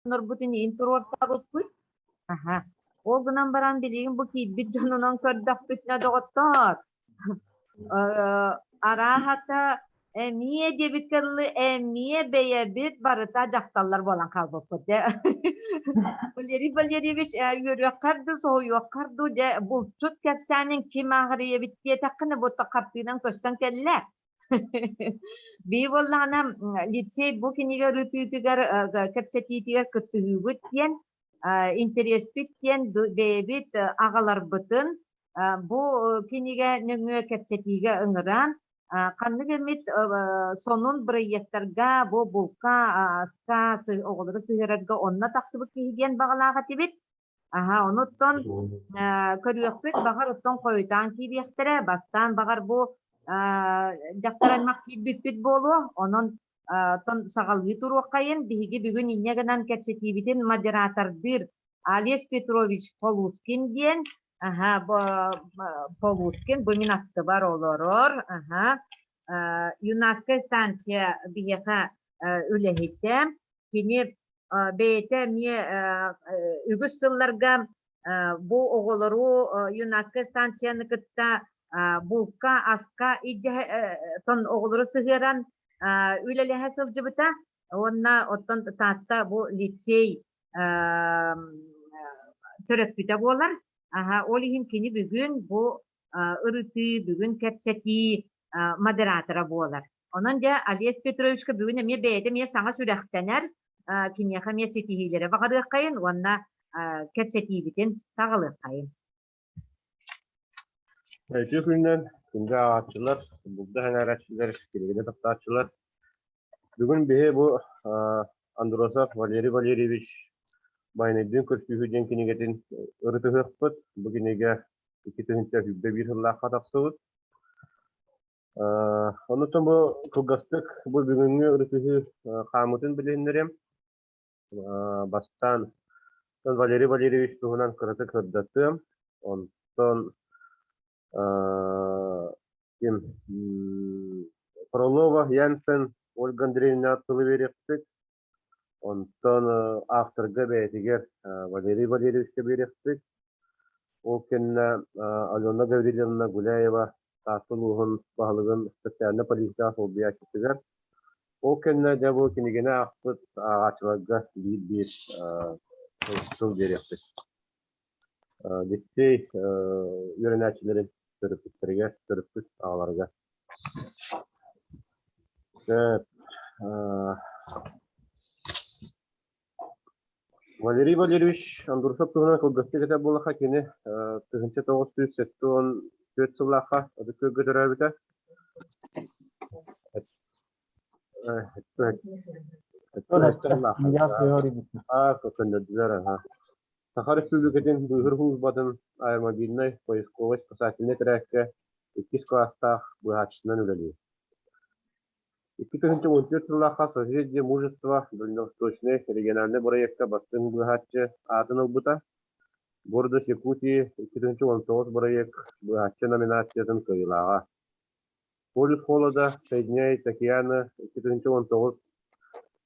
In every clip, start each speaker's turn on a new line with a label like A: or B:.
A: Дьоннорбутун иин туруортаабыппыт. Аһа. Ол гынан баран билигин бу киирбит дьонунан көрдөхпүтүнэ доҕоттоор, арааһата эмиэ диэбиккэ дылы эмиэ бэйэбит барыта дьахталлар буолан хаалбыппыт дьэ. Валерий Валерьевич үөрүөххэр дуу, соһуйуоххар дуу дьэ булчут кэпсээнин ким ааҕар ийэбит диэтэххинэ бу хартыынан көстөн кэллэ. Бии буоллаҕына лицей бу кинигэ ырытыытыгар кэпсэтиитигэр кыттыһыыбыт диэн интэриэспит диэн бэйэбит аҕаларбытын бу кинигэ нөҥүө кэпсэтиигэ ыҥыран ханнык эмит сонун бырайыактарга бу булка аска оҕолору сыһыарарга онно тахсыбыт киһи диэн баҕалаах этибит. Аһа, онуттан көрүөхпүт, баҕар оттон хойутаан киириэхтэрэ, бастаан баҕар бу дьахтар аймах киирбиппит буолуо, онон оттон саҕалыы туруоххайын, биһиги бүгүн инньэ гынан кэпсэтиибитин модератордыыр Олесь Петрович Полускин диэн, аһа, Полускин бу мин аттыбар олорор, аһа, юнацкая станция биһиэхэ үлэһитэ, кини бэйэтэ эмиэ үгүс сылларга бу оҕолору юнацкай станцияны кытта булка, аска тон оҕолору сыһыаран үлэлэһэ сылдьыбыта уонна оттон Таатта бу лицей төрөппүтэ буолар. Ол иһин кини бүгүн бу ырытыы, бүгүн кэпсэтии модератора буолар. Онон дьэ Олесь Петровичка бүгүн эмиэ бэйэтэ эмиэ саҥа сүрэхтэнэр, киниэхэ эмиэ ситиһиилэри баҕарыаххайын уонна кэпсэтиибитин саҕалыаххайын.
B: Үтүө күнүнэн күндү ааҕааччылар, булда сэҥээрээччилэр, кинигэни таптааччылар. Бүгүн биһи бу Андросов Валерий Валерьевич Байанайдыын көрсүһүү диэн кинигэтин ырытыһыахпыт. Бу кинигэ 2021 сыллаахха тахсыбыт. Онуттан бу кылгастык бу бүгүҥҥү ырытыһыы хаамыытын билиһиннэриэм. Бастаан Валерий Валерьевич туһунан кыратык сырдатыам. Онтон ким Фролова, Янсен, Ольга Андреевна тылы биэриэхпит. Онтон авторга бэйэтигэр Валерий Валерьевичка биэриэхпит. Ол кэннэ Алена Гаврильевна Гуляева. Таатта улууһун баһылыгын социальнай политикаҕа солбуйааччытыгар. Ол кэннэ дьэ бу кинигэни аахпыт ааҕааччыларга биир-биир сыл биэриэхпит. Лицей үөрэнээччилэрин төрөппүттэригэр, төрөппүт аҕаларыгар. Валерий Валерьевич Андрусов туһунан кылгастык этэр буоллахха, кини 1974 сыллаахха Ытык Күөлгэ төрөөбүтэ. Саха Республикатын быыһыыр службатын аэромобильнай поисковай-спасательнай тэрээккэ иккис кылаастаах быыһааччытынан үлэлиир. 2014 сыллаахха «Созвездие мужества» дальневосточнай региональнай бырайыакка бастыҥ быыһааччы аатын ылбыта. «Гордость Якутии» 2019 бырайыак быыһааччы номинациятын кыайыылааҕа. «Полюс холода» соединяет океаны 2019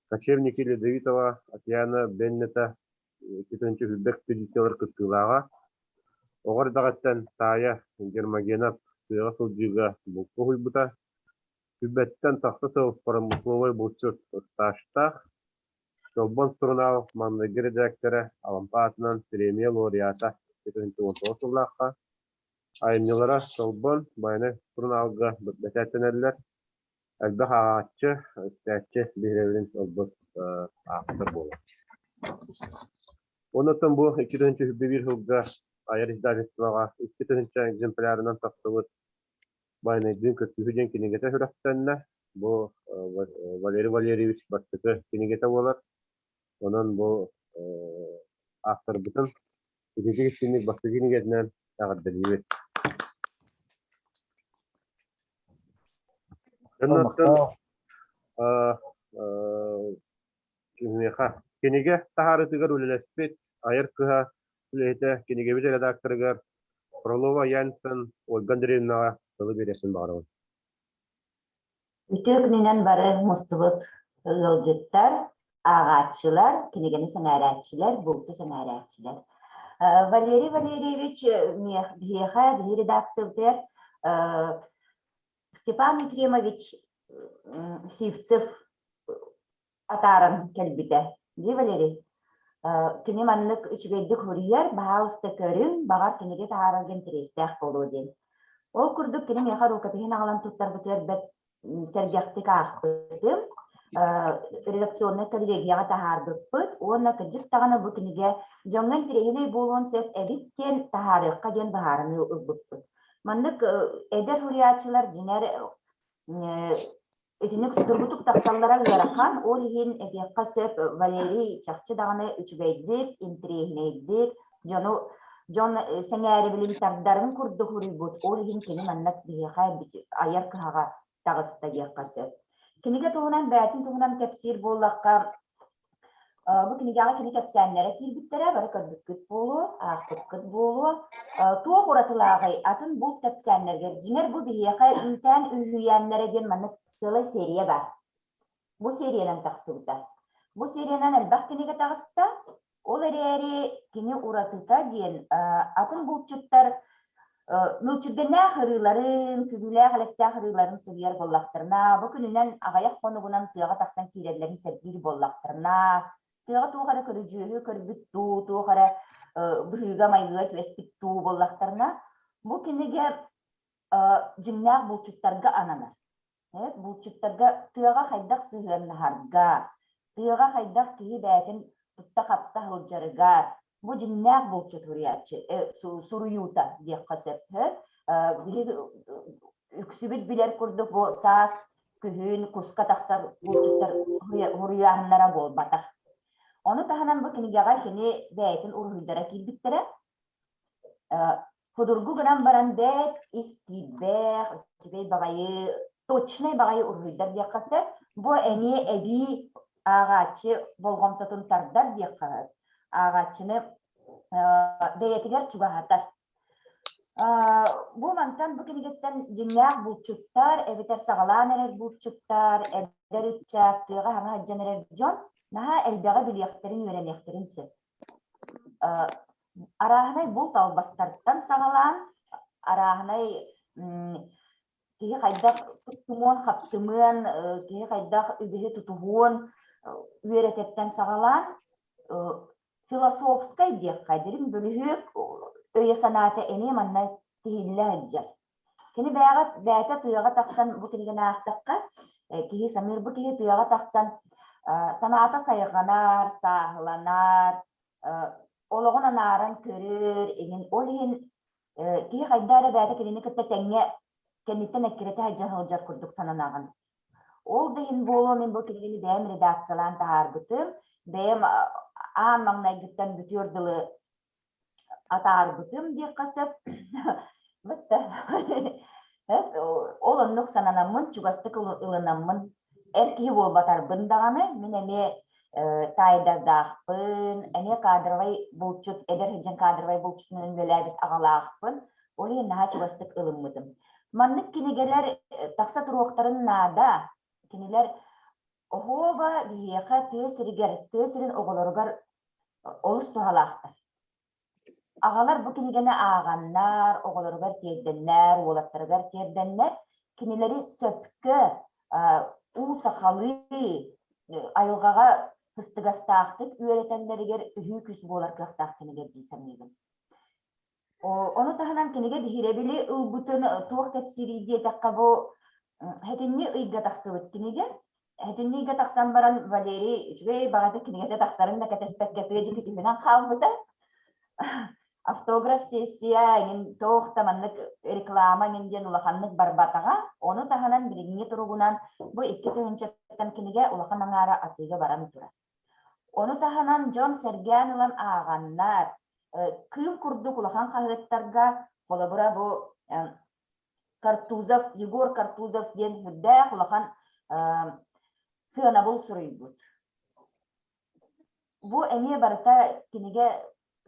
B: «Кочевники Ледовитого» океана Беннета 2001 экспедициялар кыттыылааҕа. Оҕо эрдэҕиттэн таайа Гермогенов тыаҕа сылдьыыга булка уһуйбута. Сүбэттэн тахса сыл промысловай булчут ыстаастаах, Чолбон сурунаал маҥнайгы эрэдээктэрэ, Алампа аатынан премия лауреата 2019 сыллаахха айымньылара Чолбон, Байанай сурунаалга бэчээттэнэллэр, элбэх ааҕааччы, истээччи биһирэбилин ылбыт ааптар буолар. Оннуттан бу 2021 сылга айар издательствоҕа 2000 экземплярынан тахсыбыт Байанайдыын көрсүһүү диэн кинигэтэ сүрэхтэннэ. Бу Валерий Валерьевич бастакы кинигэтэ буолар. Онон бу авторбытын ититик истинник бастакы кинигэтинэн эҕэрдэлиибит. Оннуттан Киниэхэ кинигэ таһаарыытыгар үлэлэспит айар кыһа үлэһитэ кинигэбит редакторыгар Фролова Янтан Ольга Андреевнаҕа тылы биэриэхпин баҕарабын.
C: Үтүө күнүнэн бары мустубут ыалдьыттар, ааҕааччылар, кинигэни сэҥээрээччилэр, булту сэҥээрээччилэр. Валерий Валерьевич биһиэхэ, биһи редакциябытыгар Степан Ефремович Сивцев атааран кэлбитэ. Дии Валерий? Кини маннык үчүгэйдик суруйар, баһаалыста көрүҥ, баҕар кинигэ таһаарарга интэриэстээх буолуо диэн. Ол курдук кини миэхэ рукопиһын аҕалан туттарбытыгар бэрт сэргэхтик аахпытым. Редакционнай коллегияҕа таһаарбыппыт уонна кырдьык даҕаны бу кинигэ дьоҥҥо интэриэһинэй буолуон сөп эбит диэн таһаарыахха диэн быһаарыныы ылбыппыт. Маннык эдэр суруйааччылар дьиҥэр Итинник судургутук тахсаллара ыарахан, ол иһин этиэххэ сөп, Валерий чахчы даҕаны үчүгэйдик, интэриэһинэйдик, дьону дьон сэҥээрибилин тардарын курдук суруйбут, ол иһин кини маннык биһиэхэ айар кыһаҕа таҕыста диэххэ сөп. Кинигэ туһунан бэйэтин туһунан кэпсиир буоллахха, Бу кинигэҕэ кини кэпсээннэрэ киирбиттэрэ, бары көрбүккүт буолуо, аахпыккыт буолуо. Туох уратылааҕый атын булт кэпсээннэригэр? Дьиҥэр бу биһиэхэ үүтээн үһүйээннэрэ диэн маннык сыалай серия баар. Бу сериянан тахсыбыта. Бу сериянан элбэх кинигэ таҕыста. Ол эрээри кини уратыта диэн атын булчуттар мүлчүргэннээх ырыыларын, күлүүлээх элэктээх ырыыларын суруйар буоллахтарына, бу күнүнэн аҕыйах хонугунан тыаҕа тахсан киирэллэрин сэргиир буоллахтарына, тыаҕа туох эрэ көрүдьүөһү көрбүт дуу, туох эрэ быһыыга-майгыга түбэспит дуу буоллахтарына, бу кинигэ дьиҥнээх булчуттарга ананар. Булчуттарга тыаҕа хайдах сыһыаннаһарга, тыаҕа хайдах киһи бэйэтин тутта-хапта сылдьарыгар, бу дьиҥнээх булчут суруйааччы суруйуута диэххэ сөп. Биһиги үксүбүт билэр курдук бу саас, күһүн куска тахсар булчуттар суруйааһыннара буолбатах. Ону таһынан бу кинигэҕэ кини бэйэтин уруһуйдара киирбиттэрэ. Судургу гынан баран бэрт ис киирбэх, үчүгэй баҕайы, точнай баҕайы уруһуйдар диэххэ сөп. Бу эмиэ эбии ааҕааччы болҕомтотун тардар диэххэ сөп. Ааҕааччыны бэйэтигэр чугаһатар. Бу мантан бу кинигэттэн дьиҥнээх булчуттар эбэтэр саҕалаан эрэр булчуттар, эдэр ыччат, тыаҕа саҥа сылдьан эрэр дьон наһаа элбэҕи билиэхтэрин, үөрэниэхтэрин сөп. Арааһынай булт албастартан саҕалаан, арааһынай Киһи хайдах туттумуон-хаптымыан, киһи хайдах үгэһи тутуһуон үөрэтэртэн саҕалаан философскай диэххэ, дириҥ бөлүһүөк өйө-санаата эмиэ манна тиһиллэ сылдьар. Кини бэйэҕэ бэйэтэ тыаҕа тахсан бу кинигэни аахтахха, киһи саныыр бу киһи тыаҕа тахсан санаата сайҕанар, сааһыланар, олоҕун анааран көрөр, иҥин ол иһин киһи хайдах эрэ бэйэтэ кинини кытта тэҥҥэ кэнниттэн эккирэтэ сылдьа сылдьар курдук сананаҕын. Ол да иһин буолуо мин бу кинигэни бэйэм редакциялаан таһаарбытым, бэйэм аан маҥнайгыттан бүтүөр дылы атаарбытым диэххэ сөп. Ол оннук сананаммын, чугастык ылынаммын, эр киһи буолбатарбын даҕаны, мин эмиэ таайдардаахпын, эмиэ кадровай булчут, эдэр сылдьан кадровай булчутунан үлэлээбит аҕалаахпын, ол иһин наһаа чугастык ылыммытым. Маннык кинигэлэр тахса туруохтарын наада. Кинилэр оһуоба биһиэхэ тыа сиригэр, тыа сирин оҕолоругар олус туһалаахтар. Аҕалар бу кинигэни ааҕаннар, оҕолоругар тиэрдэннэр, уолаттарыгар тиэрдэннэр, кинилэри сөпкө уу сахалыы айылҕаҕа кыстыгастаахтык үөрэтэллэригэр үһүү күс буолар кыахтаах кинигэ дии саныыбын. Ону таһынан кинигэ биһирэбили ылбытын туох кэпсиирий диэтэххэ бу сэтинньи ыйга тахсыбыт кинигэ. Сэтинньи ыйга тахсан баран Валерий үчүгэй баҕайытык кинигэтэ тахсарын да кэтэспэккэ тыа диэки түһүнэн хаалбыта. Автограф сессия эҥин туох да маннык реклама эҥин диэн улаханнык барбатаҕа. Ону таһынан билиҥҥи туругунан бу 2000-ттан кинигэ улахан аҥаара атыыга баран турар. Ону таһынан дьон сэргээн ылан ааҕаннар, Кыым курдук улахан хаһыаттарга, холобура бу Картузов, Егор Картузов диэн сүрдээх улахан сыанабыл суруйбут. Бу эмиэ барыта кинигэ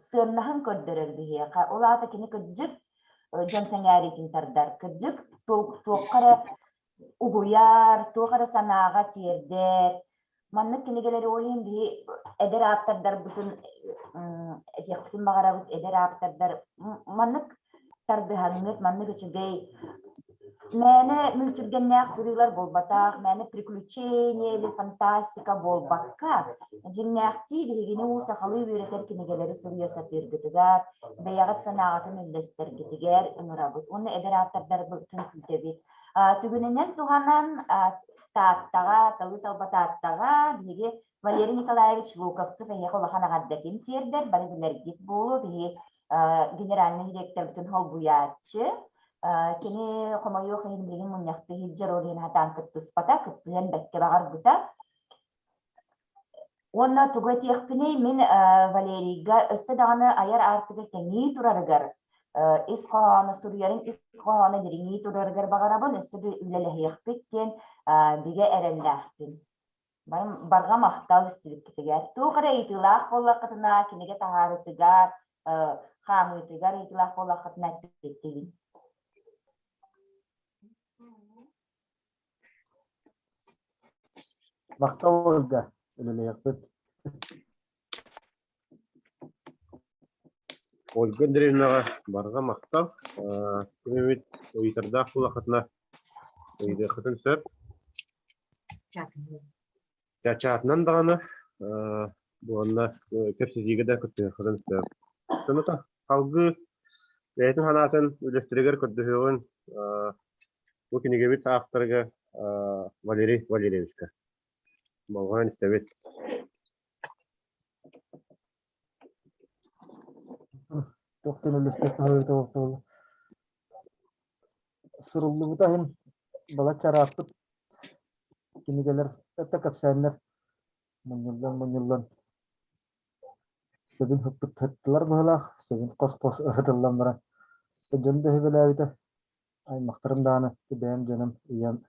C: сыаннаһын көрдөрөр биһиэхэ. Ол аата кини кырдьык дьон сэҥээриитин тардар, кырдьык туохха эрэ угуйар, туох эрэ санааҕа тиэрдэр. Маннык кинигэлэри ол иһин биһи эдэр ааптардарбытын этиэхпитин баҕарабыт, эдэр ааптардар маннык тардыһаҥҥыт, маннык үчүгэй мээнэ мүлчүргэннээх сырыылар буолбатах, мээнэ приключение или фантастика буолбакка, дьиҥнээхтии биһигини уу сахалыы үөрэтэр кинигэлэри суруйа сатыыргытыгар, бэйэҕит санааҕытын үллэстэргитигэр ыҥырабыт уонна эдэр ааптардарбытын күүтэбит. Түгэнинэн туһанан Тааттаҕа, Талыы талба Тааттаҕа биһиги Валерий Николаевич Луковцев эһиэхэ улахан эҕэрдэтин тиэрдэр, бары билэргит буолуо, биһиги генеральнай директорбытын холбуйааччы. Кини хомойуох иһин билигин мунньахтыы сылдьар, ол иһин сатаан кыттыспата, кыттыһан бэккэ баҕарбыта. Уонна тугу этиэхпиний, мин Валерийга өссө даҕаны айар аартыга кэҥии турарыгар, ис хоһооно суруйарын ис хоһооно дириҥии турарыгар баҕарабын, өссө да үлэлэһиэхпит диэн бигэ эрэллээхпин. Барҕа махтал истибиккитигэр. Туох эрэ ыйытыылаах буоллаххытына, кинигэ таһаарыытыгар, хаамыытыгар ыйытыылаах буоллаххытына эппиэттиибин.
D: Махтал Ольга, үлэлиэхпит.
B: Ольга Андреевнаҕа барҕа махтал. Ким эмит ыйытардаах буоллаххытына ыйытыаххытын сөп. Чаатынан даҕаны уонна кэпсэтиигэ да кыттыаххытын сөп. Сонута салгыы бэйэтин санаатын үлэстэригэр көрдөһүөҕүн бу кинигэбит авторыгар Валерий Валерьевичка. Болҕойон истэбит.
D: Туох диэн үллэстэр таһаарыыта буолла. Суруллубута иһин балачча ырааппыт кинигэлэр өттө кэпсээннэр мунньуллан-мунньуллан сөбүн ыһыттылар быһыылаах, сөбүн хос-хос ыһытыллан баран дьон да сөбүлээбитэ, аймахтарым даҕаны бэйэм дьонум, ийэм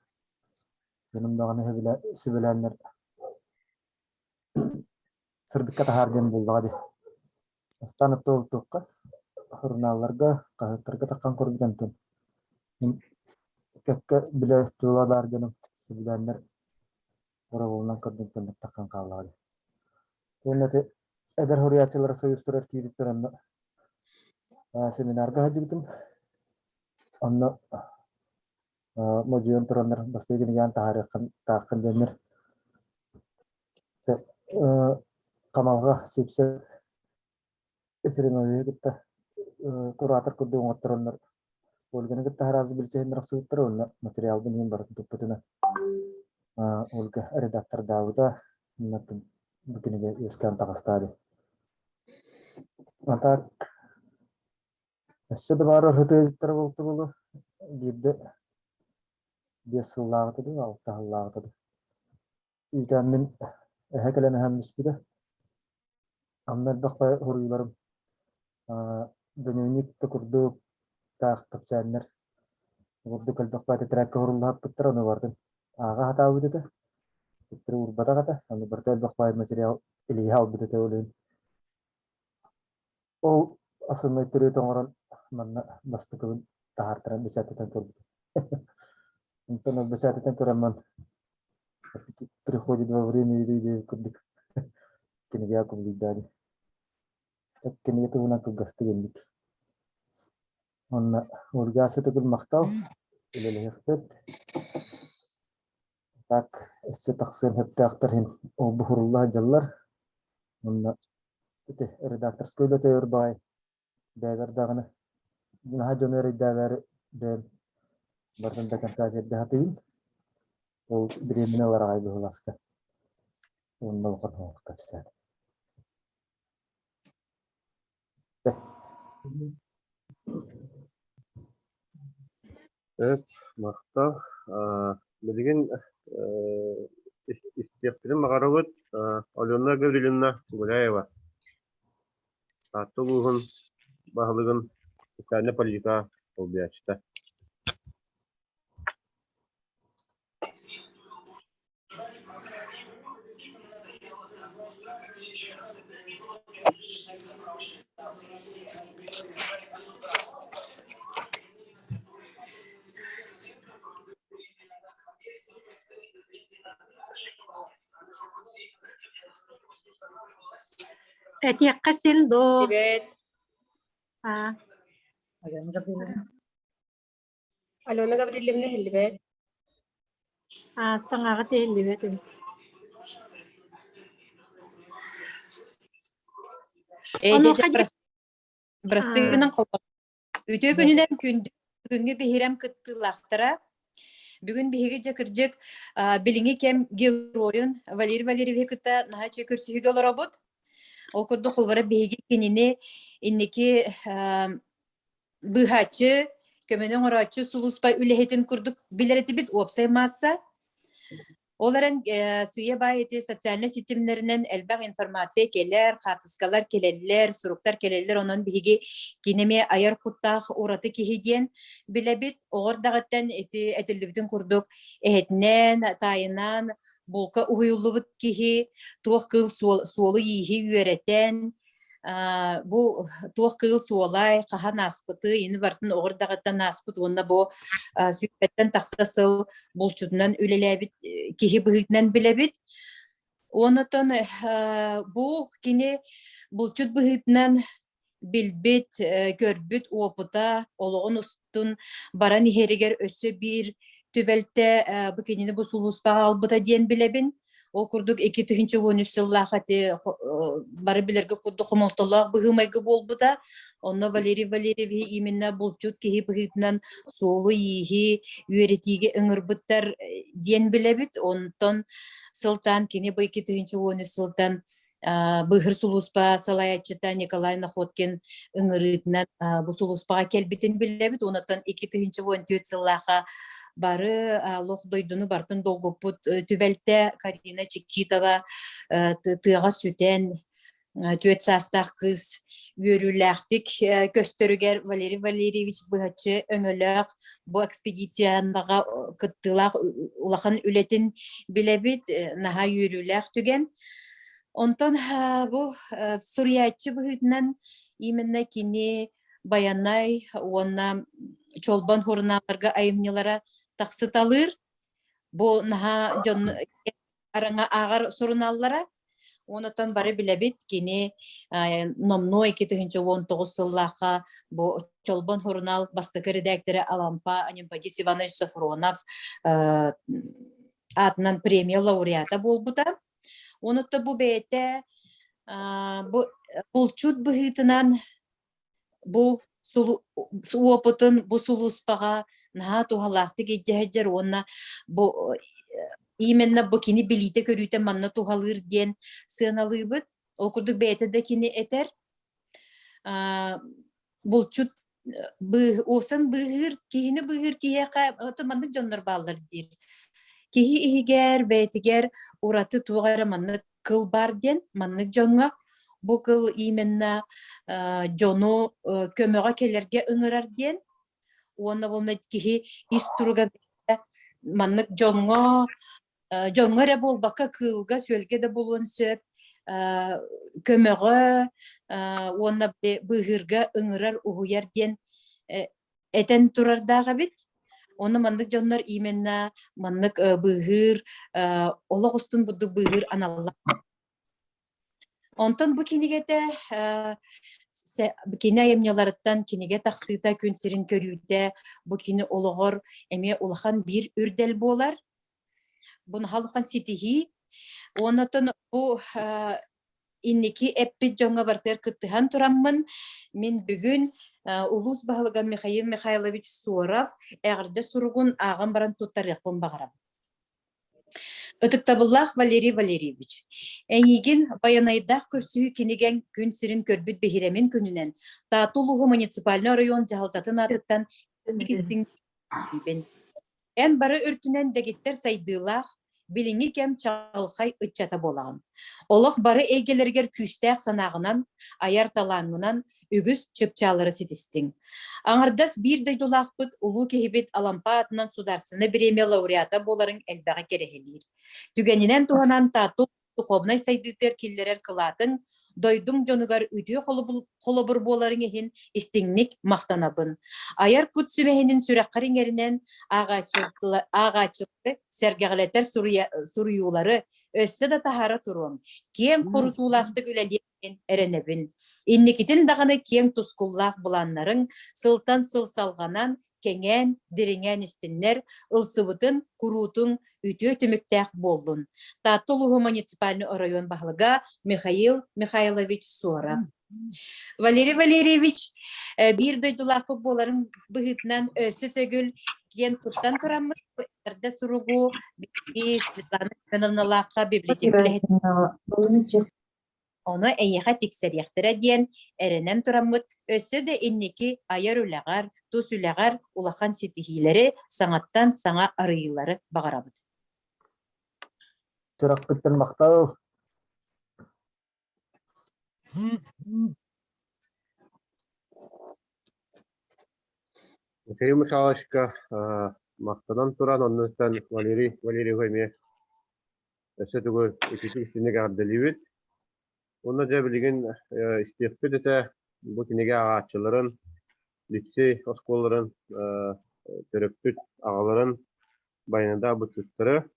D: дьонум даҕаны сөбүлээннэр сырдыкка таһаар диэн буоллаҕа дии. Бастаан оттоотуохха, сурунаалларга, хаһыаттарга таххан көрбүт онтон мин кэккэ билэ тула баар дьонум сөбүлээннэр боробулунан көрдүм көннөк таххан хааллаҕа дии. Уонна ити эдэр суруйааччылар союзтарыгар киирбиттэр онно семинарга сылдьыбытым. Онно Модьуйан тураннар бастакы кинигэҕин таһаарыаххын тааххын диэннэр Камалга Сипсев Ефремовиһы кытта куратор курдук оҥоттороннор Ольганы кытта араас билсиһиннэр охсубуттара уонна материалбын иһин барытын туппутуна Ольга редактордаабыта бу кинигэ үөскээн таҕыстаа дии. А так өссө да баар ыһытыабыттара буолтубулу биирдэ 5 сыллааҕыта дуу, 6 сыллааҕыта дуу үүтээммин эһэ кэлэн эһэм түспүтэ. Онно элбэх суруйууларым дневник да курдук таах кэпсээннэр курдук элбэх баай тэтэрээккэ суруллаһаппыттара, ону барытын ааҕа сатаабыт этэ. Төттөрү уурбатах этэ. Аны барыта элбэх баай материал илииһэ албыт этэ ол иһин. Ол основной төрүөт оҥорон манна бастакыбын таһаартаран бэчээттэтэн көрбүтүм. Онтон ол бэчээттэтэн көрөммүн приходит во время еды диэбит курдук кинигэ кубулуйдаа дии. Кинигэ туһунан кылгастык инник. Уонна Ольга Сытыгыл махтал үлэлэһиэхпит. Так өссө тахсыан сөптөөхтөр иһин ол буһурулла сылдьаллар. Уонна ити редакторскай үлэтэ өр баҕайы бэйэбэр даҕаны наһаа дьону эрэйдээбээри бэйэм барытын до конца тиэрдэ сатыыбын. Ол бириэмэни ылар аҕай быһыылаах да. Уонна улахан оһох кэпсээн.
B: Эт, махтал. Билигин истиэхпитин баҕарабыт Алена Гаврильевна Гуляева, Таатта улууһун баһылыгын социальнай политика солбуйааччыта.
E: Этиэххэ син доо.
F: Привет.
E: А,
F: Алена Гаврильевна иһиллибэт.
E: а, саҥаҕыт иһиллибэт эбит.
G: Ээ, дьэ,
E: Онуоха
G: дьэ, бырастыы гынан холбоо. Үтүө күнүнэн күндү бүгүҥҥү биһирэм кыттыылаахтара. Бүгүн биһиги дьэ кырдьык билиҥҥи кэм геройун Валерий Валерьевиһы кытта наһаа үчүгэй көрсүһүүгэ олоробут. Ол курдук холобура биһиги кинини инники быыһааччы, көмөнү оҥорооччу сулууспа үлэһитин курдук билэр этибит уопсай маасса. Ол эрэн сыыйа-баай ити социальнай ситимнэринэн элбэх информация кэлэр, хаартыскалар кэлэллэр, суруктар кэлэллэр, онон биһиги кини эмиэ айар куттаах ураты киһи диэн билэбит. Оҕо эрдэҕиттэн ити этиллибитин курдук эһэтинэн, таайынан булка уһуйуллубут киһи туох кыыл суолу-ииһи үөрэтэн, бу туох кыыл суолай, хаһан ааспыты, ини барытын оҕо эрдэҕиттэн ааспыт уонна бу сүүрбэттэн тахса сыл булчутунан үлэлээбит киһи быһыытынан билэбит. Онотон бу кини булчут быһыытынан билбит, көрбүт опыта олоҕун устун баран иһэригэр өссө биир түбэлтэ бу кинини бу сулууспаҕа албыта диэн билэбин. Ол курдук 2013 сыллаах ити бары билэргэ курдук хомолтолоох быһыы-майгы буолбута. Онно Валерий Валерьевич именно булчут киһи быһыытынан суолу-ииһи үөрэтиигэ ыҥырбыттар диэн билэбит. Онтон сылтаан кини бу 2013 сылтан быыһыр сулууспа салайааччыта Николай Находкин ыҥырыытынан бу сулууспаҕа кэлбитин билэбит. Онтон 2014 сыллаахха бары олох дойдуну барытын долгуппут түбэлтэ Карина Чикитова тыаҕа сүтэн 4 саастаах кыыс үөрүүлээхтик көстөрүгэр Валерий Валерьевич быһаччы өҥөлөөх бу экспедицияҕа кыттыылаах улахан үлэтин билэбит, наһаа үөрүүлээх түгэн. Онтон бу суруйааччы быһыытынан именно кини Байанай уонна Чолбон сурунаалларга айымньылара тахсыталыыр. Бу наһаа дьон араҥа ааҕар сурунааллара. Онотон бары билэбит, кини номнуо 2019 сыллаахха бу Чолбон сурунаал бастакы редактора Алампа Анемподист Иванович Софронов аатынан премия лауреата буолбута. Онуттан бу бэйэтэ бу булчут быһыытынан бу уопутун бу сулууспаҕа наһаа туһалаахтык илдьэ сылдьар уонна бу именно бу кини билиитэ-көрүүтэ манна туһалыыр диэн сыаналыыбыт. Ол курдук бэйэтэ да кини этэр булчут уосан быыһыыр киһини быыһыыр киһиэхэ маннык дьоннор бааллар диир. Киһи иһигэр бэйэтигэр ураты туох эрэ маннык кыл баар диэн маннык дьоҥҥо бу кыл именно дьону көмөҕө кэлэргэ ыҥырар диэн уонна буолна киһи ис туруга маннык дьоҥҥо дьоҥҥо эрэ буолбакка кыылга-сүөлгэ да буолуон сөп көмөҕө уонна быыһыырга ыҥырар уһуйар диэн этэн турардаах эбит. Онно маннык дьоннор именно маннык быыһыыр олох устун бурдук быыһыыр аналлаах. Онтон бу кинигэтэ кини айымньыларыттан кинигэ тахсыыта күн сирин көрүүтэ бу кини олоҕор эмиэ улахан биир үрдэл буолар. Бу наһаа улахан ситиһии. Оннотон бу инники эппит дьоҥҥо барытыгар кыттыһан тураммын, мин бүгүн улуус баһылыга Михаил Михайлович Соров эҕэрдэ суругун ааҕан баран туттарыахпын баҕарабын. Ытыктабыллаах Валерий Валерьевич, эйигин Байанайдаах көрсүһүү кинигэҥ күн сирин көрбүт биһирэмин күнүнэн Таатта улууһу муниципальнай оройуон дьаһалтатын аатыттан истиҥ Эн бары өртүнэн дэгиттэр сайдыылаах, билиҥҥи кэм чаҕылхай ыччата буолаҕын. Олох бары эйгэлэригэр күүстээх санааҕынан, айар талааҥҥынан үгүс чыпчааллары ситистиҥ. Аҥардас биир дойдулаахпыт улуу киһибит Алампа аатынан Судаарыстыбаннай бириэмийэ лауреата буоларыҥ элбэҕи кэрэһилиир. Түгэнинэн туһанан Таатта духовнай сайдыытыгар киллэрэр кылаатыҥ, дойдуҥ дьонугар үтүө холобур буоларыҥ иһин истиҥник махтанабын. Айар кут сүмэһинин сүрэххэр иҥэринэн ааҕааччылары сэргэҕэлэтэр суруйуулары өссө да таһаара туруом. Киэҥ хорутуулаахтык үлэлиэххин эрэнэбин. Инникитин даҕаны киэҥ тускуллаах былааннарыҥ сылтан сыл салҕанан, кэҥээн, дириҥээн истиннэр, ылсыбытын куруутун үтүө түмүктээх буоллун. Таатта улууһу муниципальный оройуон баһылыга Михаил Михайлович Суоров. Валерий Валерьевич биир дойдулаахпыт буоларын быһыытынан өссө төгүл киэн туттан тураммыт эрдэ суругу Светлана Семеновналаахха библиотека үлэһит Ону эйиэхэ тиксэриэхтэрэ диэн эрэнэн тураммыт, өссө да инники айар үлэҕэр, тус үлэҕэр улахан ситиһиилэри, саҥаттан саҥа арыйыылары баҕарабыт.
D: Сүрэхпиттэн махтал.
B: Михаил Михайловичка махтанан туран, оннуттан Валерий Валерьевич эмиэ Өссө тугу ититик истинник эҕэрдэлиибит. Уонна дьэ билигин истиэхпит этэ бу кинигэ ааҕааччыларын, лицей оскуолаларын төрөппүт аҕаларын Байанайдаах быччыттары.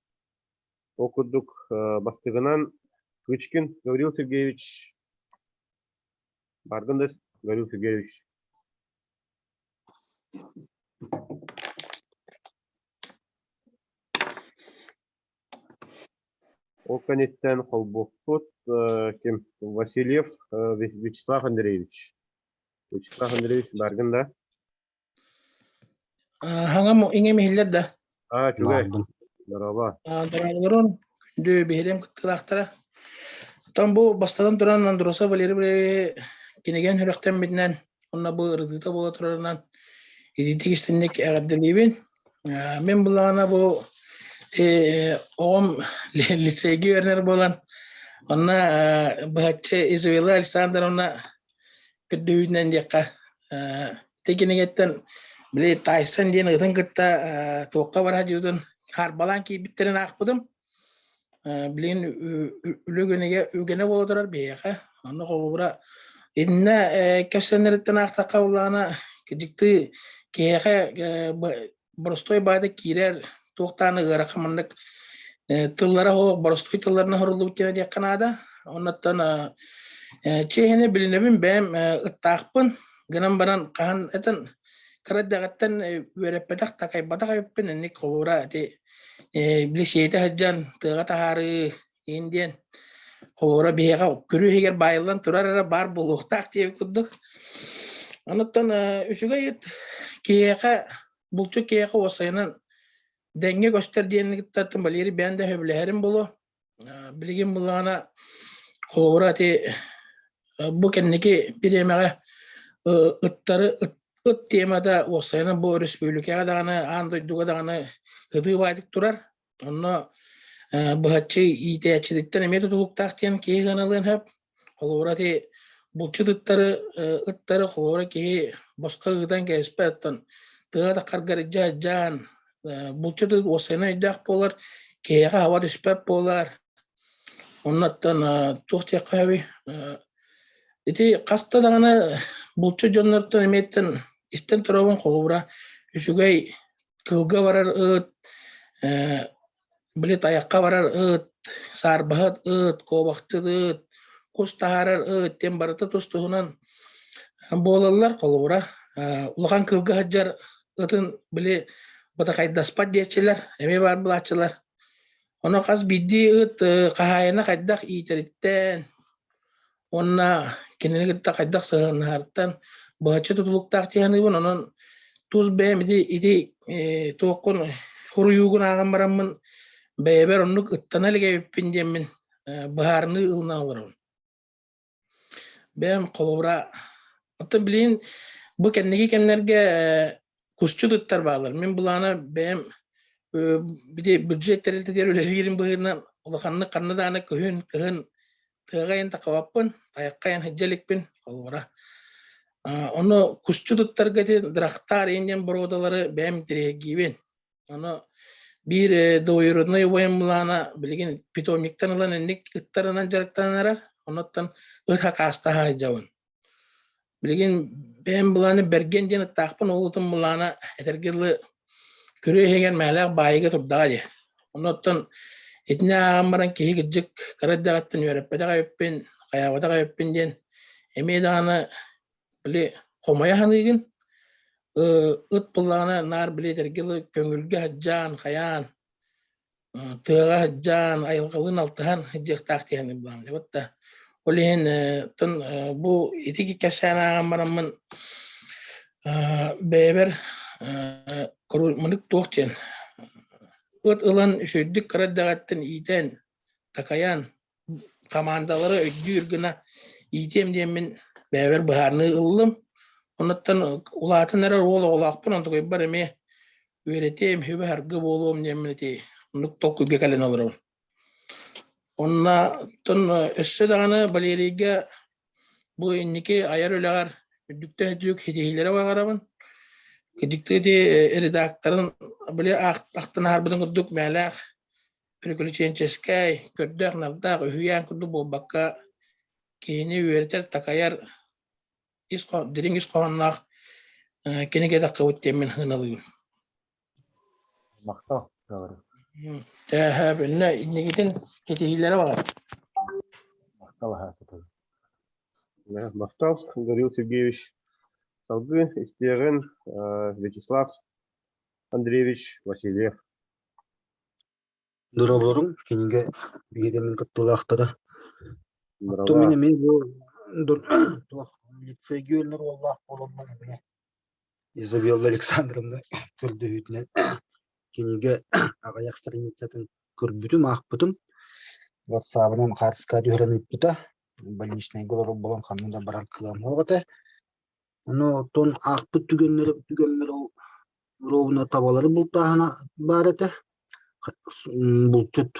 B: Ол курдук бастакынан Кычкин Гаврил Сергеевич бардын да Гаврил Сергеевич. Ол кэнниттэн холбуохпут ким Васильев Вячеслав Андреевич. Вячеслав Андреевич бааргын да?
H: Хаҥам иҥэм иһиллэр да?
B: Аа, үчүгэй. Здорово.
H: Дорооболорун, күндү биһирэм кыттыылаахтара. Оттон бу бастатан туран Андросов Валерий Валерьевич кинигэн сүрэхтэммитинэн уонна бу ырытыыта буола турарынан итиитик истинник эҕэрдэлиибин. Мин буллаҕына бу оҕом лицейгэ үөрэнэр буолан онно быһаччы Изабелла Александровна көрдөһүүтүнэн диэххэ ити кинигэттэн били Тайсон диэн ытын кытта туохха бара сылдьыбытын харбалаан киирбиттэрин аахпытым. Билигин үлэ үгэнэ үгэнэ буола турар биһиэхэ. Онно холобура иннэ кэпсэнэриттэн аахтахха буоллаҕына кырдьыктыы киһиэхэ боростуой баайда киирэр туох даҕаны ыарахан маннык тыллара суох боростуой тылларынан суруллубут диэн диэххэ наада. Оннуттан чиэһинэ билинэбин бэйэм ыттаахпын гынан баран хаһан этэн кыра эрдэҕиттэн үөрэппэтэх такайбатах эбиппин инник холуура ити били сиэтэ сылдьан тыаҕа таһаарыы иин диэн холуура биһиэхэ күрүө иһигэр баайыллан турар эрэ баар буолуохтаах диэбит курдук. Онуттан үчүгэй ыт киһиэхэ булчут киһиэхэ уопсайынан дэҥҥэ көстөр диэниттэн Валерий бэйэн да сөбүлэһэрим буолуо. Билигин буллаҕына холобура ити бу кэнники бириэмэҕэ ыттары ыт темата уопсайынан бу өрөспүүбүлүкэҕэ даҕаны аан дойдуга даҕаны кытыы баайдык турар. Онно быһаччы иитээччититтэн эмиэ тутулуктаах диэн киһи сыаналыан сөп. Холобура ити булчут ыттары ыттары холобура киһи босхо ыытан кэбиспэт оттон тыа таххаргар илдьэ сылдьан булчут ыт уопсайынан өйдөөх буолар, киһиэхэ хаба түспэт буолар. Оннуттан туох диэххэ сөбүй ити хаста даҕаны булчут дьоннортон эмиэттэн истэн турабын холобура үчүгэй кыылга барар ыт Били тайахха барар ыт, саарбаһыт ыт, куобахчыт ыт, кус таһаарар ыт диэн барыта тус-туһунан буолаллар. Холобура, улахан кыылга сылдьар ытын били бытахайдаспат диэччилэр, эмиэ баар буолааччылар. Ону хас биирдии ыт хаһаайына хайдах иитэриттэн, уонна кинини кытта хайдах сыһыаннаһарыттан быһаччы тутулуктаах дии саныыбын. Онон тус бэйэм ити ити туоххун хуруйуугун ааҕан бараммын бэйэбэр оннук ыттана илик эбиппин диэммин быһаарыныы ылынан олоробун. Бэйэм холобура оттон билигин бу кэнники кэмнэргэ кусчут ыттар бааллар. Мин былаана бэйэм бити бюджет тэрилтэтигэр үлэлиирим быһыытынан улаханнык ханна даҕаны күһүн, кыһын тыаҕа айан тахабаппын, тайахха айан сылдьа иликпин, холобура. Ону кусчут ыттарга ити драхтар диэн боруодалары бэйэм интэриэһиргиибин. Ону биир двоюродной убайым былаана билигин питомниктан ылан инник ыттарынан дьарыктанар, онуттан ыт хакаастаһа сылдьабын. Билигин бэйэм былааны Бэргэн диэн ыттаахпын, ол ытым былаана этэргэ дылы күрүө иһигэр мээлээх баайыга турдаҕа дии. Онуоттан итини ааҕан баран киһи кырдьык кыра эрдэҕиттэн үөрэппэтэх эбиппин, хайаабатах эбиппин диэн эмиэ даҕаны били хомойо саныыгын. Ыт буллаҕына наар били этэргэ дылы көҥүлгэ сылдьан, хайаан тыаҕа сылдьан, айылҕалыын алтыһан сылдьыахтаах диэн былаанныбыт да. Ол иһин тын бу ити кэпсээн ааҕан бараммын бэйэбэр мынык туох диэн ыт ылан үчүгэйдик кыра эрдэҕиттэн иитэн, такайан, хамаандалары өйдүүр гына иитиэм диэммин бэйэбэр быһаарыныы ыллым. Онуттан улаатан эрэр уол оҕолоохпун, онтукайбар эмиэ үөрэтиэм, сүбэ-саргы буолуом диэммин ити оннук толкуйга кэлэн олоробун. Онно оттон өссө даҕаны Валерийга бу инники айар үлэҕэр үрдүктэн үрдүк ситиһиилэри баҕарабын. Кырдьыктыы ити редакторын били ахтан аһарбытын курдук мээлээх приключенческэй, көрдөөх-нардаах үһүйээн курдук буолбакка, киһини үөрэтэр-такайар ис дириҥ ис хоһоонноох кинигэ таххыбыт диэммин сыаналыыбын.
D: Махтал, Гаврил.
H: Тээһээбиннэ иннигитин ситиһиилэрэ баҕар.
D: Махтал аһаа сытабын.
B: Махтал, Гаврил Сергеевич. Салгыы истиэҕин Вячеслав Андреевич Васильев.
I: Дорооболоруҥ, кинигэ биһирэмин кыттыылаахтара. Оттон мин эмиэ бу туох лицейгэ үөрэнэр уоллаах буоламмын эмиэ Изабелла Александровна көрдөһүүтүнэн кинигэ аҕыйах страницатын көрбүтүм, аахпытым. Ватсабынан хаартыска түһэрэн ыыппыта. Больничнайга олорор буолан ханна да барар кыаҕым суох этэ. Ону оттон аахпыт түгэннэрим түгэммэр ол Ровно табалары бултааһына баар этэ. Булчут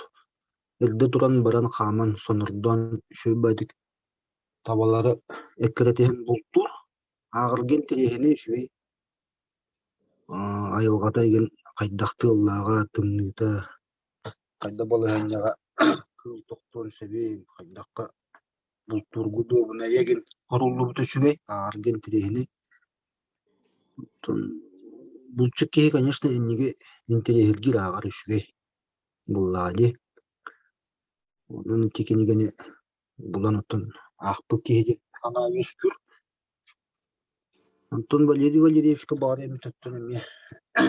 I: эрдэ туран баран хааман сонордоон үчүгэй табалары эккирэтиһэн бултуур. Ааҕарга интэриэһинэй үчүгэй. Айылҕата игин хайдах тыаллааҕа, тымныыта, хайда балаһыанньаҕа кыыл тохтуон сөбүй, хайдахха бултуургу дуобунайа игин хоруллубута үчүгэй, ааҕарга интэриэһинэй. Оттон булчут киһи, конечно, инниги интэриэһиргиир ааҕар үчүгэй буоллаҕа дии. Онон ити кинигэни Булан оттон аахпыт киһи диэн санаа үөскүүр. Онтон Валерий Валерьевичка баҕар эмит оттон эмиэ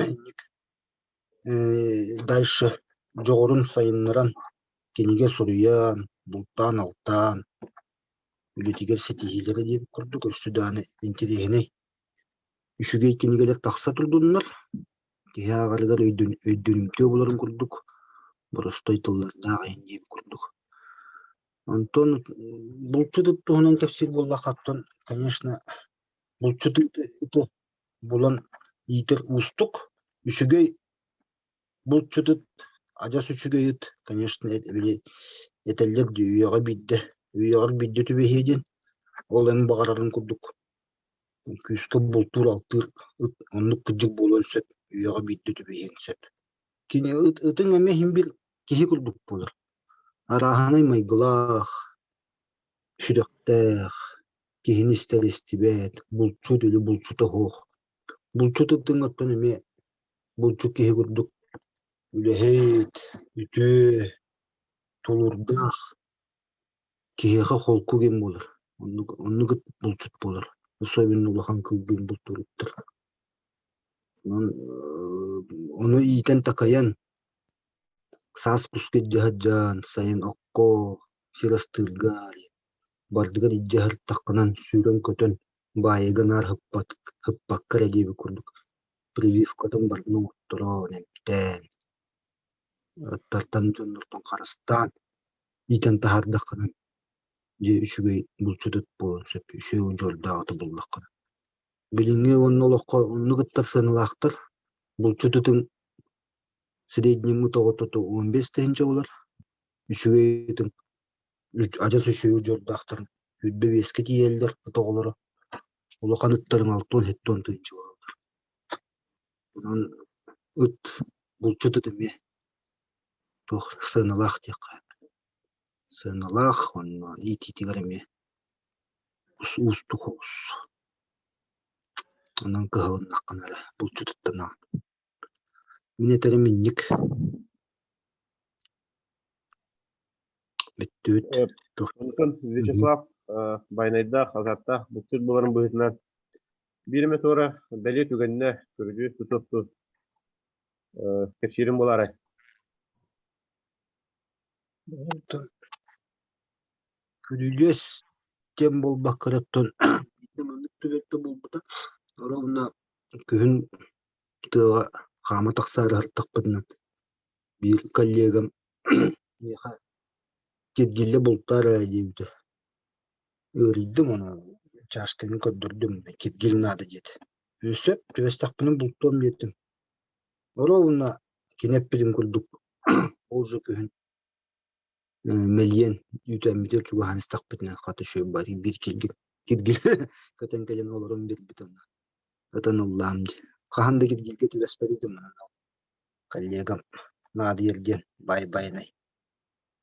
I: инник дальше дьоҕурун сайыннаран кинигэ суруйан, бултаан-алтаан үлэтигэр ситиһиилэрэ диэбит курдук өссө даҕаны интэриэһинэй үчүгэй кинигэлэр тахса турдуннар. Киһи ааҕарыгар өйдөнүмтүө буоларын курдук, боростуой тыллардаах айан диэбит курдук. Онтон булчут ыт туһунан кэпсиир буоллахха, оттон, конечно, булчут ыты булан иитэр уустук. Үчүгэй булчут ыт, адьас үчүгэй ыт, конечно, били этэллэр дии, үйэҕэ биирдэ, үйэҕэр биирдэ түбэһиэ диэн. Ол эн баҕарарыҥ курдук күүскэ бултуур-алтыыр ыт оннук кыдьык буолуон сөп, үйэҕэ биирдэ түбэһиэн сөп. Кини ыт ытыҥ эмиэ иһин бил киһи курдук буолар. Арааһынай майгылаах, сүрэхтээх, киһини истэр истибэт, булчут или булчута суох. Булчут ытыҥ оттон эмиэ булчут киһи курдук үлэһит, үтүө, тулуурдаах, киһиэхэ холку диэн буолар. Оннук, оннук ыт булчут буолар. Особенно улахан кылгын бултуур ыттар. Онон ону иитэн-такайан саас куска илдьэ сылдьан, сайын окко, сир астыырга бардыгар илдьэ сырыттаххынан сүүрэн-көтөн баайыга наар сыппат, сыппакка эрэ диэбит курдук прививкатын барытын оҥотторон, эмтээн, ыттартан дьоннортон харыстаан иитэн таһаардаххына дьэ үчүгэй булчут ыт буолуон сөп, үчүгэй удьуордаах ыты буллаххына. Билиҥҥи уонна олоххо оннук ыттар сыаналаахтар. Булчут ытыҥ среднеммыт оҕото 15 тыһыынча буолар. Үчүгэй ытыҥ адьас үчүгэй удьуордаахтар 25-кэ тиийэллэр ыт оҕолоро. Улахан ыттарыҥ 60-70 тыһыынча буолаллар. Онон ыт булчут ыт эмиэ туох сыаналаах диэххэ сыаналаах уонна иитиитигэр эмиэ уустук оҕус. Онон кыһалыннаххына эрэ булчутуттанаҕын. Мин этэрим инник. Бүттүбүт.
B: Онтон Вячеслав Байнайдаах, азартаах булчут буоларын быһыытынан биир эмэ туора бэлиэ түгэннэ көрүдьүөс тутуохтун кэпсиирим буолаарай?
I: Күрүлүөс диэн буолбакка эрэ оттон биирдэ маннык түбэлтэ буолбута. Ровно күһүн тыаҕа хаама тахсаары сырыттахпытына биир коллегам миэхэ киргиллэ бултаар ээ диэбитэ. Ыарыйдым ону чааскыны көрдөрдүм, киргил наада диэтэ. Сөп, түбэстэхпинэ бултуом диэтим. Ровно кини эппитин курдук ол же күһүн мэлийэн үүтээммитигэр чугаһаан истэхпитинэ хата үчүгэй баар биир киргил киргил көтөн кэлэн олорон биэрбит онно ытан ыллаам дии. Хаһан да киргилгэ түбэспэт этим онон коллегам наадыйар диэн баай байанай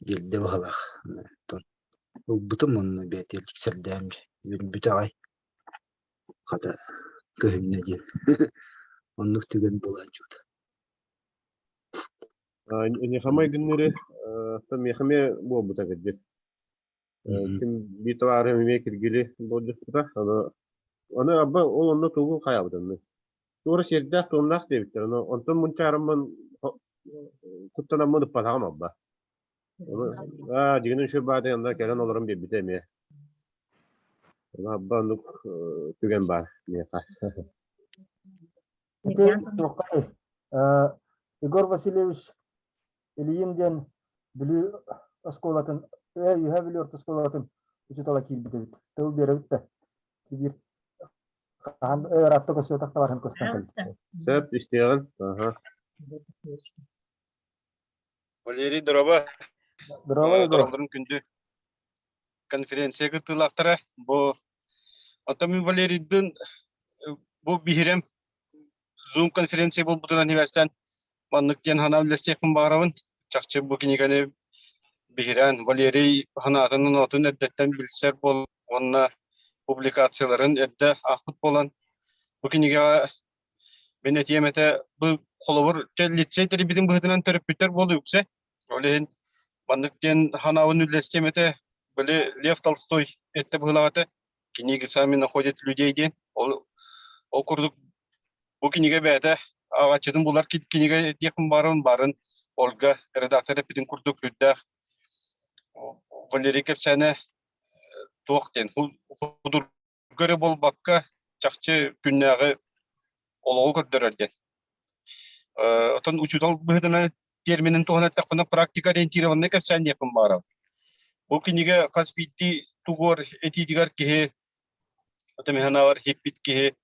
I: биэрдэ быһыылаах. Оттон ылбытым онно бэйэтигэр тиксэрдээн үөрбүтэ аҕай хата көһүннэ диэн оннук түгэн буолааччыта.
B: Эйиэхэ майгынныыры миэхэ эмиэ буолбута кырдьык. Ким биир табаарыһым эмиэ киргили болдьоспута. Аны аны абба ол онно тугу хайаабытын Туора сиэрдээх-туомнаах диэбиттэр. Ону онтон мунчаараммын куттанаммын ыппатаҕым алба. Ону аа дьигинэн үчүгэй баатый онно кэлэн олорон биэрбитэ эмиэ. Ону абба оннук түгэн баар миэхэ.
D: Ити туоххай Егор Васильевич Ильин диэн Бүлүү оскуолатын, Үөһээ Бүлүү орто оскуолатын учуутала киирбит эбит. Тыл биэрэбит да. Биир хаһан ыраатта көстүбэтэх табаарым көстөн кэлбит.
B: Сөп, истиэҕин. Аха.
J: Валерий, дороба.
D: Дороба, Егор.
J: Доролорун күндү конференция кыттыылаахтара. Бу оттон мин Валерийдын бу биһирэм Zoom конференция буолбутунан сибээстээн маннык диэн санаа үллэстиэхпин баҕарабын. Чахчы бу кинигэни биһирээн Валерий санаатын-оноотун эрдэттэн билсэр буол уонна публикацияларын эрдэ аахпыт буолан бу кинигэҕэ мин этиэм этэ бу холобур лицей тэрийбитин быһыытынан төрөппүттэр буолуу үксэ. Ол иһин маннык диэн санаабын үллэстиэм этэ. Били Лев Толстой эттэ быһыылаах этэ, книги сами находят людей диэн. Ол ол курдук бу кинигэ бэйэтэ ааҕааччытын булар кинигэ диэхпин баарын баарын Ольга редактор эппитин курдук үрдээх Валерий кэпсээнэ туох диэн худурга эрэ буолбакка чахчы күннээҕи олоҕу көрдөрөр диэн. Оттон учуутал быһыытынан терминин туһанан эттэхпинэ практика ориентированный кэпсээн диэхпин баҕарабын. Бу кинигэ хас биирдии тугуор этиитигэр киһи Отомиһанаабар хиппит киһи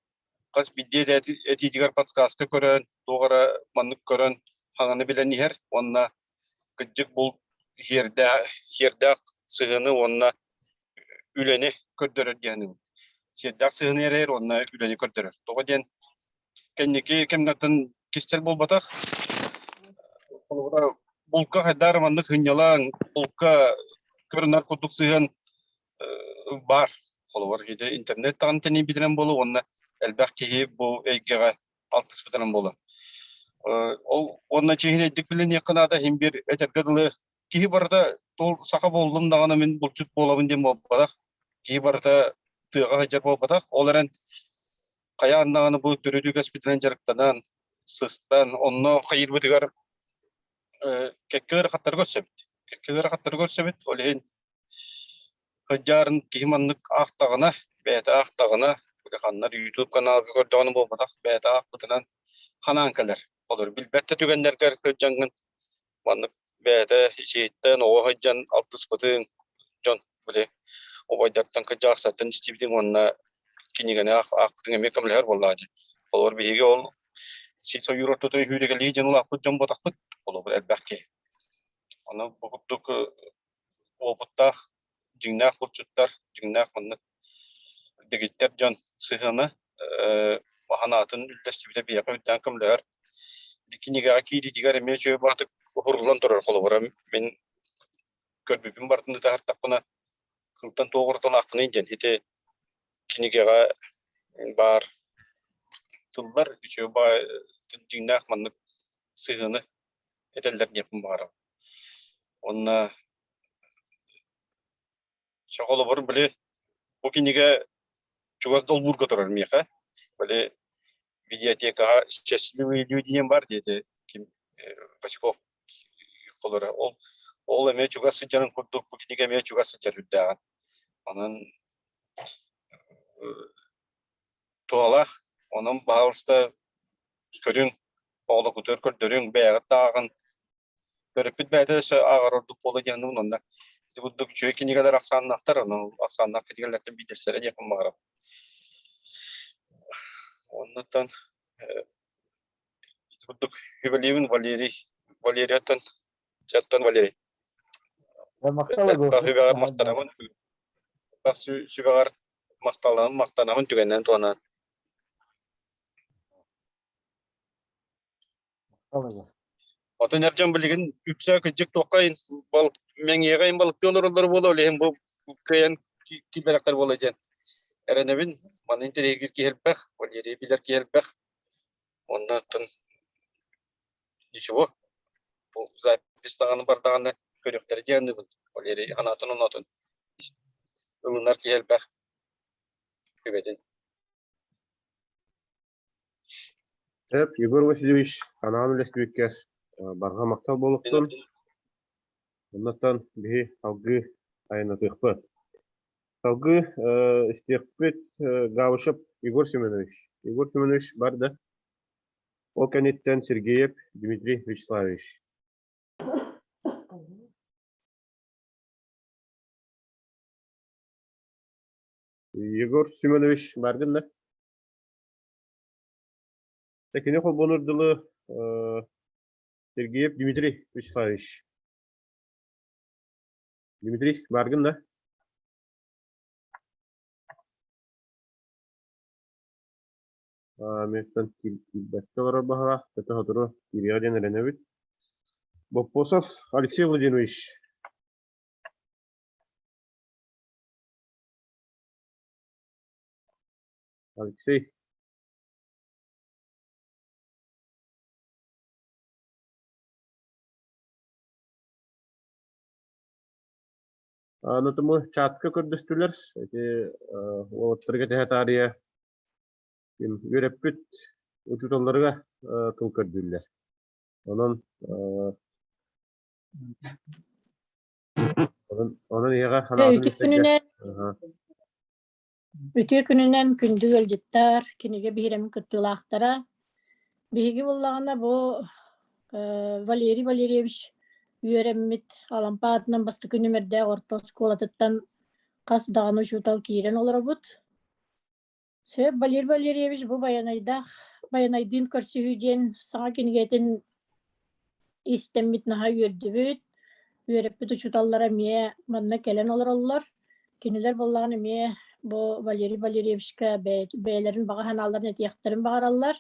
J: хас биирдии этиитигэр подсказка көрөн, туох эрэ маннык көрөн хаҥаны билэн иһэр уонна кырдьык булт сиэрдээх сыһыаны уонна үлэни көрдөрөр диэн сиэрдээх сыһыаны эрэйэр уонна үлэни көрдөрөр. Тоҕо диэн кэнники кэмнэртэн кистэл буолбатах. Холобура, булка хайдаар маннык сынньалаҥ, булка көрүнэр курдук сыһыан баар. Холобур, интернет даҕаны тэнийбитинэн буолуо уонна элбэх киһи бу эйгэҕэ алтыспытынан буолуо. Ол уонна чиэһинэйдик билиниэххэ наада иһин биир этэргэ дылы киһи барыта ол саха буоллум даҕаны мин булчут буолабын диэн буолбатах. Киһи барыта тыаҕа сылдьар буолбатах. Ол эрэн хайаан даҕаны бу төрүт үгэспитинэн дьарыктанан, сыстан, онно хайыырбытыгар кэккэ ыарахаттары көрсөбүт. Кэккэ ыарахаттары көрсөбүт. Ол иһин Сылдьаарын киһи маннык аахтаҕына, бэйэтэ аахтаҕына, ханна YouTube каналга көрдөҕүнэ буолбатах, бэйэтэ аахпытынан ханаан кэлэр. Олор билбэт да түгэннэргэр сылдьаҥҥын маннык бэйэтэ ичииттэн оҕо сылдьан алтыспытыҥ дьон били убайдартан кырдьаҕастартан истибитиҥ уонна кинигэни аахпытыҥ эмиэ көмөлөһөр буоллаҕа дии. Холобур, биһиги ол сис ойуур ортотугар сүүрэкэлии дьон улааппыт дьон буолбатахпыт, холобур, элбэх киһи. Ону бу курдук уопуттаах, дьиҥнээх булчуттар, дьиҥнээх маннык дэгиттэр дьон сыһыана санаатын үллэстибитэ биһиэхэ үрдээн көмөлөһөр. Кинигэҕэ киириитигэр эмиэ үчүгэй баҕатык уһуруллан турар холобура мин көрбүппүн барытын ытаһартахпына кылтан туох уратылаахпыный диэн ити кинигэҕэ баар тыллар үчүгэй баҕайы дьиҥнээх маннык сыһыаны этэллэр диэхпин баҕарабын. Уонна холобур били бу кинигэ чугас долбуурга турар миэхэ. Били видеотекаҕа «Счастливые люди» диэн бар диэти ким Васюков холоро. Ол ол эмиэ чугас сылдьарын курдук бу кинигэ эмиэ чугас сылдьар үрдээҕин. Онон туһалаах. Онон баһаалыста көрүҥ, оҕолоргутугар көрдөрүҥ, бэйэҕит да ааҕын. Төрөппүт бэйэтэ өссө ааҕар ордук буолуо диэн саныыбын уонна ити курдук үчүгэй кинигэлэр ахсааннаахтар, онон ахсааннаах кинигэлэртэн биирдэстэрэ диэхпин баҕарабын. Оннуттан ити курдук сүбэлиибин Валерий Валерияттан Чаттан Валерий.
D: Махтал Егор.
J: Сүбэҕэр махтанабын. Сүбэҕэр махтанабын, махтанабын түгэннэн туһанан. Отон эр дьон билигин үксэ кырдьык туохха балык мэҥиэҕэ балыктыы олороллор буолуо, ол иһин бу кыайан киирбэтэхтэр буолуо диэн эрэнэбин. Маны интэриэһиргиир киһи элбэх, Валерий билэр киһи элбэх. Онно оттон ничего, бу запись даҕаны бардаҕына көрүөхтэрэ диэн аныыбын. Валерий анаатын оноотун ылынар киһи элбэх сүбэтин.
B: Сөп, Егор Васильевич, анаан үлэстибиккэр барҕа махтал буолуохтун. Оннуттан биһи салгыы айаннатыахпыт. Салгыы истиэхпит Гавышев Егор Семенович. Егор Семенович бар да? Ол кэнниттэн Сергеев Дмитрий Вячеславович. Егор Семенович бардын да? Кини холбонур дылы Сергеев Дмитрий Вячеславович. Дмитрий, бааргын да? Миэттэн киирбэккэ олорор баһылаах, өтө сотору киириэҕэ диэн эрэнэбит. Боппосов Алексей Владимирович. Алексей. Аны туму чатка көрдөстүлэр. Ити уолаттарга тэһэ таарыйа үөрэппит учууталларга тыл көрдүүллэр. Онон онон ийэҕэ санаатын истэргэ.
E: Үтүө күнүнэн күндү ыалдьыттар, кинигэ биһирэмин кыттыылаахтара. Биһиги буоллаҕына бу Валерий Валерьевич үөрэммит Алампа аатынан бастакы нүмердээх орто оскуолатыттан хас даҕаны учуутал киирэн олоробут. Сөп, Валерий Валерьевич бу Байанайдаах Байанайдыын көрсүһүү диэн саҥа кинигэтин истэммит наһаа үөрдүбүт. Үөрэппит учууталлара эмиэ манна кэлэн олороллор. Кинилэр буоллаҕына эмиэ бу Валерий Валерьевичка бэйэлэрин баҕа санааларын этиэхтэрин баҕараллар.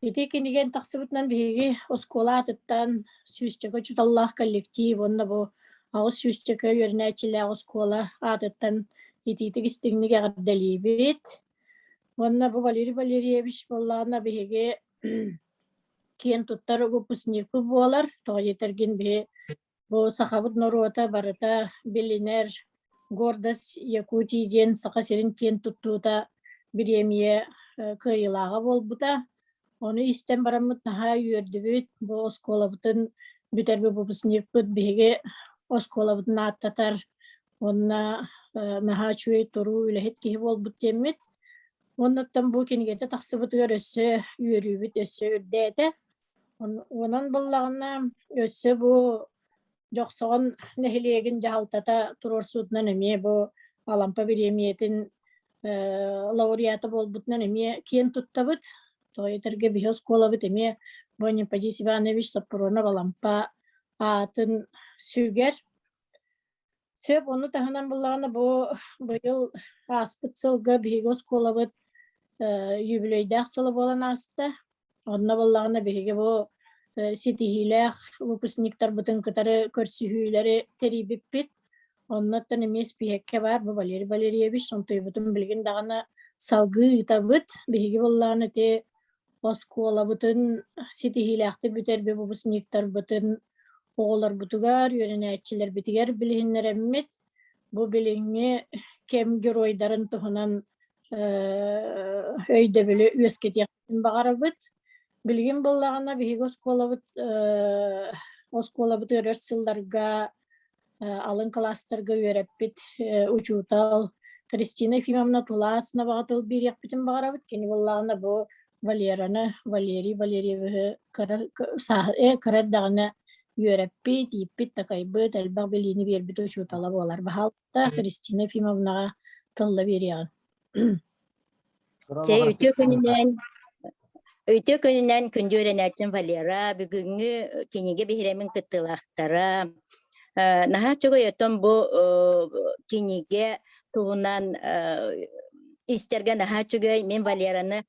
E: Ити кинигэн тахсыбытынан биһиги оскуола аатыттан сүүсчэкэ учууталлаах коллектив уонна бу аҕыс сүүсчэкэ үөрэнээччилээх оскуола аатыттан итиитик истиҥник эҕэрдэлиибит. Уонна бу Валерий Валерьевич буоллаҕына биһиги киэн туттар выпускникпыт буолар. Тоҕо диэтэргин биһи бу сахабыт норуота барыта билинэр Гордость Якутии диэн Саха сирин киэн туттуута бириэмийэ кыайыылааҕа буолбута. Ону истэн бараммыт наһаа үөрдүбүт. Бу оскуолабытын бүтэрбит выпускникпыт биһиги оскуолабытын ааттатар уонна наһаа үчүгэй туруу үлэһит киһи буолбут диэммит. Уоннаттан бу кинигэтэ тахсыбытыгар өссө үөрүүбүт өссө үрдээтэ. Онон буоллаҕына өссө бу Дьохсоҕон нэһилиэгин дьаһалтата туруорсуутунан эмиэ бу Алампа бириэмийэтин лауреата буолбутунан эмиэ киэн туттабыт. Тоҕо этэргэ биһи оскуолабыт эмиэ бу Анемподист Иванович Соппуруонап Алампа аатын сүгэр. Сөп, ону таһынан буллаҕына бу быйыл ааспыт сылга биһиги оскуолабыт юбилейдаах сыла буолан ааста. Онно буоллаҕына биһиги бу ситиһиилээх выпускниктарбытын кытары көрсүһүүлэри тэрийбиппит. Оннуттан эмиэ испииһэккэ баар бу Валерий Валерьевич онтуйбутун билигин даҕаны салгыы ыытабыт. Биһиги буоллаҕына ити оскуолабытын ситиһиилээхтик бүтэрбит выпускниктарбытын оҕолорбутугар, үөрэнээччилэрбитигэр билиһиннэрэммит, бу билиҥҥи кэм геройдарын туһунан өйдөбүлү үөскэтиэхпитин баҕарабыт. Билигин буоллаҕына биһиги оскуолабыт оскуолабытыгар өр сылларга алын кылаастарга үөрэппит учуутал Кристина Ефимовна Туласноваҕа тыл биэриэхпитин баҕарабыт. Кини буоллаҕына бу Валераны, Валерий Валерьевиһы кыра, кыра эрдэҕинэ үөрэппит, ииппит, такайбыт, элбэх билиини биэрбит учуутала буолар. Баһаалыста Кристина Ефимовнаҕа тылла биэриэҕин.
K: Чэй үтүө күнүнэн үтүө күнүнэн күндү үөрэнээччим Валера, бүгүҥҥү кинигэ биһирэмин кыттыылаахтара. Наһаа үчүгэй оттон бу кинигэ туһунан истэргэ наһаа үчүгэй. Мин Валераны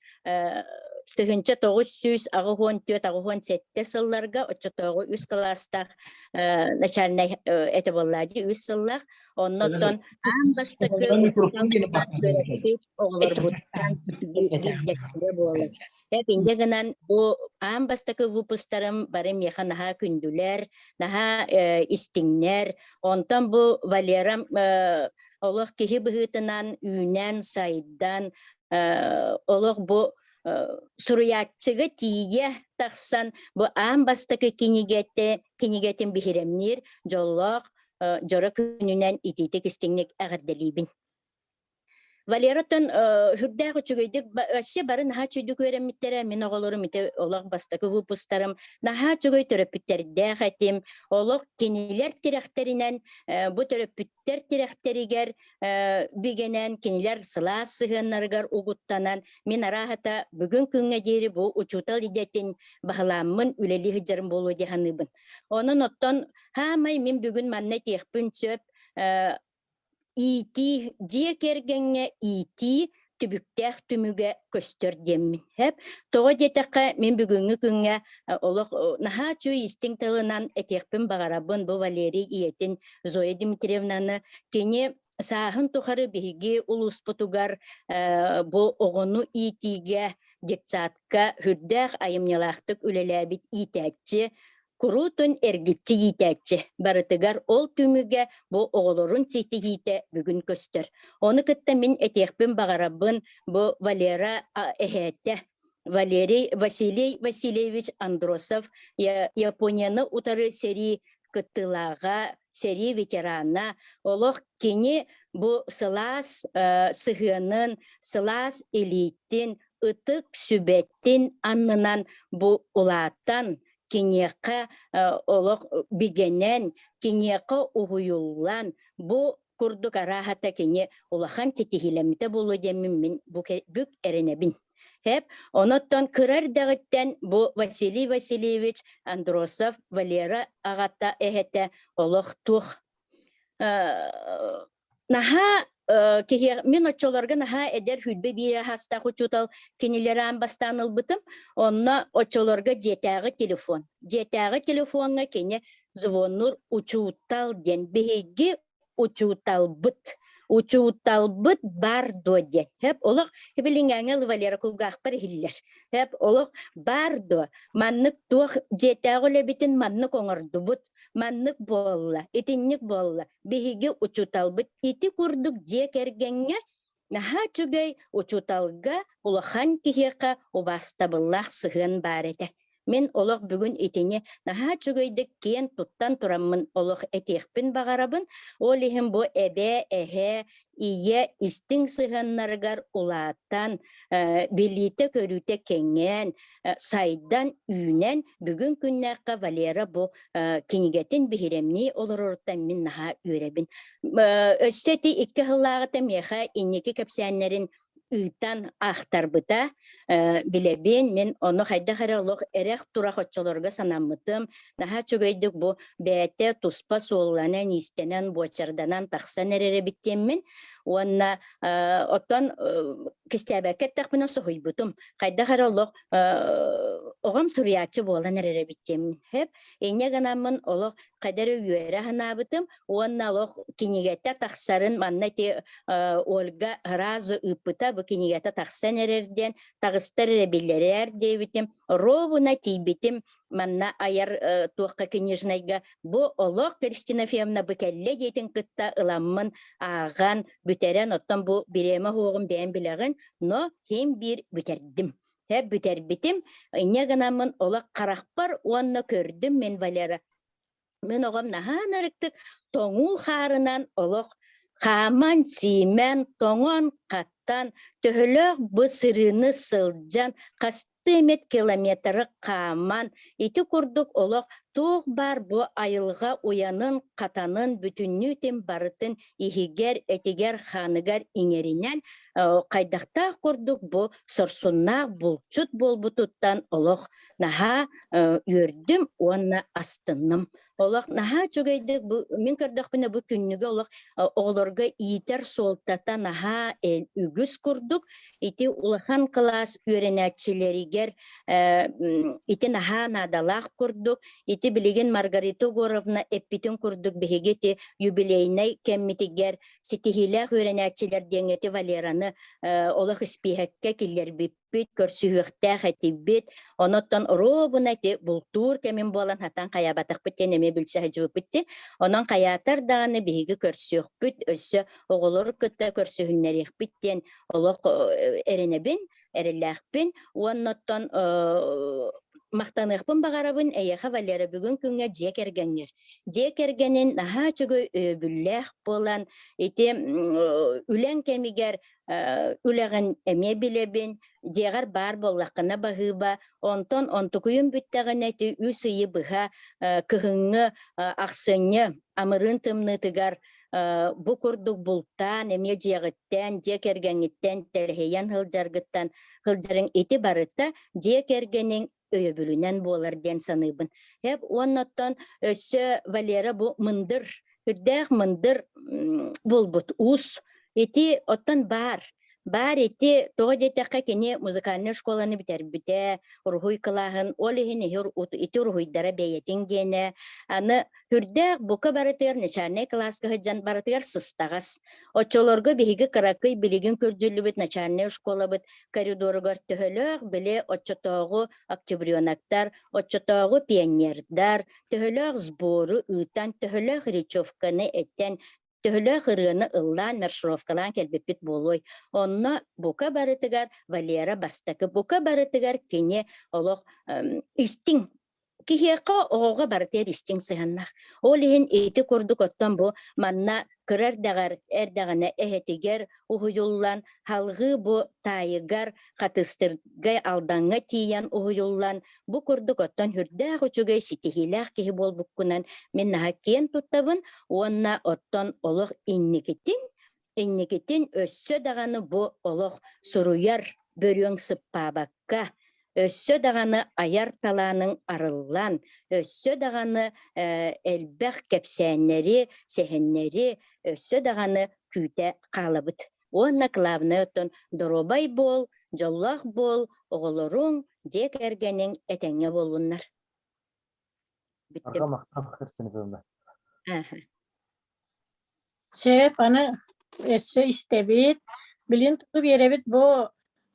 K: 1984-87 сылларга оччотооҕу үс кылаастаах начальнай этэ буоллаа дии үс сыллаах Оннуттан аан бастакы учуутал үөрэппит оҕолорбуттан биирдэстэрэ буолар. Инньэ гынан бу аан бастакы выпустарым бары миэхэ наһаа күндүлэр, наһаа истиҥнэр. Онтон бу Валерам олох киһи быһыытынан үүнэн, сайдан, олох бу суруйааччыга тиийэ тахсан бу аан бастакы кинигэтэ кинигэтин биһирэмниир дьоллоох дьоро күнүнэн итиитик истиҥник эҕэрдэлиибин. Валераттан үрдээх үчүгэйдик вообще бары наһаа үчүгэйдик үөрэммиттэрэ. Мин оҕолорум ити олох бастакы выпустарым наһаа үчүгэй төрөппүттэрдээх этим. Олох кинилэр тирэхтэринэн бу төрөппүттэр тирэхтэригэр бигэнэн кинилэр сылаас сыһыаннарыгар угуттанан мин арааһата бүгүн күҥҥэ диэри бу учуутал идэтин баһылааммын үлэлии сылдьарым буолуо дии саныыбын. Онон оттон Хаамай мин бүгүн манна этиэхпин сөп иитии дьиэ кэргэҥҥэ иитии түбүктээх түмүгэ көстөр диэммин. Хэп. Тоҕо диэтэххэ, мин бүгүҥҥү күҥҥэ олох наһаа үчүгэй истиҥ тылынан этиэхпин баҕарабын бу Валерий ийэтин Зоя Дмитриевнаны. Кини сааһын тухары биһиги улууспутугар бу оҕону иитиигэ детсадка сүрдээх айымньылаахтык үлэлээбит иитээччи. Куруутун эргиччи иитээччи, барытыгар ол түмүгэ бу оҕолорун ситиһиитэ бүгүн көстөр. Ону кытта мин этиэхпин баҕарабын бу Валера эһээтэ Валерий Василий Васильевич Андросов Японияны утары сэрии кыттыылааҕа, сэрии ветерана, олох кини бу сылаас сыһыанын, сылаас илиитин, ытык сүбэтин аннынан бу улаатан, киниэхэ олох бигэнэн, киниэхэ уһуйуллан, бу курдук арааһата кини улахан ситиһиилэммитэ буолуо диэммин мин бүк эрэнэбин. Хэп, оноттон кыра эрдэҕиттэн бу Василий Васильевич Андросов Валера аҕата эһэтэ олох туох наһаа киһи мин оччолорго наһаа эдэр 21 аһаастаах учуутал кинилэри аан бастаан ылбытым. Онно оччолорго дьиэтээҕи телефон. Дьиэтээҕи телефоҥҥа кини звоннуур учуутал диэн биһиги учууталбыт учууталбыт бар дуо диэн хэп олох билиҥҥээҥҥэ Валера кулгаахпар иһиллэр хэп олох бар дуо маннык туох дьиэтээҕи үлэбитин маннык оҥордубут маннык буолла итинник буолла биһиги учууталбыт ити курдук дьиэ кэргэҥҥэ наһаа үчүгэй учууталга улахан киһиэхэ убаастабыллаах сыһыан баар этэ Мин олох бүгүн итини наһаа үчүгэйдик киэн туттан тураммын олох этиэхпин баҕарабын. Ол иһин бу эбээ, эһээ, ийэ истиҥ сыһыаннарыгар улаатан, билиитэ-көрүүтэ кэҥээн, сайдан, үүнэн, бүгүн күннээххэ Валера бу кинигэтин биһирэмнии олороруттан мин наһаа үөрэбин. Өссө ити икки сыллааҕыта миэхэ инники кэпсээннэрин ыытан аахтарбыта билэбин мин ону хайдах эрэ олох эрэх-турах оччолорго санаммытым наһаа үчүгэйдик бу бэйэтэ туспа суолланан иистэнэн буочарданан тахсан эрэр эбит диэммин уонна оттон кистээбэккэ эттэхпинэ соһуйбутум хайдах эрэ олох оҕом суруйааччы буолан эрэр эбит диэммин хэп инньэ гынаммын олох хайда эрэ үөрэ санаабытым уонна олох кинигэтэ тахсарын манна ити Ольга сразу ыыппыта бу кинигэтэ тахсан эрэр диэн таҕыстар эрэ биллэрээр диэбитим ровно тиийбитим манна айар туохха книжнайга бу олох Кристина Ефимовна бу кэллэ диэтин кытта ыламмын ааҕан бүтэрэн оттон бу бириэмэ уһуоҕун бэйэм билэҕин но син биир бүтэрдим Тэ бүтэрбитим инньэ гынаммын олох харахпар уонна көрдүм мин Валера Мин оҕом наһаа ынырыктык тоҥуу хаарынан олох хааман-сиимэн, тоҥон-хаттан, төһөлөөх бу сырыыны сылдьан, хастыы эмит километры хааман, ити курдук олох туох баар бу айылҕа уйанын-хатанын бүтүннүүтүн барытын иһигэр, этигэр-хааныгар иҥэринэн, хайдахтаах курдук бу сорсуннаах булчут буолбутуттан олох наһаа үөрдүм уонна астынным. Олох наһаа үчүгэйдик бу мин көрдөхпүнэ бу күннүгэ олох оҕолорго иитэр суолтата наһаа үгүс курдук. Ити улахан кылаас үөрэнээччилэригэр ити наһаа наадалаах курдук. Ити билигин Маргарита Егоровна эппитин курдук биһиги ити юбилейнай кэммитигэр ситиһиилээх үөрэнээччилэр диэҥҥэ ити Валераны олох испииһэккэ киллэрбиппит көрсүһүөхтээх этибит. Онон оруобуна ити бултуур кэмин буолан хатан хайаабатахпыт диэн эмиэ билсэ сылдьыбыппыт дии. Онон хайаатар даҕаны биһиги көрсүөхпүт, өссө оҕолору кытта көрсүһүннэриэхпит диэн олох эрэнэбин, эрэллээхпин. Уонна оттон махтаныахпын баҕарабын эйиэхэ, Валера, бүгүн күҥҥэ дьиэ кэргэҥҥэр. Дьиэ кэргэнин наһаа үчүгэй өйөбүллээх буолан, ити үлэҥ кэмигэр үлэҕин эмиэ билэбин, дьиэҕэр баар буоллаххына баһыыба, онтон онтукуйун бүттэҕинэ ити үс ыйы быһа кыһыҥҥы ахсынньы амырыын тымныытыгар бу курдук бултаан эмиэ дьиэҕиттэн, дьиэ кэргэҥҥиттэн тэлэһийэн сылдьаргыттан сылдьарыҥ ити барыта дьиэ кэргэниҥ өйөбүлүнэн буолар диэн саныыбын. Эп уонна оттон өссө Валера бу мындыр, үрдээх мындыр буолбут уус. Ити оттон баар. Баар ити тоҕо диэтэххэ кини музыкальнай школаны бүтэрбитэ, уруһуй кылааһын, ол иһин ити уруһуйдара бэйэтин гиэнэ. Аны үрдээх бука барытыгар начальнай кылааска сылдьан барытыгар сыстаҕас. Оччолорго биһиги кыракый билигин көрдүллүбүт начальнай школабыт коридоругар төһөлөөх били оччотооҕу октябреноктар, оччотооҕу пионердар төһөлөөх сбору ыытан, төһөлөөх речевканы этэн, төһөлөөх ырыаны ыллаан маршировкалаан кэлбиппит буолуой. Онно бука барытыгар Валера бастакы, бука барытыгар кини олох истиҥ киһиэхэ оҕоҕо барытыгар истиҥ сыһыаннаах. Ол иһин ити курдук оттон бу манна кыра эрдэҕэр эрдэҕинэ эһэтигэр уһуйуллан, халҕыы бу таайыгар Хатыстырга Алдаҥҥа тиийэн уһуйуллан, бу курдук оттон үрдээх үчүгэй ситиһиилээх киһи буолбуккунан мин наһаа киэн туттабын уонна оттон олох инникитин инникитин өссө даҕаны бу олох суруйар бөрүөҥ сыппаабакка, өссө даҕаны айар талааныҥ арыллан, өссө даҕаны элбэх кэпсээннэри, сэһэннэри өссө даҕаны күүтэ хаалабыт. Уонна главное оттон доруобай буол, дьоллоох буол, оҕолоруҥ, дьиэ кэргэниҥ этэҥҥэ буоллуннар. Бүттүм.
D: Арҕа махтал Херсонесовна.
E: Сөп, аны өссө истэбит. Билин туту биэрэбит бу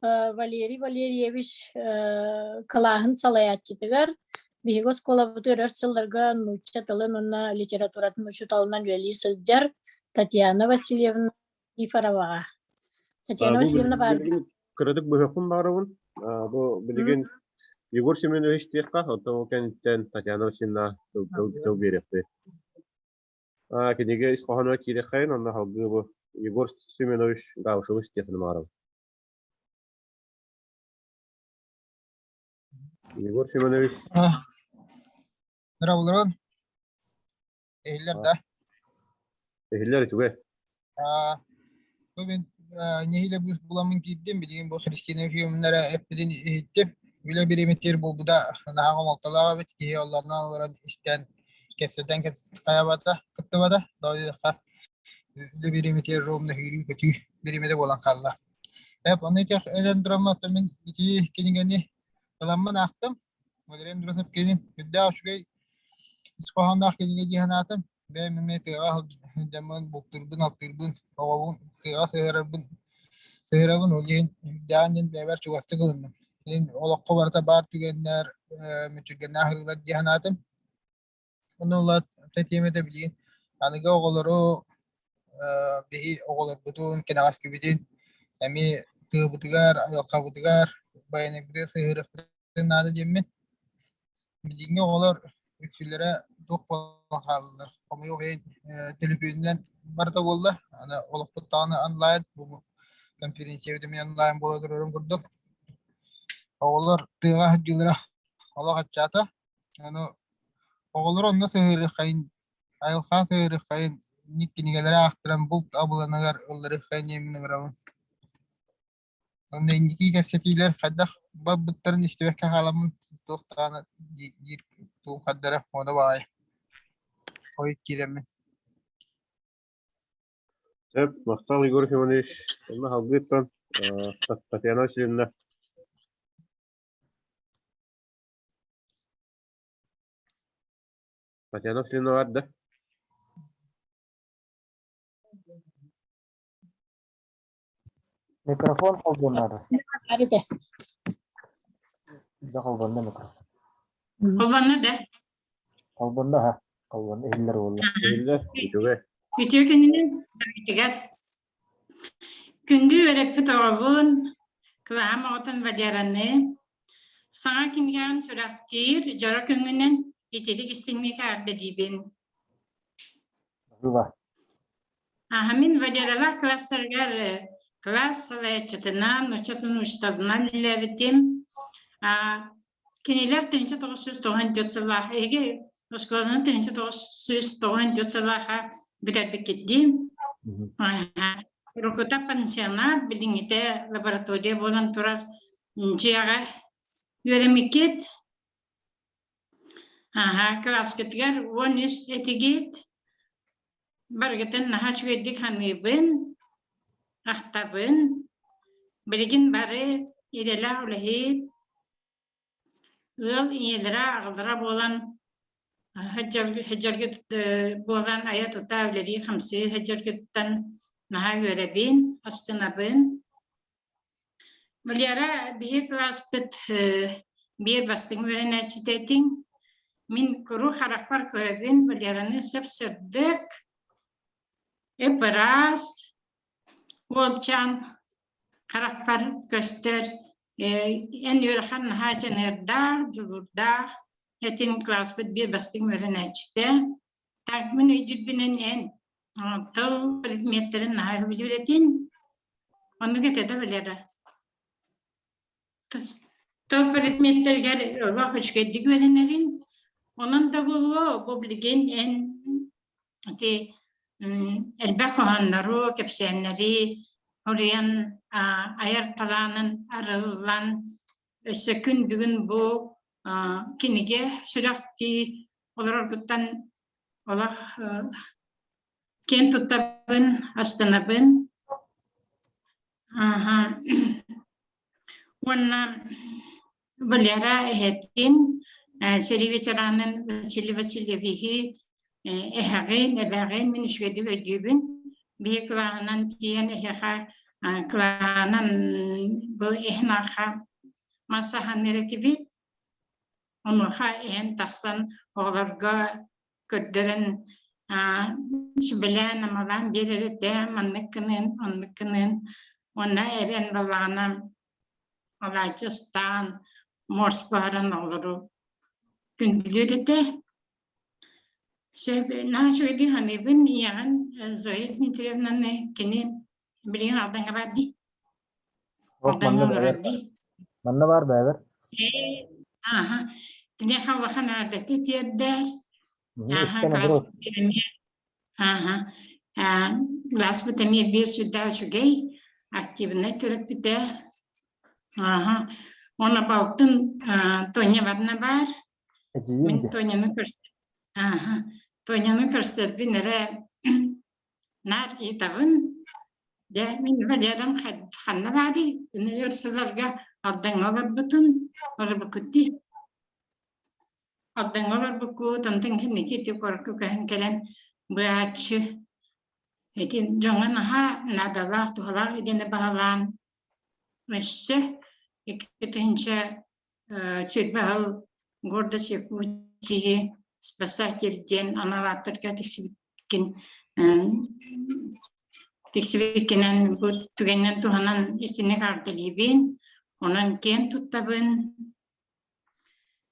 E: Валерий Валерьевич кылааһын салайааччытыгар биһиги оскуолабыт өр сылларга нуучча тылын уонна литературатын учууталынан үлэлии сылдьар Татьяна Васильевна Никифороваҕа. Татьяна Васильевна баар.
B: Кыратык быһыахпын баҕарабын. Бу билигин Егор Семенович диэххэ, оттон ол кэнниттэн Татьяна Васильевна тыл биэриэхпит. Кинигэ ис хоһооно киириэххэйин, онно салгыы бу Егор Семенович Габышевич диэхпин баҕарабын. Егор Семенович.
L: Здравствуйте. Иһиллэр да?
B: Иһиллэр үчүгэй.
L: Бу мин нэһиилэ быыс буламмын киирдим. Билигин бу Христина Ефимовна эппитин иһиттим. Үлэ бириэмэтигэр буолбута наһаа хомолтолоох эбит. Киһи оллонон олорон истэн кэпсэтэн хайабата, кыттыбата. Тоҕо диэтэххэ, үлэ бириэмэтигэр ровно сүүрүү-көтүү бириэмэтэ буолан хаалла. Эп, ону ити этэн тураммын, оттон мин ити кинигэни ыламмын аахтым. Валерий Андросов кини үрдээх үчүгэй ис хоһоонноох кинигэ дии санаатым. Бэйэм эмиэ тыаҕа сылдьаммын, бултуурбун-алтыырбын, оҕобун тыаҕа сыһыарарбын сыһыарабын, ол иһин үрдээҕин диэн бэйэбэр чугастык ылынным. Иһин олоххо барыта баар түгэннэр, мүччүргэннээх ырыылар дии санаатым. Ону ыла тэтиэмэтэ билигин аныгы оҕолору биһи оҕолорбутун, кэнэҕэскибитин эмиэ тыабытыгар, айылҕабытыгар, байанайбытыгар сыһыарыахпытын наада диэммин. Билиҥҥи оҕолор үксүлэрэ туох буолан хааллылар, хомойуох иһин, төлөпүөнүнэн барыта буолла. Аны олохпут даҕаны онлайн, бу конференциябыт эмиэ онлайн буола турарын курдук. Оҕолор тыаҕа сылдьыылара олох аччаата. Аны оҕолор онно сыһыарыаххайын, айылҕа сыһыарыаххайын, инник кинигэлэри аахтаран булт абыланыгар ылларыаххайын диэммин ыҥырабын. Онно инники кэпсэтиилэр хайдах барбыттарын истибэккэ хааламмын туох даҕаны диир тугум хардара муода баҕайы. Хойут киирэммин.
B: Сөп, махтал Егор Иванович. Онно салгыыттан Татьяна Васильевна. Татьяна Васильевна бар да?
D: Микрофон холбуон наада. Дьэ холбонно микрофон.
M: Холбонно да?
D: Холбонно ха. Холбонно иһиллэр буолла.
B: Иһиллэр, үчүгэй.
M: Үтүө күнүнэн барытыгар. Күндү үөрэппит оҕобун, кылааһым оҕотун Валераны, саҥа кинигэҕин сүрэхтиир дьоро күҥҥүнэн итирик истиҥник эҕэрдэлиибин.
D: Баһыыба.
M: Аха, мин Валералаах класстарыгар кылаас салайааччытынан, нуучча тылын учууталынан үлэлээбитим. Кинилэр 1994 сыллаах эһиги оскуоланы 1994 сыллаахха бүтэрбиккит дии. Уруккута пансионат, билиҥҥитэ лаборатория буолан турар дьиэҕэ үөрэммиккит. Аһа, кылааскытыгар 13 этигит. Барыгытын наһаа үчүгэйдик саныыбын, ахтабын. Билигин бары идэлээх үлэһит, ыал ийэлэрэ, аҕалара буолан сылдьаргыт буолан айа-тута үлэлии-хамсыы сылдьаргыттан наһаа үөрэбин, астынабын. Валера, биһи кылааспыт биир бастыҥ үөрэнээччитэ этиҥ. Мин куруук харахпар көрөбүн, Валераны сып-сырдык, ып-ыраас уолчаан харахпар көстөр. Эн үөрэххэр наһаа дьаныардаах, дьулуурдаах этиҥ, кылааспыт биир бастыҥ үөрэнээччитэ. Так мин өйдүүрбүнэн эн тыл предметтэрин наһаа сөбүлүүр этиҥ. Оннук этэ да Валера? Тыл предметтэригэр олох үчүгэйдик үөрэнэрин. Онон да буолуо, бу билигин эн ити элбэх хоһооннору, кэпсээннэри суруйан айар талаанын арыллан өссө күн бүгүн бу кинигэ сүрэхтии олороргуттан олох киэн туттабын, астынабын. Аха. Уонна Валера эһэтин, сэрии ветеранын Василий Васильевиһы эһэҕин, эбэҕин мин үчүгэйдик өйдүүбүн. Биһи кылааһынан тиийэн эһиэхэ кылааһынан бу эһин арха мас аһаннар этибит. Онуоха эһэн тахсан оҕолорго көрдөрөн сүбэлээн-амалаан биэрэр этэ, маннык гыныан, оннук гыныан. Уонна эбэн балаҕана алаадьы ыстаан, морс буһаран оҕолору күндүлүүр этэ. Сөп, наһаа үчүгэйдик саныыбын ийэҕин Зоя Дмитриевнаны кини билигин Алдаҥҥа баар дии. Алдаҥҥа олорор дии.
D: Манна баар бэйэбэр.
M: Ааха. Киниэхэ улахан эҕэрдэтэ тиэрдээр. Ааха, Ааха. Кылааспыт эмиэ биир сүрдээх үчүгэй, активнай төрөппүтэ. Ааха. Уонна балтын Тоня барна баар. Мин Тоняны көрсө Ааха. Тоняны көрсөрбүн эрэ наар ыытабын. Дьэ, мин Валерам ханна баарый? Өр сылларга Алдаҥҥа олорбутун, олорбуккут дии. Алдаҥҥа олорбуккут, онтон кэнники ити куоракка көһөн кэлэн быһааччы ити дьоҥҥо наһаа наадалаах, туһалаах идэни баһылаан өссө 2000 сүүрбэ сыл Гордость Якутии спасатель диэн анал ааттарга тиксибиккин тиксибиккинэн бу түгэнинэн туһанан истиҥник эҕэрдэлиибин, онон киэн туттабын.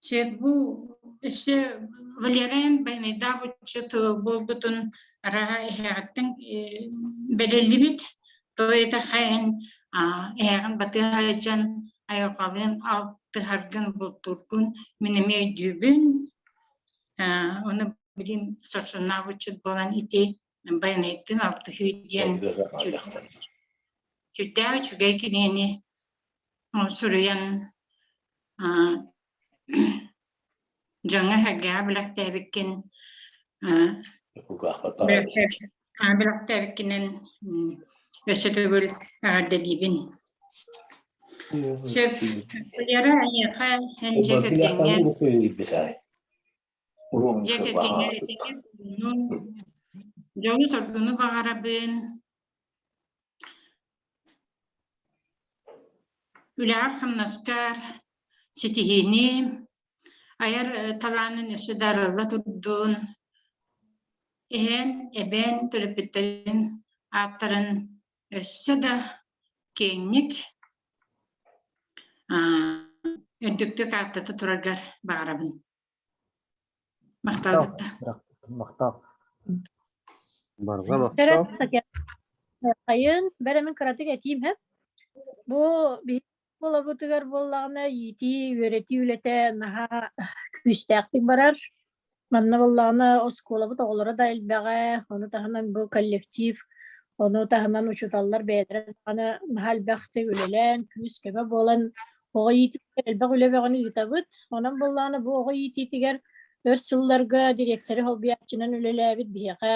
M: Сөп бу өссө Валериан Байнайдаабыччы буолбутун араһа эһэҕиттэн бэриллибит. Тоҕо диэтэххэ эн эһэҕин батыһа сылдьан айылҕалыын алтыһаргын, бултуургун мин эмиэ өйдүүбүн. Ону билим сорсуннаабыччыт буолан ити Байанайдыын алтыһыы диэн сүрдээх үчүгэй кинигэни суруйан дьоҥҥо-сэргэҕэ бэлэхтээбиккин бэлэхтээбиккинэн өссө төгүл эҕэрдэлиибин. Сөп. Валера, эйиэхэ эн дьиэ кэргэҥҥэ дьиэ кэргэҥҥэ дьолу-соргуну баҕарабын. Үлэҕэр-хамнаскар ситиһиини, айар талаанын өссө да арылла турдун, эһээн, эбээн төрөппүттэрин ааттарын өссө да киэҥник үрдүктүк ааттата тураргар баҕарабын. Махтал кытта.
D: Махтал.
B: Барҕа махтал.
E: Хайын, бэрэмин кыратык этиим һэ. Бу биһиги буолабытыгар буоллаҕына иитии, үөрэтии үлэтэ наһаа күүстээхтик барар. Манна буоллаҕына оскуолабыт оҕолоро да элбэҕэ, ону таһынан бу коллектив, ону таһынан учууталлар бэйэлэрэ даҕаны наһаа элбэхтик үлэлээн, күүс-көмө буолан оҕо иитиитигэр элбэх үлэ бөҕөнү ыытабыт. Онон буоллаҕына бу оҕо иитиитигэр өр сылларга дириэктэри солбуйааччынан үлэлээбит биһиэхэ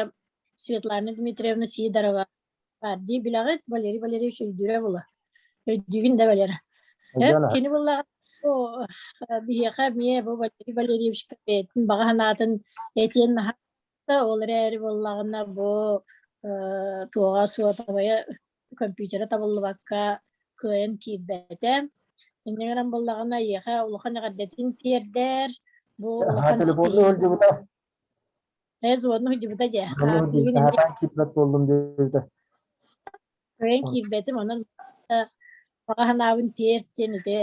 E: Светлана Дмитриевна Сидорова баар дии билэҕит, Валерий Валерьевич өйдүүрэ буолуо. Өйдүүгүн да Валера. Кини буллаҕа биһиэхэ эмиэ бу Валерий Валерьевичка бэйэтин баҕа санаатын этиэн наһаа ол эрээри буоллаҕына бу туоҕа суотабайа компьютера табыллыбакка кыайан киирбэтэ. Инньэ гынан буоллаҕына эйиэхэ улахан эҕэрдэтин тиэрдэр. Бу улахан
D: телефонну сылдьыбыта.
E: Ээ, звонну сылдьыбыта дьэ.
D: Саатаан киирбэт буоллум диэбитэ.
E: Кыайан киирбэтим, онон баҕа санаабын тиэрт диэн ити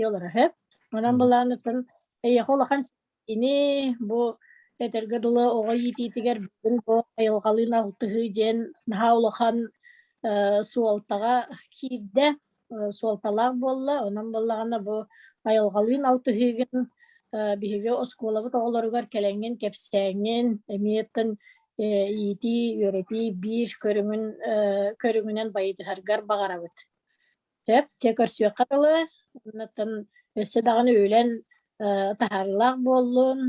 E: олоро сөп. Онон былааныттан эйиэхэ улахан Кини бу этэргэ дылы оҕо иитиитигэр бүгүн бу айылҕалыын алтыһыы диэн наһаа улахан суолтаҕа киирдэ, суолталаах буолла. Онон буоллаҕына бу айылҕалыын алтыһыыгын биһиги оскуолабыт оҕолоругар кэлэҥҥин кэпсээҥҥин эмиэ иитии, үөрэтии биир көрүҥүн көрүҥүнэн байытыһаргар баҕарабыт. Сөп, дьэ көрсүөххэ дылы, оннуттан өссө даҕаны үлэн таһаарыылаах буоллун,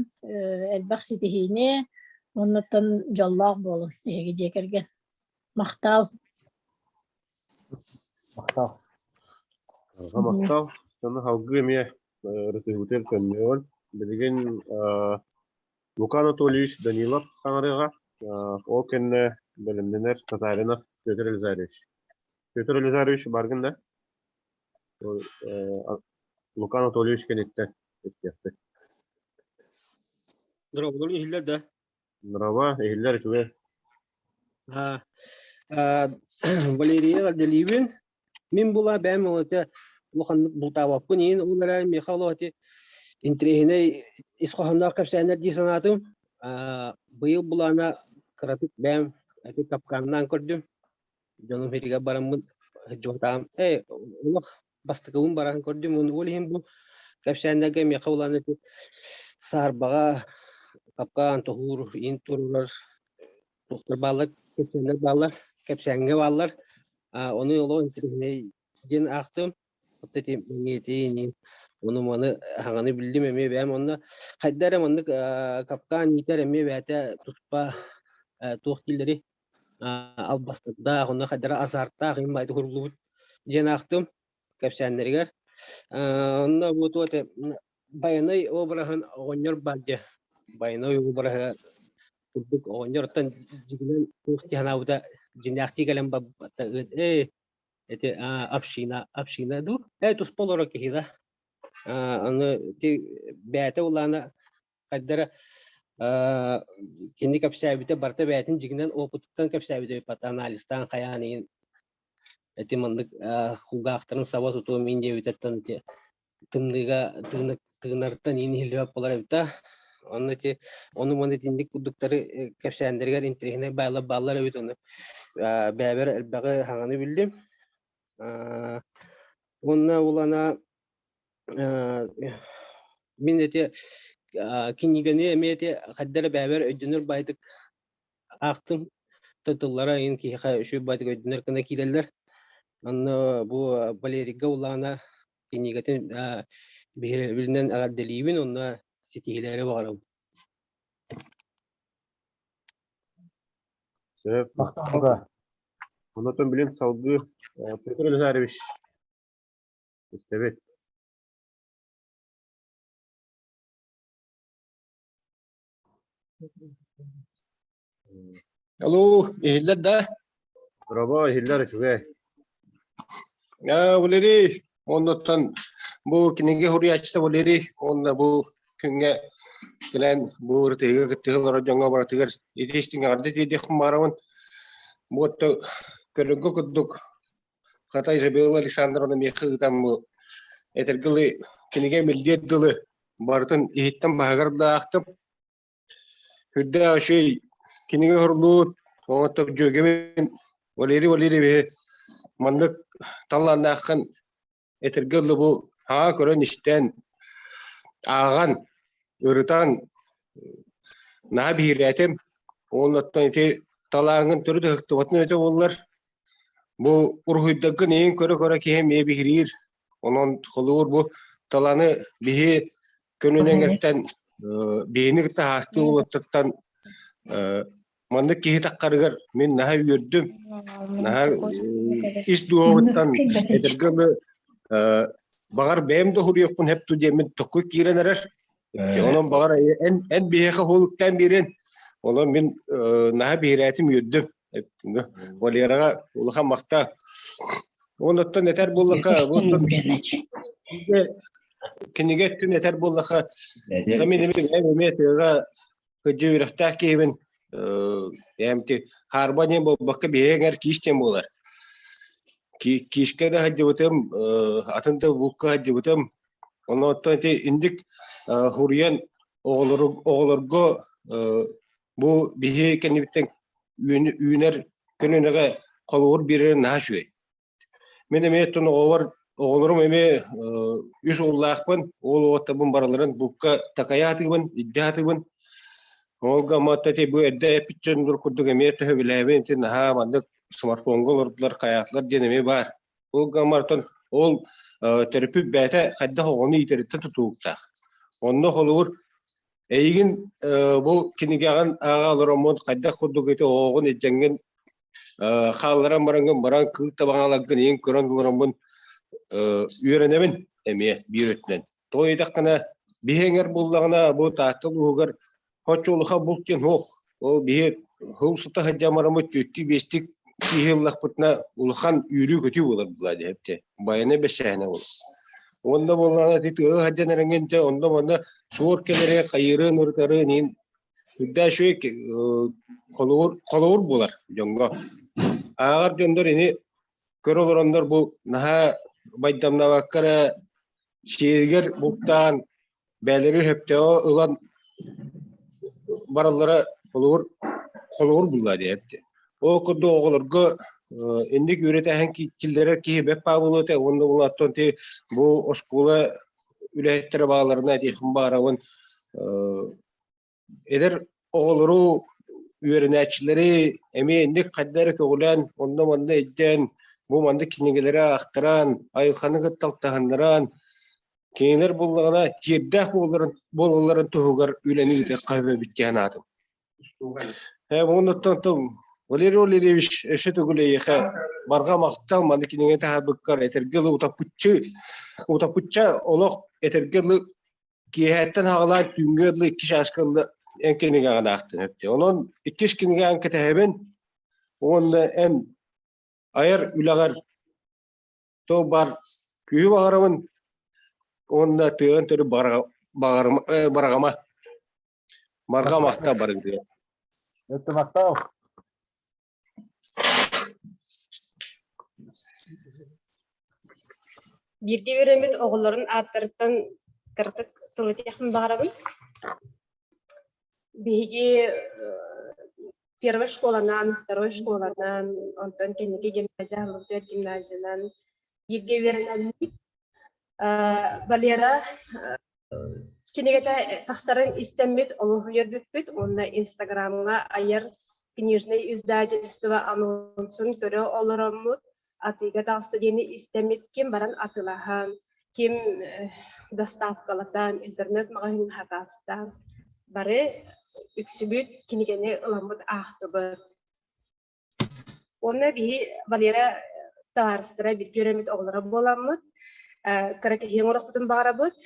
E: элбэх ситиһиини, оннуттан дьоллоох буолун эһиги дьиэ кэргэн. Махтал.
D: Махтал.
B: Аҕа махтал. Сону салгыы эмиэ ырытыһыытыгар төннүөҕүн. Билигин Лука Анатольевич Данилов саҥарыаҕа. Ол кэннэ бэлэмнэнэр Татаринов Петр Елизарович. Петр Елизарович баргын да? Лука Анатольевич кэнниттэн истиэхпит.
J: Здорово, иһиллэр да?
B: Здорово, иһиллэр үчүгэй.
N: Валерия Горделивин. Мин була бэйэм ол этэ улаханнык бултаабаппын иин ол эрээри миэхэ олох ити интэриэһинэй ис хоһоонноох кэпсээннэр дии санаатым. Быйыл булаана кыратык бэйэм ити капканнаан көрдүм. Дьонум иһитигэр бараммын дьуотаам ээ олох бастакыбын баран көрдүм уонна ол иһин бу кэпсээннэргэ миэхэ улаан ити саарбаҕа капкаан тоһуур иин турулар туохтар бааллар кэпсээннэр бааллар кэпсээҥҥэ бааллар ону олох интэриэһинэй диэн аахтым ити мэҥиэтин ону маны хаҥаны биллим эмиэ бэйэм онно хайда эрэ маннык капкаан иитэр эмиэ бэйэтэ туспа туох дииллэрий албастардаах, онно хайдара азартаах им байды куруллубут диэн аахтым кэпсээннэригэр. Онно бу туох этэ Байанай обраһын оҕонньор баар дьэ. Байанай обраһа курдук оҕонньортон дьигинэн туох дии санаабыта дьиҥнээхтии кэлэн барбыта ээ ити община община дуу ээ туспа олорор киһи да аны ити бэйэтэ улаана хайдара кини кэпсээбитэ барыта бэйэтин дьиҥинэн опытыттан кэпсээбитэ эбит анализтаан хайаан иһин ити маннык кулгаахтарын саба тутуом иин диэбитэттэн ити тымныыга тыынарыттан иин иһиллибэт буолар эбит да онно ити ону маны итинник курдуктары кэпсээннэригэр интэриэһинэй баалар бааллар эбит ону бэйэбэр элбэҕи хаҥаны биллим уонна улана Мин ити кинигэни эмиэ ити хайда эрэ бэйэбэр өйдөнөр баайдык аахтым. Тыллара иһин киһиэхэ үчүгэй баайдык өйдөнөр гына киирэллэр. Онно бу Валерийга Улаана кинигэтин биһирэбилинэн эҕэрдэлиибин уонна ситиһиилэри баҕарабын.
B: Сөп.
D: Махтал
B: Онотон билим салгыы Петр Елизарович Истэбит.
O: Алло, иһиллэр да?
B: Дорообо, иһиллэр үчүгэй.
O: Э, Валерий, оннуттан бу кинигэ суруйааччыта Валерий уонна бу күҥҥэ кэлэн бу ырытыһыыга кыттыһа олорор дьоҥҥо барытыгар ити истиҥ эҕэрдэ диэдиэхпин баҕарабын. Бу отто көрөргө курдук Хата Изабелла Александровна миэхэ ыытан бу этэргэ дылы кинигэ мэлдиэр дылы барытын иһиттэн баһыгар да аахтым. Үрдээх үчүгэй кинигэ оһорлуут, оҥоттон дьүөгэбин Валерий Валерьевиһы маннык талааннааххын этэргэ дылы бу хаҥа көрөн-истэн, ааҕан, ырытан наһаа биһирээтим. Уонна оттон ити талааҥҥын төрүт ыһыктыбатын эбитэ буоллар, бу уруһуйдаргын иһин көрө-көрө киһи эмиэ биһириир. Онон холуур бу таланы биһи көнүнэн эҥэртэн биһини кытта хаастыы уолаттартан. Маннык киһи таххарыгар мин наһаа үөрдүм. Наһаа ис дууһабыттан этэргэ дылы баҕар бэйэм да уһуруйуохпун сөп диэммин токку киирэн эрэр. Онон баҕар эн эн биһиэхэ уһулуктаан биэрин. Онон мин наһаа биһирээтим үөрдүм. Валераҕа улахан махтал. Онуттан этэр буоллахха, бу кинигэ өттүн этэр буоллахха, мин эмиэ тыаҕа кырдьы үөрэхтээх киһибин эмти хаарба диэн буолбакка биһиги эҥэр киис диэн буолар. Киискэ да сылдьыбытым, атын да булка сылдьыбытым. Онон ити инник хуруйан оҕолорго бу биһи кэннибиттэн үүнэр көнүнэҕэ холобур биэрэр наһаа үчүгэй. Мин эмиэ оттон оҕолор оҕолорум эмиэ үс уоллаахпын, уол уолаттарбын барыларын булка такайа сатыыбын, илдьэ сатыыбын. Оҕолго ама ити бу эрдэ эппит дьоннор курдук эмиэ төһөбүлээбин ити наһаа маннык смартфоҥҥа олордулар, хайаатылар диэн эмиэ баар. Ол гаммартан ол төрөппүт бэйэтэ хайдах оҕону иитэриттэн тутулуктаах. Онно холобур эйигин бу кинигэҕин ааҕа олороммун хайдах курдук ити оҕоҕун илдьэҥҥин хаалларан бараҥҥын баран кыыл табаҥаларгын иин көрөн олороммун үөрэнэбин эмиэ биир өттүнэн. Тоҕо диэтэххинэ биһи эҥэр буллаҕына бу Таатта улууһугар Хоччу улахан булт диэн суох. Ол биһи сыл сута сылдьан бараммыт түөртүү биэстик киһи ыллахпытына улахан үөрүү-көтүү буолар буолаа диэбитэ. Байана бэсээһинэ буолар. Уонна буоллаҕына ити тыаһы сылдьан эрэҥҥин дьэ онно манна суор кэлэрэ хайыырын ырытарын иин үрдээх үчүгэй холобур холобур буолар дьоҥҥо. Ааҕар дьоннор ини көрө олороннор бу наһаа байдамнабакка эрэ сиэригэр бултаан бэйэлэрин сөптөөҕү ылан бараллара холобур холобур булла диэбит. Ол курдук оҕолорго инник үөрэтээһин киллэрэр киһи бэт баа этэ уонна улааттан ти бу оскуола үлэһиттэрэ бааларына этиэхпин баарабын эдэр оҕолору үөрэнээччилэри эмиэ инник хайда эрэ көҕүлээн онно-манна илдьэн бу маннык кинигэлэри аахтаран айылҕаны кытта алтыһыннаран кинилэр буоллаҕына киэрдээх буолларын буолалларын туһугар үлэни ыытыахха сөп эбит диэн санаатым. Ээ оннуттан Валерий Валерьевич өссө төгүл эйиэхэ барҕа махтал маны кинигэ таһаарбыккар этэргэ дылы утаппыччы утаппычча олох этэргэ дылы киэһээттэн хаҕалаан түүҥҥү дылы икки чааска ылла эн кинигэҕин аахтын өттө. Онон иккис кинигэҕин кэтэһэбин уонна эн айар үлэҕэр то бар күүһү баҕарабын уонна тыаҕын төрүт бараҕама барҕа махта барыгытыгар.
D: Өттө махтал.
F: Бииргэ үөрэммит оҕолорун ааттарыттан кыратык тыл этиэхпин баҕарабын. Биһиги первой школанан, второй школанан, онтон кэнники гимназия аһыллыбытыгар гимназиянан бииргэ үөрэнэммит. Валера Кинигэтэ тахсарын истэммит олус үөрбүппүт уонна Инстаграмҥа айар книжнай издательство анонсун көрө олороммут атыыга таҕыста диэни истэммит ким баран атыылаһан, ким доставкалатан, интернет-маҕаһыыҥҥа хатаастаан бары үксүбүт кинигэни ыламмыт аахтыбыт. Уонна биһи Валера табаарыстара бииргэ үөрэммит оҕолоро буоламмыт, кыра киһи оҥоруохпутун баҕарабыт.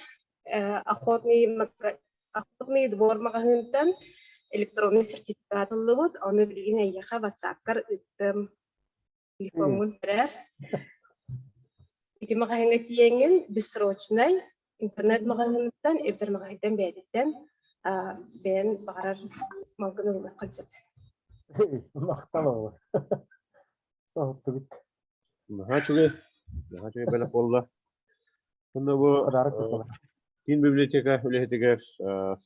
F: Охотный Охотный двор маҕаһыынтан электронный сертификат ыллыбыт, ону билигин эйиэхэ ватсапкар ыыттым. Телефоҥҥун көрөөр. Ити маҕаһыыҥҥа тиийэҥҥин бессрочнай интернет-маҕаһыыныттан эбэтэр маҕаһыынтан бэйэтиттэн бэйэн баҕарар малгын ылыаххын сөп.
D: Махтал оҕолор. Соһуттубут.
B: Наһаа үчүгэй. Наһаа үчүгэй бэлэх буолла. Онно бу
D: Подарок тутталар.
B: Киин библиотека үлэһитигэр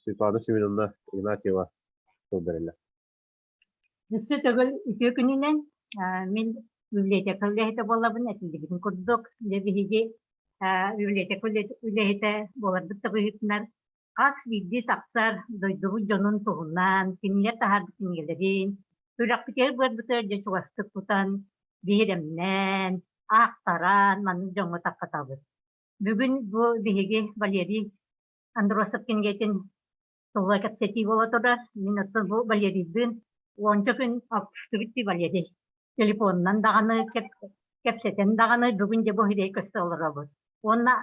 B: Светлана Семеновна Игнатьева тыл бэриллэр.
P: Өссө төгүл үтүө күнүнэн мин библиотека үлэһитэ буолабын этиллибитин курдук дьэ биһиги библиотека үлэһитэ буоларбыт да быһыытынан хас биирдии тахсар дойдубут дьонун туһунан кинилэр таһаарбыт кинигэлэрин сүрэхпитигэр-быарбытыгар дьэ чугастык тутан биһирэмнээн аахтаран маннык дьоҥҥо тарҕатабыт. Бүгүн бу биһиги Валерий Андросов кинигэтин тула кэпсэтии буола турар. Мин оттон бу Валерийдыын Уонча күн алтыстыбыт дии Валерий. Телефонунан даҕаны кэпсэтэн даҕаны бүгүн дьэ бу сирэй көстө олоробут. Уонна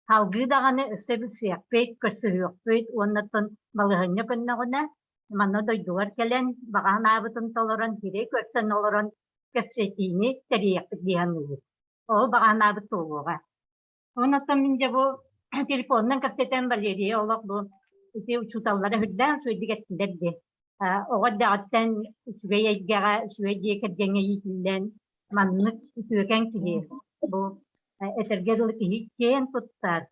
P: салгыы даҕаны өссө билсиэхпит, көрсүһүөхпүт уонна оттон балаһыанньа көннөҕүнэ манна дойдугар кэлэн баҕа санаабытын толорон сирэй көрсөн олорон кэпсэтиини тэрийиэхпит дии саныыбыт. Ол баҕа санаабыт туолуоҕа. Онон мин дьэ бу телефонунан кэпсэтэн Валерия олох бу ити учууталлара үрдээн үчүгэйдик эттилэр диэн. Оҕо эрдэҕиттэн үчүгэй эйгэҕэ, үчүгэй дьиэ кэргэҥҥэ иитиллэн маннык үтүөкэн киһи бу этэргэ дылы киһи киэн туттар,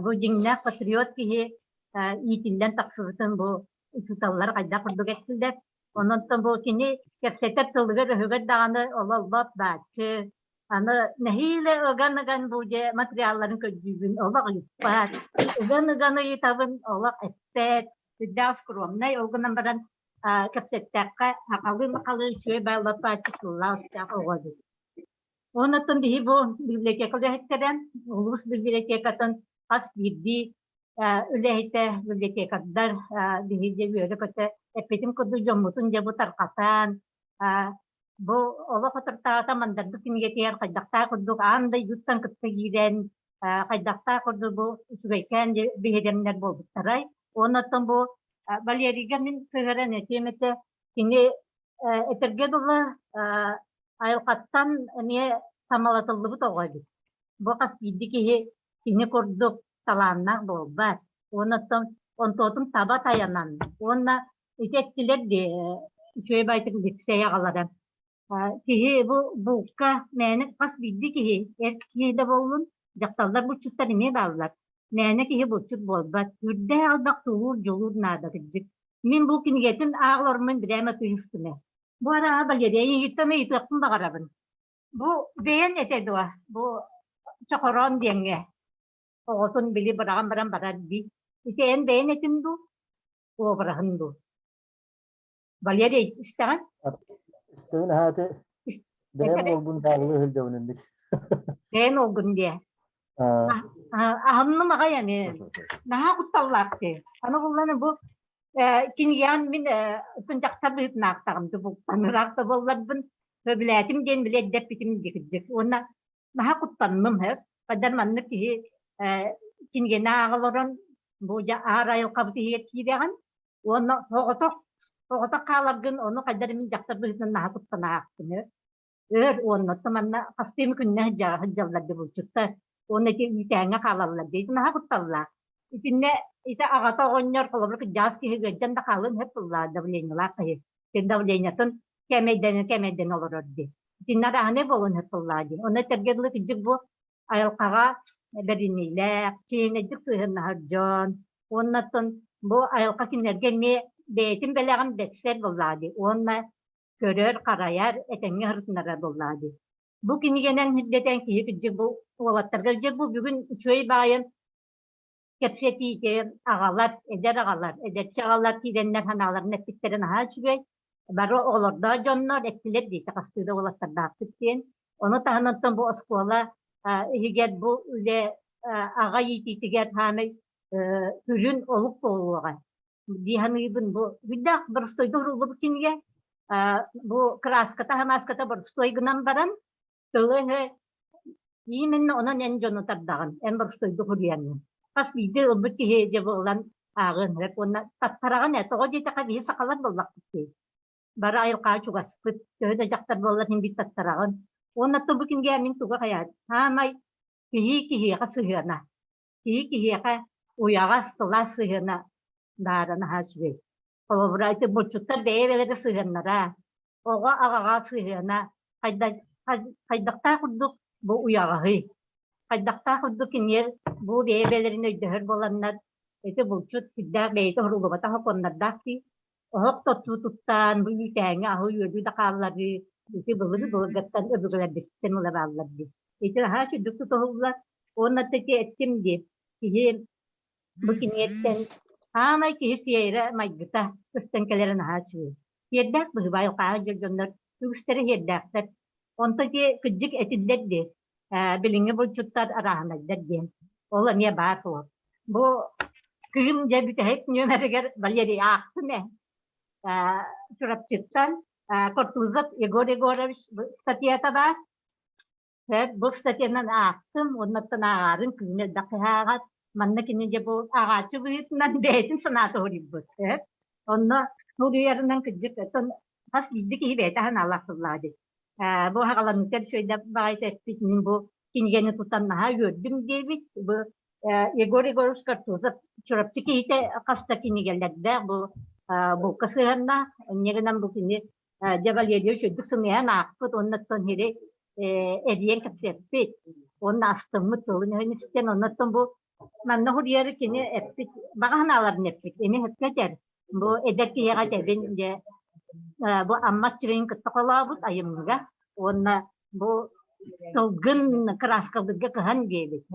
P: бу дьиҥнээх патриот киһи иитиллэн тахсыбытын бу учууталлар хайдах курдук эттилэр. Онон бу кини кэпсэтэр тылыгар-өһүгэр даҕаны ололлоп бааччы, Аны нэһиилэ ыган-ыган бу дьэ материалларын көрдүүбүн, олох ыйыппат. Ыган-ыган ыйытабын, олох эппэт. Сүрдээх скромнай, ол гынан баран кэпсэттэххэ, сахалыы-махалыы үчүгэй бааллаппааччы тыллаах-өстөөх оҕо эбит. Онон биһи бу библиотека үлэһиттэрэ, улуус библиотекатын хас биирдии үлэһитэ, библиотекардар биһи дьэ үөрэ-көтө эппитим курдук дьоммутун дьэ бу тарҕатан, Бу олох отуртаҕата мандарбыт кинигэтигэр хайдахтаах курдук аан дойдуттан кытта киирэн, хайдахтаах курдук бу үчүгэйкээн биһирэмнэр буолбуттарай. Уонна оттон бу Валерийга мин сыһыаран этиэм этэ, кини этэргэ дылы айылҕаттан эмиэ самалатыллыбыт оҕо эбит. Бу хас биирдии киһи кини курдук талааннаах буолбат. Уонна оттон онтуотун таба тайанан уонна Ити эттилэр дии, үчүгэй байтык лицей аҕалара. Киһи бу булка мээнэ хас биирдии киһи, эр киһи да буоллун, дьахталлар булчуттар эмиэ бааллар. Мээнэ киһи булчут буолбат. Үрдээх элбэх тулуур, дьулуур наада кырдьык. Мин бу кинигэтин ааҕа олоруммун бирээмэ тыйыстым ээ. Бу арааһа Валерия эйигиттэн ыйытыахпын баҕарабын. Бу бэйэн этэ дуо? Бу чохороон диэҥҥэ оҕотун били быраҕан баран барар дии. Ити эн бэйэн этин дуу? Уобараһын дуу? Валерий, истэҕин?
D: Истэбин аһааты бэйэм уолбун тааллыы сылдьабын инник.
P: Бэйэн уолгун диэ. Аһынным аҕай эми. Наһаа кутталлаах дии. Аны булланы бу кинигэҕин мин тунчахтар быһыытынаахтаҕым тубуктаныраах да буолларбын сөбүлээтим диэн били эрдэппитим дикирдик. Уонна наһаа куттанным һэ. Хайдар маннык киһи кинигэни ааҕа олорон бу дьэ аар айылҕабыт иһигэр киирэҕин уонна оҕотох оҕотох хааларгын ону хайдар мин дьахтар быһыытынан наһаа куттанаахпын өр уонна манна хастыым күннэ сылдьаллар да булчуттар уонна ити үүтээҥҥэ хаалаллар дии наһаа кутталлаах итиннэ ити аҕата оҕонньор холобур кырдьаҕас киһи ыалдьан да хаалыан сөп буоллаҕа давлениелаах киһи давлениетын кээмэйдэнэ кээмэйдэнэ олорор дии. Итиннэ араһынай буолуон сөп буоллаҕа дии. Онно этэргэ дылы кырдьык бу айылҕаҕа бэриниилээх, чиэһинэйдик сыһыаннаһар дьон уонна оттон бу айылҕа кинилэргэ эмиэ бэйэтин бэлэҕин бэрсэр буоллаҕа дии уонна көрөр-харайар, этэҥҥэ сырытыннарар буоллаҕа дии. Бу кинигэнэн сирдэтэн киһи кырдьык бу уолаттарга дьэ бу бүгүн үчүгэй баҕайы кэпсэтиигэ аҕалар, эдэр аҕалар, эдэрчи аҕалар киирэннэр санааларын эппиттэрэ наһаа үчүгэй. Бары оҕолордоох дьоннор эттилэр диэтэ хастыы да уолаттардаахпыт диэн. Ону таһынан бу оскуола иһигэр бу үлэ аҕа иитиитигэр хаамай сүрүн олук буолуоҕа дии саныыбын. Бу үрдээх боростуойга уһуллубут кинигэ бу кырааската хамааската боростуой гынан баран Тылы именно онон эн дьону тардаҕын, эн боростуойдук суруйаҥҥын. Хас биирдии ылбыт киһи дьэ буолан ааҕыан сөп уонна таттараҕын ээ, тоҕо диэтэххэ биһи сахалар буоллахпыт дии. Бары айылҕаҕа чугаспыт, төһө да дьахтар буоллар син биир таттараҕын. Уонна бу кинигэ мин туга хайаат, саамай киһи киһиэхэ сыһыана, киһи киһиэхэ уйаҕас, сылаас сыһыана баара наһаа үчүгэй. Холобура, ити булчуттар бэйэ-бэйэлэрэ сыһыаннара, оҕо аҕаҕа сыһыана хайдахтаах курдук бу уйаҕаһый, хайдахтаах курдук кинилэр бу бэйэ-бэйэлэрин өйдөһөр буоланнар, ити булчут сүрдээх бэйэтэ уһуруллубатах сокуоннардаах дии. Оһох тотуу туттаан, бу үүтээҥҥэ аһы-үөлү да хаалларыы, ити былыр-былыргаттан өбүгэлэрбититтэн ыла бааллар дии. Ити наһаа сүрдүк тутуһуллар. Уонна ити эттим дии, киһи Бу кинигэттэн аамай киһи сиэрэ майгыта көстөн кэлэрэ наһаа үчүгэй. Сиэрдээх быһыыбай хааһы дьоннор үгүстэрэ сиэрдээхтэр. Онтон ити кырдьык этиллэр дии, билиҥҥи булчуттар арааһынайдар диэн. Ол эмиэ баар суол. Бу кыым дьэ бүтэһик нүөмэригэр Валерий аахтым ээ. Чурапчыттан Кортузов Егор Егорович статьята баар. Бу статьянан аахтым, уоннаттан ааҕаарын күҥҥэ элбэх киһи ааҕар. Манна кини дьэ бу ааҕааччы быһыытынан бэйэтин санаата суруйбут. Онно суруйарынан кырдьык оттон хас биирдии киһи бэйэтэ санаалаах тыллаах дии. Бу хаҕаламмыттар үчүгэйдэ баҕайыта эппит мин бу кинигэни тутан наһаа үөрдүм диэбит. Бу Егор Егорович Картузов Чурапчы киһитэ хас да кинигэлэрдээх бу булка сыһыаннаах. Инньэ гынан бу кини дьэ Валерьевич үрдүк сымыйан аахпыт уоннаттан иһири эбийэн кэпсэппит уонна астыммыт тылын-өһүн истэн оннуттан бу манна суруйары кини эппит баҕа санааларын эппит эмиэ сөпкө этэр бу эдэр киһиэхэ этэбин дьэ бу Амма Аччыгыйын кытта холообут айымньыга уонна бу тылгын кырааскалыырга кыһан диэбит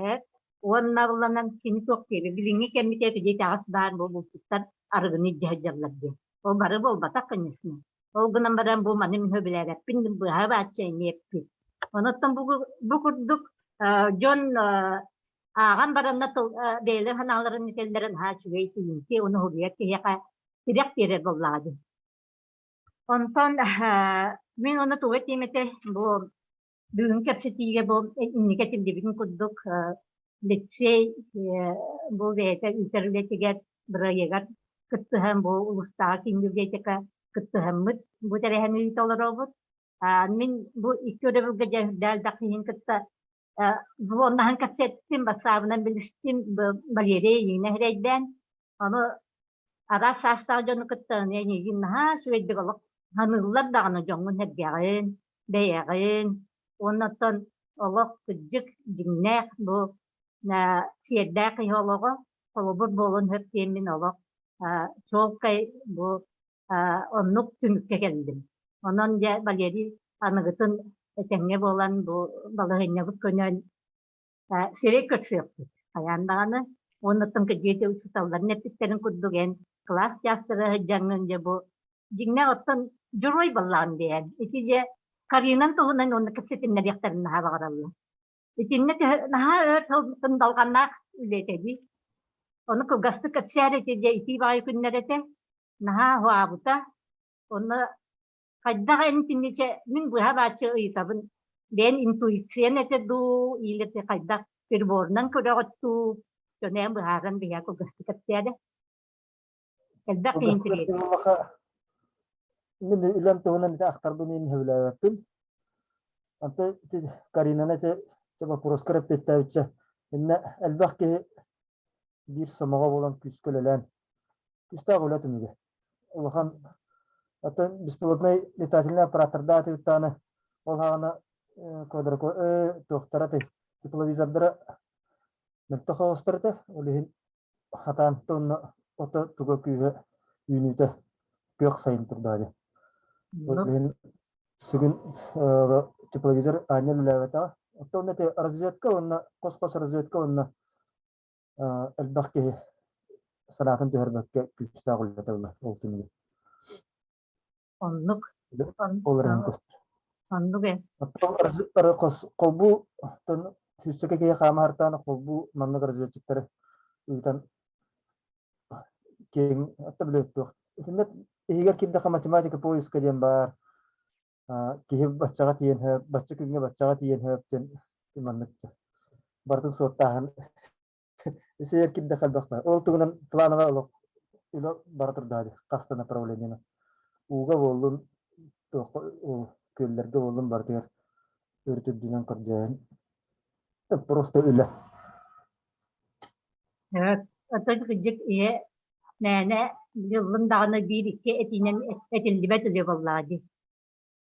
P: уонна буланан кини туох диэбит билиҥҥи кэммитэ итэҕэс баар бу булчуттар арыгыны илдьэ сылдьаллар диэн Ол бары буолбатах, конечно. Ол гынан баран бу маны мин сөбүлээбэппин быһа бааччы эмиэ эппит. Онуттан бу, бу курдук дьон ааҕан баранна тыл бэйэлэр санааларын этэллэрин наһаа үчүгэй тиийимтиэ уну уһуйар киһиэхэ тирэх биэрэр буоллаҕа дии. Онтон мин ону тугу этиэм этэ бу Бүгүн кэпсэтиигэ бу инники этиллибитин курдук лицей бу бэйэтэ ыытар үлэтигэр бырайыагар кыттыһан бу улуустааҕы киин библиотека кыттыһаммыт бу тэрээһини ыыта олоробут. Мин бу икки өрөбүлгэ дьэ элбэх киһини кытта звоннаһан кэпсэттим, бассаабынан билистим Валерия Ильина эрэйдээн. Ону Араас саастаах дьону кытта эйигин наһаа үчүгэйдик олох саныыллар даҕаны дьоҥҥун сэргэҕин, бэйэҕин уонна оттон олох кырдьык дьиҥнээх бу сиэрдээх киһи олоҕо холобур буолуон сөп диэммин олох чуолкай бу оннук түмүккэ кэллим. Онон дьэ Валерий аныгытын этэҥҥэ буолан бу балаһыанньабыт көнөн сирэй көрсүөхпүт хайаан даҕаны уоннаттан кыдьыыты учууталларын эппиттэрин курдук эн кылаас чаастара сылдьаҥҥын дьэ бу дьиҥнээх оттон дьоруой баллаан диэн ити дьэ Каринан туһунан уонна кэпсэтиннэриэхтэрин наһаа баҕараллар итиннэ наһаа өр сындалҕаннаах үлэ этэ дии ону кылгастык кэпсээр ити дьэ итии баҕайы күннэр этэ наһаа уһаабыта онно Хайдах эн киничэ мин быһа бааччы ыйытабын бэйэн интуициян этэ дуу или ты хайдах приборунан көрөҕүт дуу дьону эн быһааран биһиэхэ кылгастык кэпсээдэ элбэх киһи интириэһэ
D: Мин үлэм туһунан ити ахтарбын иһин сөбүлээбэппин. Онто ити Каринаны ити вопроскар эппиэттээбиччэ иннэ элбэх киһи биир сомоҕо буолан күүскэ үлэлээн күүстээх үлэ түмүгэ. Улахан оттон беспилотнай летательный аппараттардаах этибит ол хаҕана квадроко туохтара этэй тепловизордара мөлтөх оҕустар этэ ол иһин хатаан тонна ото туга күүһэ үүнүүтэ күөх сайын турдаа дии. Ол иһин сүгүн тепловизор аанньа үлэлээбэтэҕэ. Оттон ити разведка уонна хос-хос разведка уонна элбэх киһи санаатын түһэрбэккэ күүстээх үлэтэ ылла ол түмүгү.
P: Оннук.
D: Ол эрэн көстөр.
P: Оннук ээ.
D: Оттон холбуу сүүсчэкэ киһи хаама хартаана холбуу маннык разведчиктары ыытан киэҥ атта билиэттуох. Итиннэ иһигэр киирдэххэ математика поиска диэн баар. Киһи баччаҕа тиийэн сөп, бачча күҥҥэ баччаҕа тиийэн сөп диэн маннык барытын суоттааһын исиэр кирдэх элбэх баар. Ол тугунан плановай олох үлэ бара турдаҕа дии хас да направлениены. Ууга буоллун, туохха ол күөллэргэ буоллун барытыгар өрүт үрдүнэн көрдөөн просто үлэ.
P: Оттон кырдьык ийэ мээнэ дьыллын даҕаны биир-икки этиинэн этиллибэт үлэ буоллаҕа дии.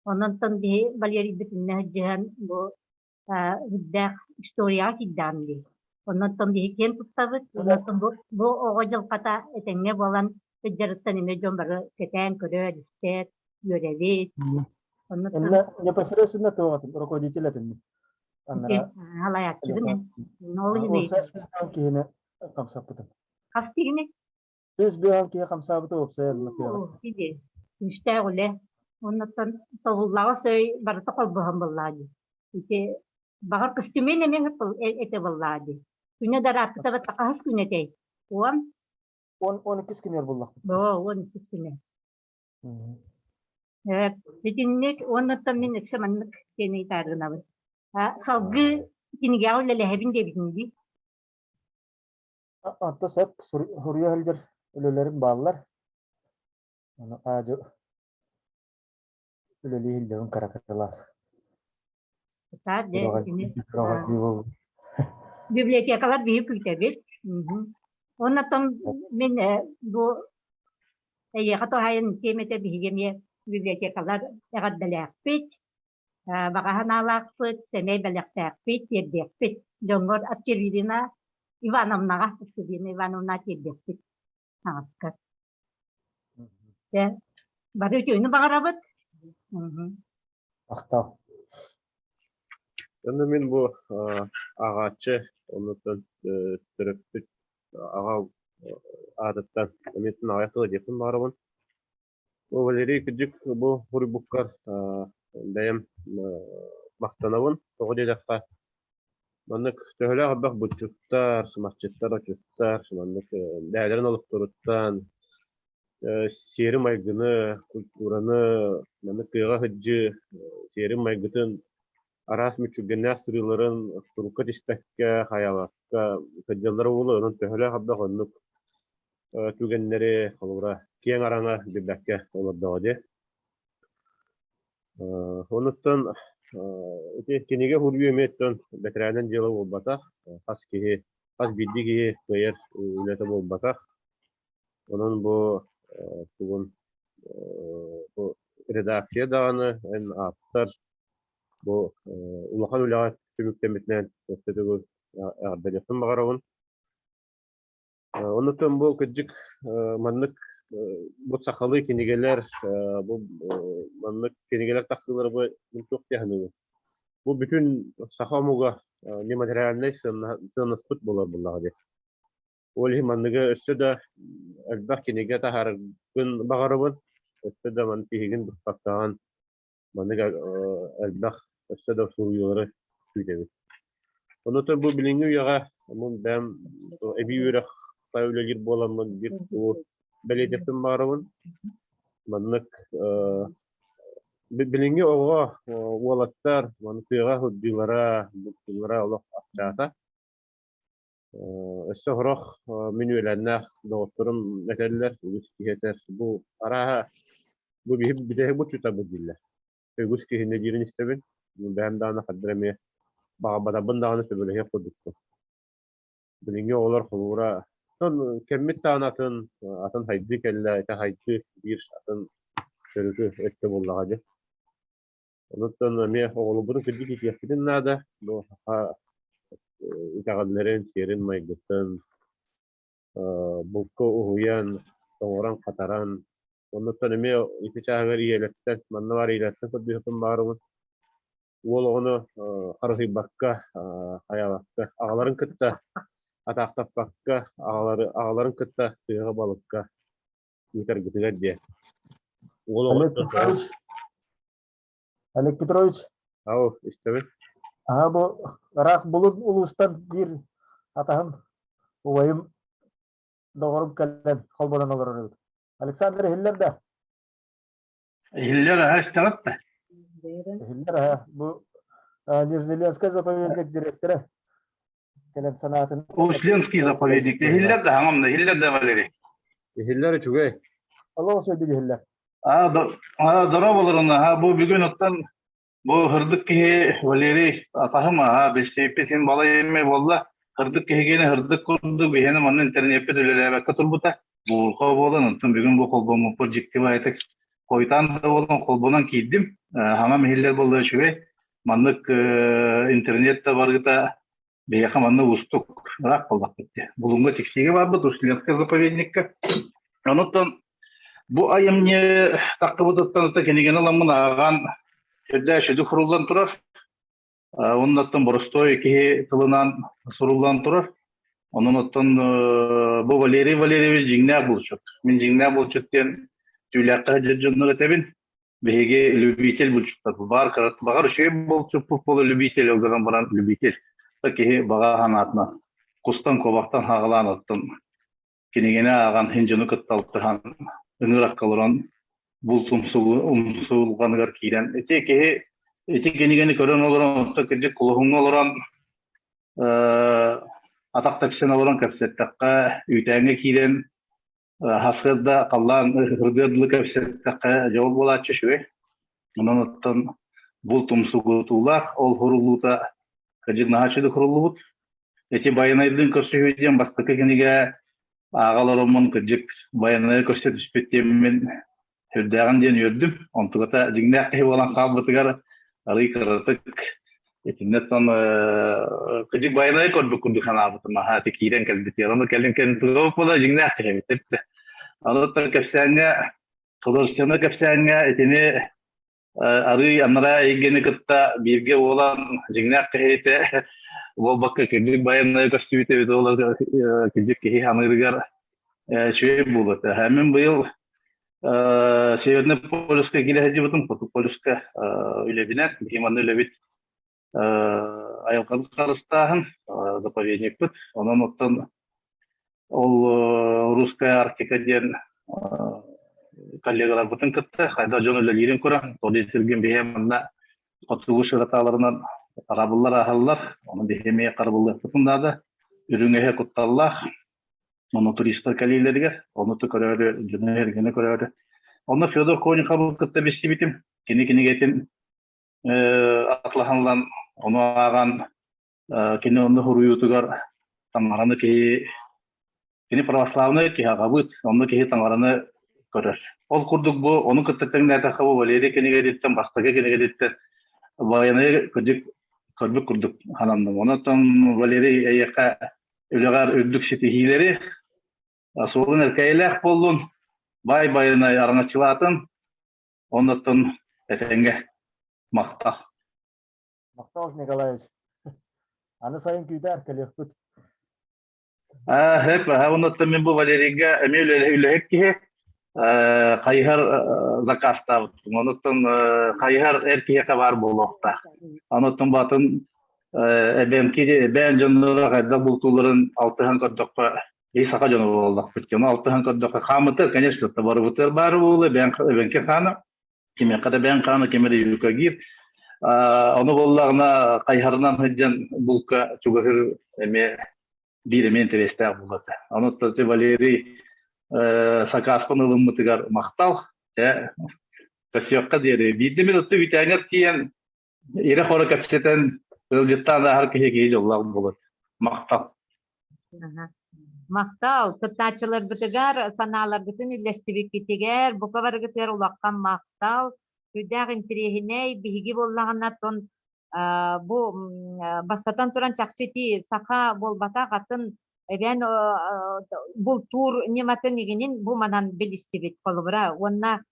P: Онон биһи Валерийбытын сылдьыһан бу үрдээх историяҕа киирдэҕим дии. Оннуттан биһи киэн туттабыт. Оннуттан бу, бу оҕо дьылҕата этэҥҥэ буолан сылдьарыттан эмиэ дьон бары кэтээн көрөр, истэр, үөрэбит.
D: Оннуттан непосредственно туох этим, руководитель этим.
P: Аннара салайааччыбын эн. Ол иһин
D: киһини хамсаппытым.
P: Хас киһини?
D: Үс быһан киһи хамсаабыта уопсайа
P: Киһи күүстээх үлэ. Оннуттан тобуллаҕас өй барыта холбоһон буоллаҕа дии. Ити баҕар көстүмүөн эмиэ этэ буоллаҕа дии. Күнэ да ырааппыта хаһыс күн этэй? Уон?
D: Он он иккис күнүгэр буллахпыт.
P: Оо, 12 күнэ. Итинник уонна мин өссө маннык диэн ыйытааргынабын. Салгыы кинигэҕэ үлэлэһэбин диэбитин дии.
D: Онто сөп суруйа сылдьар үлэлэрим бааллар. Ону аадьы үлэлии сылдьабын кыра-кыралаах.
P: Таас дьэ итини библиотекалар биһи күүтэбит. Оннотон мин бу эйиэхэ туһайын тиэмэтэ биһиги эмиэ библиотекалар эҕэрдэлээхпит, баҕа санаалаахпыт, сэмэй бэлэхтээхпит, тиэрдиэхпит. Дьоҥҥор Октябрина Ивановнаҕа, Октябрина Ивановна тиэрдиэхпит таҥаска. Дьэ, бары үтүөнү баҕарабыт.
D: Махтал.
B: Онно мин бу ааҕааччы, оннуттан төрөппүт аҕа аатыттан эмиэтин аҕыйах тылы диэхпин баҕарабын. Бу Валерий кырдьык бу суруйбуккар бэйэм махтанабын. Тоҕо диэтэххэ, маннык төһөлөөх элбэх булчуттар, сымахчыттар, отчуттар маннык бэйэлэрин олохторуттан сиэри-майгыны, культураны, маннык тыаҕа сылдьыы сиэрин-майгытын араас мүччүргэннээх сырыыларын турукка түспэккэ, хайаабакка сылдьаллара буолуо. Онон төһөлөөх элбэх оннук түгэннэри, холобура, киэҥ араҥа билбэккэ олордоҕо дии. Онуттан ити кинигэ суруйуу эмиэ оттон бэтэрээнэн дьыала буолбатах. Хас киһи, хас биирдии киһи кыайар үлэтэ буолбатах. Онон бу тугун бу редакция даҕаны эн ааптар бу улахан үлэҕэ түмүктэммитинэн өссө төгүл эҕэрдэлиэхпин баҕарабын. Оннуттан бу кырдьык маннык бу сахалыы кинигэлэр бу маннык кинигэлэр тахсыылара бу мин туох дии саныыбын. Бу бүтүн саха омуга нематериальнай сыаннаспыт буолар буоллаҕа дии. Ол иһин манныгы өссө да элбэх кинигэ таһаараргын баҕарабын. Өссө да маны тиһигин быспаттаҕын маннык элбэх өссө да суруйуулары күүтэбит. Онон бу билиҥҥи үйэҕэ мун бэйэм эбии үөрэх үлэлиир буоламмын биир тугу бэлиэтиэхпин баҕарабын. Маннык билиҥҥи оҕо уолаттар маны тыаҕа сылдьыылара, бултуулара олох аччаата. Өссө сорох мин үөлээннээх доҕотторум этэллэр, үгүс киһи этэр, бу арааһа бу биһи бүтэһик булчутабыт дииллэр. Үгүс киһини диирин истэбин. Бэйэм даҕаны хардыр эмиэ баҕарбатарбын даҕаны сөбүлэһиэх курдукпун. Билиҥҥи оҕолор холуура кэммит даҕаны атын, атын хайдыы кэллэ, ити хайдыы биир атын төрүкү өттө буоллаҕа дии. Онуттан эмиэ оҕолорбутун кырдьык иитиэхпитин наада. Бу саха итэҕэллэрин, сиэрин-майгытын булка уһуйан, тоҥорон-хатаран, оннуттан эмиэ ити чааһыгар ийэлэртэн, манна баар ийэлэртэн көрдүөхпүн баҕарабын. Уол оҕону харыһыйбакка, хайаабакка, аҕаларын кытта атаахтаппакка, аҕалары, аҕаларын кытта тыаҕа балыкка ыытаргытыгар диэн. Уол
D: Олег
B: оҕоттон
D: Петрович, Олег Петрович.
B: Ау, истэбин.
D: Аха бу ыраах Булун улуустан биир атаһым, убайым, доҕорум кэлэн холбонон олорор эбит. Александр иһиллэр да?
Q: Иһиллэр аһа истэҕит да?
D: Иһиллэр аһа. Бу Нижнеленскай заповедник директора кэлэн санаатын
Q: Усть-Ленский заповедник. Иһиллэр да хаҥам да, иһиллэр да Валерий.
B: Иһиллэр үчүгэй.
D: Олох үчүгэйдик иһиллэр.
Q: Аа, дорооболорун, аха, бу бүгүн оттон бу һырдык киһи Валерий атаһым аха, билсиэппит иһин балай эмэ буолла. Һырдык киһигини һырдык курдук биһиэни манна интернеппит үлэлээбэккэ турбута. Буурҕа буолан, онтон бүгүн бу холбоммуппут дьикти баайытык хойутаан да буолан холбонон киирдим. Хаҥам иһиллэр буолла үчүгэй. Маннык интернет да барыта биһиэхэ манна уустук ыраах буоллахпыт дии. Булуҥҥа Тиксиигэ барбыт Усть-Ленскэй заповедникка. Онуттан бу айымньы тахтыбытыттан ата кинигэни ыламмын ааҕан сүрдээх сүдү суруллан турар. Оннуттан боростуой киһи тылынан суруллан турар. Онон оттон бу Валерий Валерьевич дьиҥнээх булчут. Мин дьиҥнээх булчут диэн түүлээххэ сылдьар дьоннор этэбин. Биһиги любитель булчуттар баар баҕар үчүгэй булчуппут буола любитель ол гынан баран любитель да киһи баҕа санаатынан кустан куобахтан хаҕалаан оттон кинигэни ааҕан иһин дьону кытта алтыһан ыҥыракка олорон. Булт умсулҕаныгар киирэн ити киһи ити кинигэни көрөн олорон оттон кырдьык кулуһуҥҥа олорон атах тэпсэн олорон кэпсэттэххэ үүтээҥҥэ киирэн сарсыарда халлаан ыргыар дылы кэпсэттэххэ дьол буолааччы үчүгэй. Онон оттон булт умсугутуулаах ол хуруллуута кырдьык наһаа үчүгэй хуруллубут. Ити Байанайдыын көрсүһүү диэн бастакы кинигэ ааҕа олороммун кырдьык Байанайы көрсө түспүт диэммин сүрдээҕин диэн үөрдүм. Онтуката дьиҥнээх киһи буолан хаалбытыгар арыый кыратык итиннэ оттон кырдьык Байанайы көрбүт курдук санаабытым аһаа ити киирэн кэлбитигэр. Ону кэлин кэлин буола дьиҥнээх киһи эбит. Ону кэпсээҥҥэ художественнай кэпсээҥҥэ итини арыый анараа эйгэни кытта бииргэ буолан дьиҥнээх киһитэ буолбакка кырдьык байаннай көстүүтэ эбит ол кырдьык киһи ханыырыгар үчүгэй буолуо Мин быйыл Северный полюска киирэ сылдьыбытым, Хоту полюска үлэбинэн, биһи манна үлэбит айылҕаны харыстааһын заповедникпыт. Онон оттон ол Русская Арктика диэн коллегаларбытын кытта хайдах дьон үлэлиирин көрөн, ол сиргин биһи манна хотугу широталарынан харабыллар ааһаллар, ону биһи эмиэ харабыллыахпытын наада. Үрүҥ эһэ кутталлаах, ону туристар кэлиилэригэр, ону көрөөрү, дьону эргини көрөөрү. Онно Федор Конюховы кытта билсибитим. Кини кинигэтин атлаһан ону ааҕан кини онно суруйуутугар таҥараны киһи кини православнай киһи аҕабыт онно киһи таҥараны көрөр ол курдук бу ону кытта тэҥнээтэххэ бу Валерий кинигэтиттэн бастакы кинигэтиттэн военнай кырдьык көрбүт курдук сананным онон Валерий эйиэхэ үлэҕэр үрдүк ситиһиилэри суолун эркээйилээх буоллун баай байанай араҥаччылаатын Оннуттан этэҥҥэ махтал.
D: Махтал Николаевич. Аны сайын күүтээр кэлиэхпит.
Q: Хэп, оннуттан мин бу Валерийга эмиэ үлэһит киһи хайыһар заказтаабыттым. Онуттан хайыһар эр киһиэхэ баар буолуохтаах. Онуттан батын эбэҥки эбээн дьонноро хайдах бултууларын алтыһан көрдөххө И саха дьоно буоллахпыт. Дьону алтыһан көрдөххө, хаамытар, конечно, барыбытыгар баар буолуо, эбэҥки хаана, кимиэхэ да бэйэҥ хаана, ким эрэ юкагир. Ону буоллаҕына, хайһарынан сылдьан булка чугаһыр эмиэ биир эмиэ интэриэстээх буолуо этэ. Ону Валерий сакааспын ылыммытыгар махтал. Чэ, көрсүөххэ диэри. Биирдэ мин оту бүтээҥэр тиийэн Ирэ-хоро кэпсэтэн, ыалдьыттаан ааһар киһи киһи дьоллоох буолар. Махтал.
A: Махтал. Кыттааччыларбытыгар санааларгытын үллэстибиккитигэр, бука барыгытыгар улахан махтал. Сүрдээх интириэһинэй биһиги буоллаҕына тон бу бастатан туран чахчы ити саха буолбатах атын эбээн бултуур ньыматын игинин бу манан билистибит холобура уонна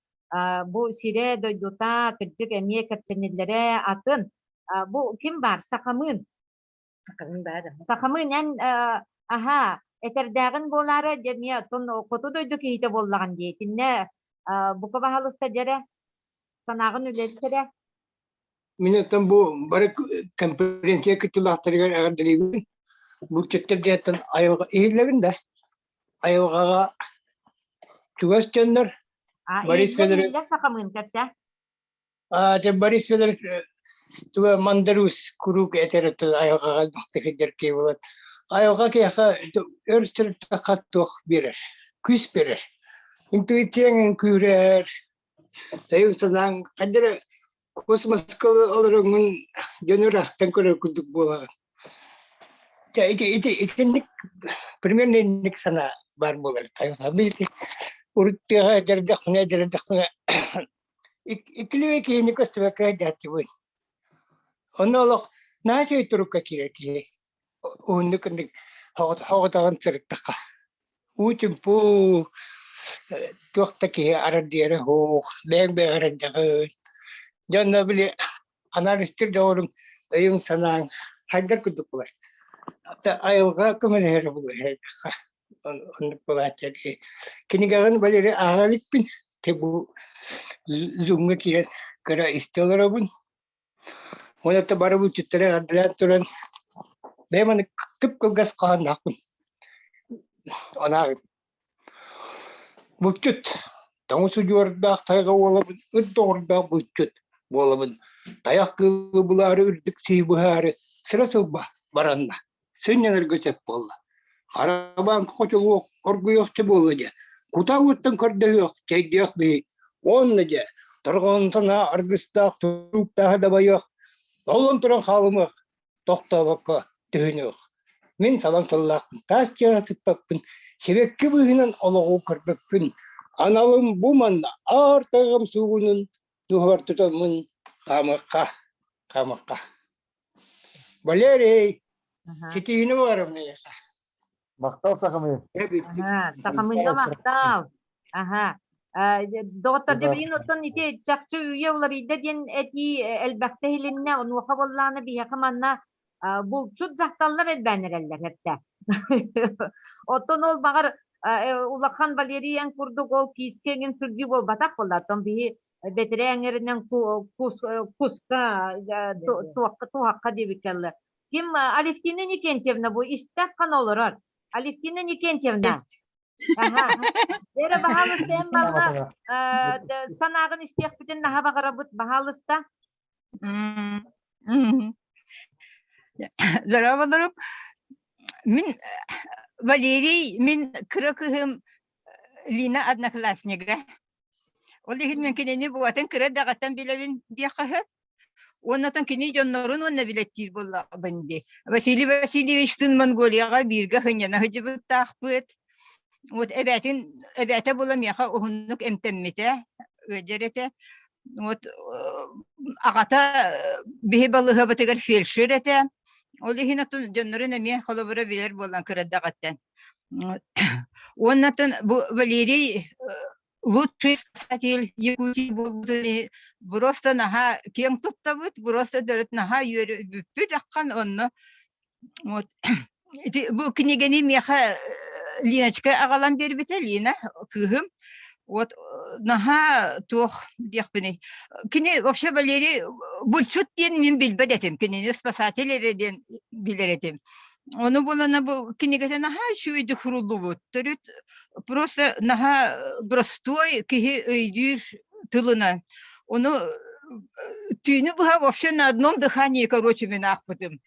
A: бу сирэ дойдута кырдьык эмиэ кэпсэниллэрэ атын бу ким баар сахамыын
G: Сахамыын баар
A: сахамыын эн аһа этэрдээҕин буолаары дьэ эмиэ оттон хоту дойду киһитэ буоллаҕын дии итиннэ бука баһалыста дьэрэ санааҕын үлэлтэрэ
R: Мин оттон бу бары конференция кыттыылаахтарыгар эҕэрдэлиибин. Булчуттар диэттэн айылҕа иһиллэбин да айылҕаҕа чугас дьоннор
A: А,
R: Борис
A: иһиллэр,
R: Федорович
A: иһиллэр сахамыын кэпсээ.
R: А, дьэ Борис Федорович туга Мандарус куруук этэр этэ айылҕаҕа элбэхтик сылдьар киһи буолан айылҕа киһиэхэ өр сырыттахха туох биэрэр, күүс биэрэр. Интуицияҥ күүрэр, өйүҥ-санааҥ хайда эрэ космоска олороҥҥун дьону ыраахтан көрөр курдук буолаҕын. Дьэ ити ити итинник примерно инник санаа баар буолар. Урут тыаҕа эдэрдэхпинэ эдэрдэхпинэ иккилии киһини көстүбэккэ эрдээччибин. Онно олох наһаа үчүгэй турукка киирэр киһи. Уһуннук инник хоҕутаҕын сырыттахха. Уу чумпу туох да киһи арардыйара суох, бэйэҥ бэйэҕэр эрдэҕин. Дьэ онно били анализтыыр дьоҕуруҥ, өйүҥ-санааҥ хайдар курдук буолар. Айылҕа көмөлөһөрө буолуо оннук буолааччы Кинигэҕин Валерий ааҕа иликпин. Бу зумҥа киирэн көрө истэ олоробун. Уонна бары булчуттары эҕэрдэлээн туран бэйэм аны кып-кылгас хоһоонноохпун. Онааҕым. Булчут. Тоҥус удьуордаах тайҕа уолабын, ыт доҕордоох булчут буолабын. Тайах кыылы булаары үрдүк сии быһаары сыра-сылба баранна, сынньанарга сөп буолла. Харабааҥка хочолуох, оргуйуохча буолла дьэ. Кутаа уоттан көрдөһүөх, чэйдиэх биһи. Уонна дьэ, торҕоон санаа аргыстаах турууктааһы дабайыах, толлон туран хаалымыах, тохтообокко түһүнүөх. Мин салаҥ тыллаахпын, таас дьиэҕэ сыппаппын, сибэкки быыһынан олоҕу көрбөппүн. Аналым бу манна аар тайҕам суугунун туһугар тутаммын хаамыахха, хаамыахха. Валерий, ситиһиини баҕарабын эйиэхэ.
D: Махтал Сахамы.
A: Сахамыҥҥа махтал. Аха. Доҕоттор, дьэ билигин оттон ити чахчы үйэ уларыйда диэн этии элбэхтэ иһилиннэ. Онуоха буоллаҕына биһиэхэ манна булчут дьахталлар элбээн эрэллэр эттэ. Оттон ол баҕар улахан Валерий эн курдук ол киискэ эҥин сылдьыы буолбатах буолла. Оттон биһи бэтэрээ эҥэринэн куска туохха туһахха диэбиккэллэ. Ким Алевтина Никентьевна бу истэх-хан олорор. Алевтина Никентьевна. Аха. Эрэ баһаалыста эн балла санааҕын истиэхпитин наһаа баҕарабыт баһаалыста.
S: Здорово, Мин Валерий, мин кыра кыһым Лина однокласснига. Ол иһин мин кинини бугатын кыра даҕаттан билэбин диэххэ сөп. Уонна кини дьоннорун уонна билэттиир буоллаҕын дии. Василий Васильевичтыын Монголияҕа бииргэ сынньана сылдьыбыттаахпыт. Вот эбээтин эбээтэ була миэхэ уһуннук эмтэммитэ, ыалдьар этэ. Вот аҕата биһи балыыһабытыгар фельдшер этэ. Ол иһин оттон дьоннорун эмиэ холобура билэр буолан кыра эрдэҕиттэн. Уонна оттон бу Валерий лучший спасатель Якутии буолбутун просто наһаа киэҥ туттабыт, просто төрүт наһаа үөрбүппүт аххан онно вот ити бу кинигэни миэхэ Линочка аҕалан биэрбитэ Лина кыыһым вот наһаа туох диэхпиний кини вообще Валерий булчут диэн мин билбэт этим кинини спасатель эрэ диэн билэр этим Ону булана бу кинигэтэ наһаа үчүгэйдик суруллубут. Төрүт просто наһаа простой киһи өйдүүр тылынан. Ону түүнү быһа вообще на одном дыхании короче мин аахпытым.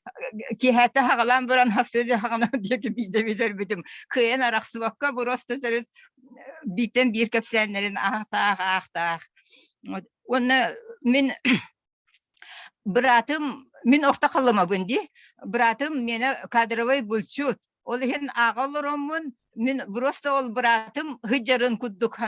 S: Киэһэтэ хаҕалаан баран хасыа хаҕана диэки биирдэ бүтэрбитим. Кыайан арахсыбакка просто төрүт бииртэн биир кэпсээннэрин аахтаах аахтаах. Уонна мин Быраатым, мин орто халымабын дии, быраатым миэнэ кадровай булчут. Ол иһин ааҕа олороммун, мин просто ол быраатым сылдьарын курдук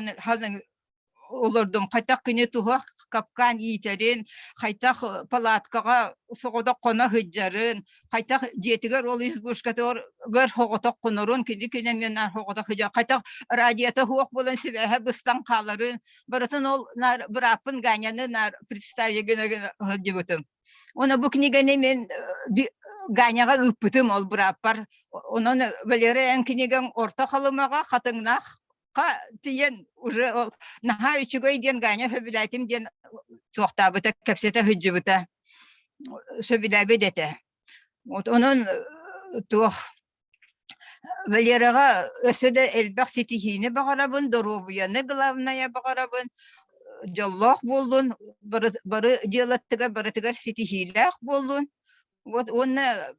S: олордум. Хайдах кини туһах капкан иитэрин, хайдах палаткаҕа соҕотох хоно сылдьарын, хайдах дьиэтигэр ол избушкатыгар соҕотох хонорун, кини кинэ мен соҕотох сылдьар, хайдах радиота суох буолан сибээһэ быстан хааларын, Барытын ол наар бырааппын Ганяны наар представить гына гына сылдьыбытым. Уонна бу кинигэни мин Ганяҕа ыыппытым ол бырааппар. Онон Валера эн кинигэҥ Орто Халымаҕа Хатыҥнаахха тиийэн уже ол наһаа үчүгэй диэн Ганя сөбүлээтим диэн суохтаабыта, кэпсэтэ сылдьыбыта. Сөбүлээбит этэ. Вот онон туох Валераҕа өссө да элбэх ситиһиини баҕарабын, доруобуйаны главное баҕарабын, дьоллоох буоллун, бары, бары дьыалатыгар барытыгар ситиһиилээх буоллун. Вот уонна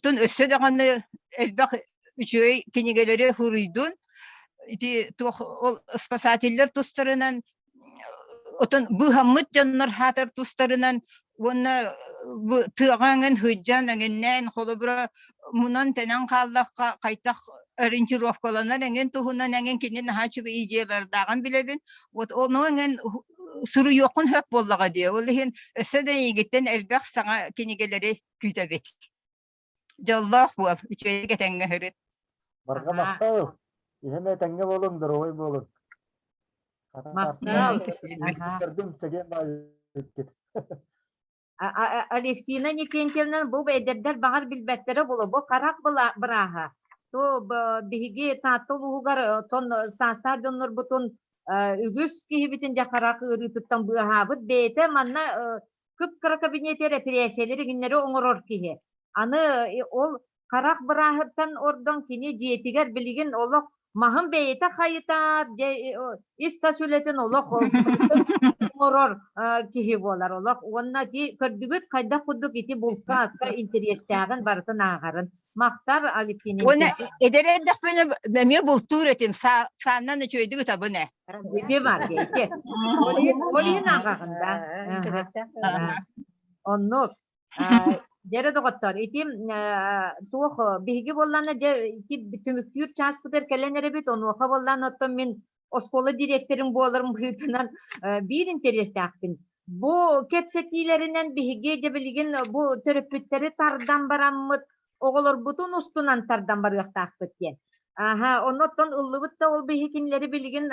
S: тун өссө даҕаны элбэх үчүгэй кинигэлэри суруйдун. Ити туох ол спасателлэр тустарынан Отон быыһаммыт дьоннор хаатар тустарынан уонна бу тыаҕа эҥин сылдьан эҥиннээн холобура мунан-тэнэн хааллахха хайдах ориентировкаланар эҥин туһунан эҥин кини наһаа үчүгэй идеялардааҕын билэбин. Вот ону эҥин суруйуоххун сөп буоллаҕа дии. Ол иһин өссө да эйигиттэн элбэх саҥа кинигэлэри күүтэбит. Дьоллоох буол, үчүгэйдик этэҥҥэ сырыт.
D: Барҕа махтал. Иһэн этэҥҥэ буолуҥ, доруобай буолуҥ.
A: Махтал.
D: Көрдүм, чэгиэн баайыккыт.
A: Алевтина Никентьевна бу эдэрдэр баҕар билбэттэрэ буолуо. Бу харах бырааһа. То биһиги Таатта улууһугар тон саастаах дьоннорбутун үгүс киһибитин дьэ харах ыарыытыттан быыһаабыт. Бэйэтэ манна кып-кыра кабинетигэр эпэрээссийэлэри игиннэри оҥорор киһи. Аны ол харах бырааһыттан ордон кини дьиэтигэр билигин олох Маһын бэйэтэ хайытар, дьэ ис-тас үлэтин олох оҥорор киһи буолар олох. Уонна ити көрдүгүт хайдах курдук ити булка-акка интэриэстээҕин барытын ааҕарын. Махтар Алевтина
S: Уонна эдэр эрдэхпинэ эмиэ бултуур этим, сааннан үчүгэйдик ытабын ээ.
A: Ити бар ити. Ол иһин ааҕаҕын да. Оннук. Дьэрэ доҕоттор, ити туох биһиги буоллаана дьэ ити түмүктүүр чааспытыгар кэлэн эрэбит, онуоха буоллаана оттон мин оскуола дириэктэрин буоларым быһыытынан биир интэриэстээхпин. Бу кэпсэтиилэринэн биһиги дьэ билигин бу төрөппүттэри тардан бараммыт оҕолорбутун устунан тардан барыахтаахпыт диэн. Аха, оннуттан ыллыбыт да ол биһи кинилэри билигин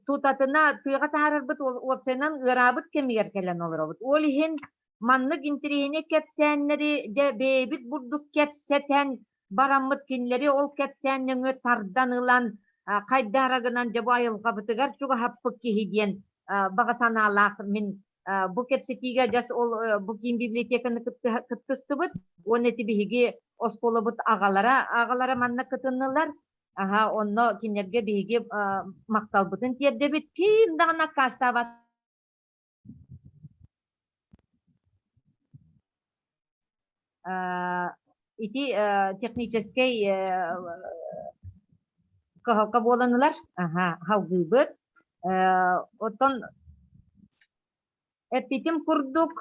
A: тутатына тыаҕа таһаарарбыт уопсайынан ыараабыт кэмигэр кэлэн олоробут. Ол иһин маннык интэриэһинэй кэпсээннэри дьэ бэйэбит бурдук кэпсэтэн бараммыт кинилэри ол кэпсээн нөҥүө тардан ылан хайдаара гынан дьэ бу айылҕабытыгар чугаһаппыт киһи диэн баҕа санаалаах мин бу кэпсэтиигэ дьас ол бу киин библиотеканы кыттыстыбыт уонна ити биһиги оскуолабыт аҕалара аҕалара манна кытыннылар аха онно кинилэргэ биһиги махталбытын тиэрдэбит ким даҕаны аккаастаабат ити техническэй кыһалҕа буолан ылар аха салгыыбыт оттон эппитим курдук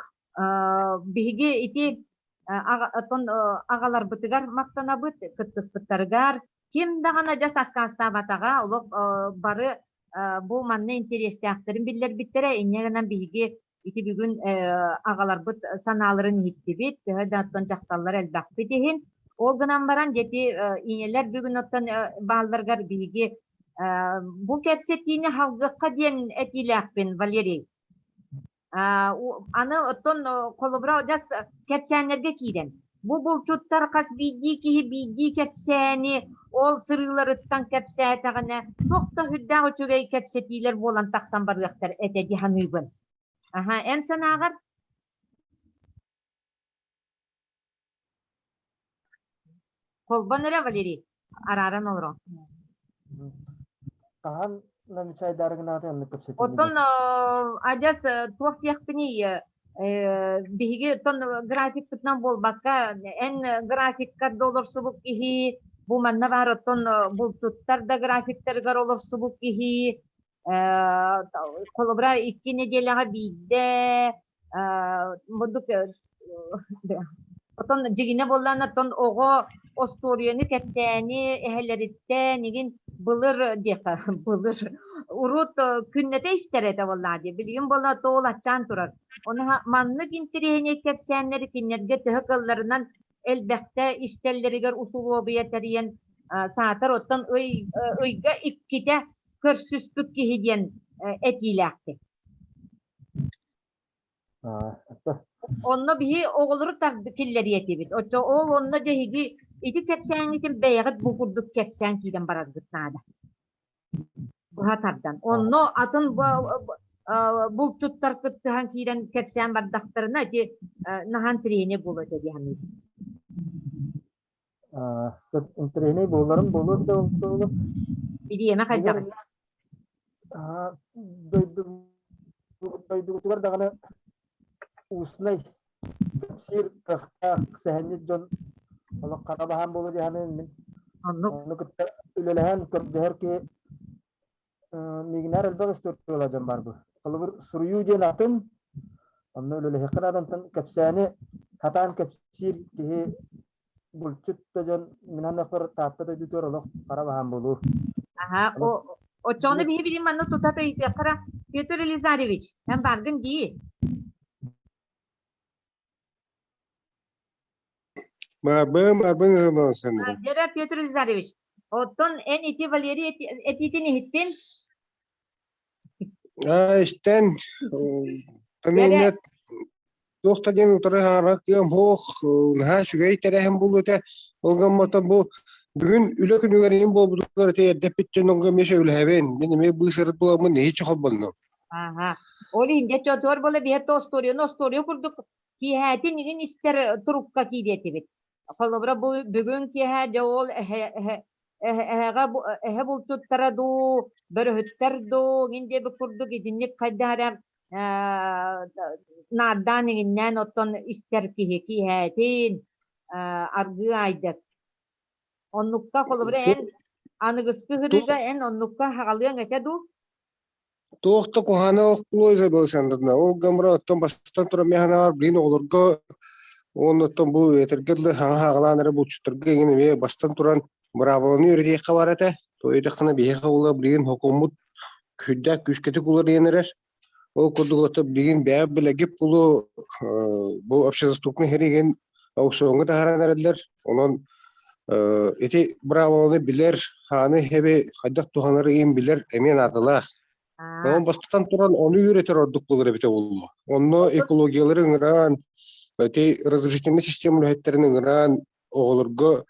A: биһиги ити оттон аҕаларбытыгар махтанабыт кыттыспыттарыгар ким даҕаны дьас аккаастаабатаҕа олох бары бу манна интэриэстээхтэрин биллэрбиттэрэ инньэ гынан биһиги Ити бүгүн аҕаларбыт санааларын иһиттибит, төһө да оттон дьахталлар элбэхпит иһин. Ол гынан баран, дьэти ийэлэр бүгүн оттон баалларыгар биһиги бу кэпсэтиини халгыахха диэн этиилээхпин, Валерий. Аны оттон холобура дьас кэпсээннэргэ киирэн, бу булчуттар хас биирдии киһи биирдии кэпсээни ол сырыыларыттан кэпсээтэҕинэ, туох да сүрдээх үчүгэй кэпсэтиилэр буолан тахсан барыахтар этэ дии саныыбын. Аһа, эн санааҕар? Холбон эрэ, Валерий, арааран олорон.
D: Хаһан намечайдары гынааты оннук кэпсэтиини
A: Оттон адьас туох диэхпиний биһиги оттон графикпытынан буолбакка эн графиккар да олорсубут киһи бу манна баар оттон бултуттар да графиктарыгар олорсубут киһи холобура икки нэдиэлэҕэ биирдэ Мудук Отон дьигинэ буоллаан оттон оҕо остуоруйаны кэпсээни эһэлэриттэн игин былыр диэххэ былыр урут күннэтэ истэр этэ буоллаа дии. Билигин буолла тоол аччаан турар. Ону маннык интэриэһинэй кэпсээннэри кинилэргэ төһө кыалларынан элбэхтэ истэллэригэр усулуобуйа тэрийэн саатар оттон ый ыйга иккитэ көрсүспүт киһи диэн этиилээхтик. Онно биһи оҕолору тарды киллэриэ этибит. Оччо ол онно дьэ эһиги ити кэпсээҥҥитин бэйэҕит бу курдук кэпсээн киирэн бараргыт наада. Быһа тардан. Онно атын булчуттар кыттыһан киирэн кэпсээн бардахтарына ити наһаа интэриэһинэй буолуо этэ дии саныыбын.
D: Интэриэһинэй буоларын буолуо эбитэ буолуо.
A: Бириэмэ хайдаҕый?
D: Дойду дойдубутугар даҕаны устнай кэпсиир кыахтаах сэһэнньит дьон олох хара баһаам буолуо дии саныыбын мин.
A: Оннук.
D: Ону кытта үлэлэһэн көрдөһөр киһи Миигинээр элбэх историялаах дьон баар бу. Холобур, суруйуу диэн атын, онно үлэлэһиэххэ наада, онтон кэпсээни сатаан кэпсиир киһи булчут да дьон мин саныахпар Таатта дойдутугар олох хара баһаам буолуо.
A: Аһа, оччоҕуна биһи билим манна тута ыйытыаххара Петр Елизаревич, эн бааргын дии.
O: Баарбын, баарбын Александра.
A: Дера Петр Елизаревич, оттон эн ити Валерий этиитин иһиттин?
O: Истэн, Таминет туох да диэн утары хаара кыам суох, наһаа үчүгэй тэрээһин буолуо этэ. Ол гыммата бу бүгүн үлэ күнүгэр иһин буолбутугар ити эрдэппит дьоннорго эмиэ сөбүлэһэбин. Мин эмиэ быысарыт буламмын нэһииччэ холбоннум.
A: Аха. Ол иһин дьэ чотуор буола биһэ остуоруйаны остуоруйа курдук киэһээтин игин истэр турукка киириэтибит. Холобура бу бүгүн киэһэ дьэ ол эһэ эһэ. Эһэҕэ эһэ булчуттара дуу, бөрөһүттэр дуу, иҥин диэбит курдук итинник хайдах эрэ наардаан иҥиннээн оттон истэр киһи киэһээтин аргыы аайдык. Оннукка холобура эн аныгыскы ыһырыыга эн оннукка хаҕалыаҥ этэ дуу?
O: Туох да куһаана охтулуой Александровна. Ол гамра оттон бастан туран миэхэ билин оҕолорго уонна оттон бу этэргэ дылы хаҥа хаҕалаан эрэ булчуттарга иҥин эмиэ бастан туран быраабыланы үөрэтиэххэ баар этэ. Тоойдоххуна биһиэхэ ула билигин хокуоммут күүрдээх күүскэтик уларыйан эрэр. Ол курдук ото билигин бэйэ билэгип булу бу общедоступный иһин аукционҥа таһааран эрэллэр. Онон ити быраабыланы билэр, хааны хэби хайдах туһанары иһин билэр эмиэ наадалаах. Онон бастатан туран ону үөрэтэр ордук буолар эбитэ буолуо. Онно экологиялары ыҥыраан, ити разрешительнай система үлэһиттэрин ыҥыраан, оҕолорго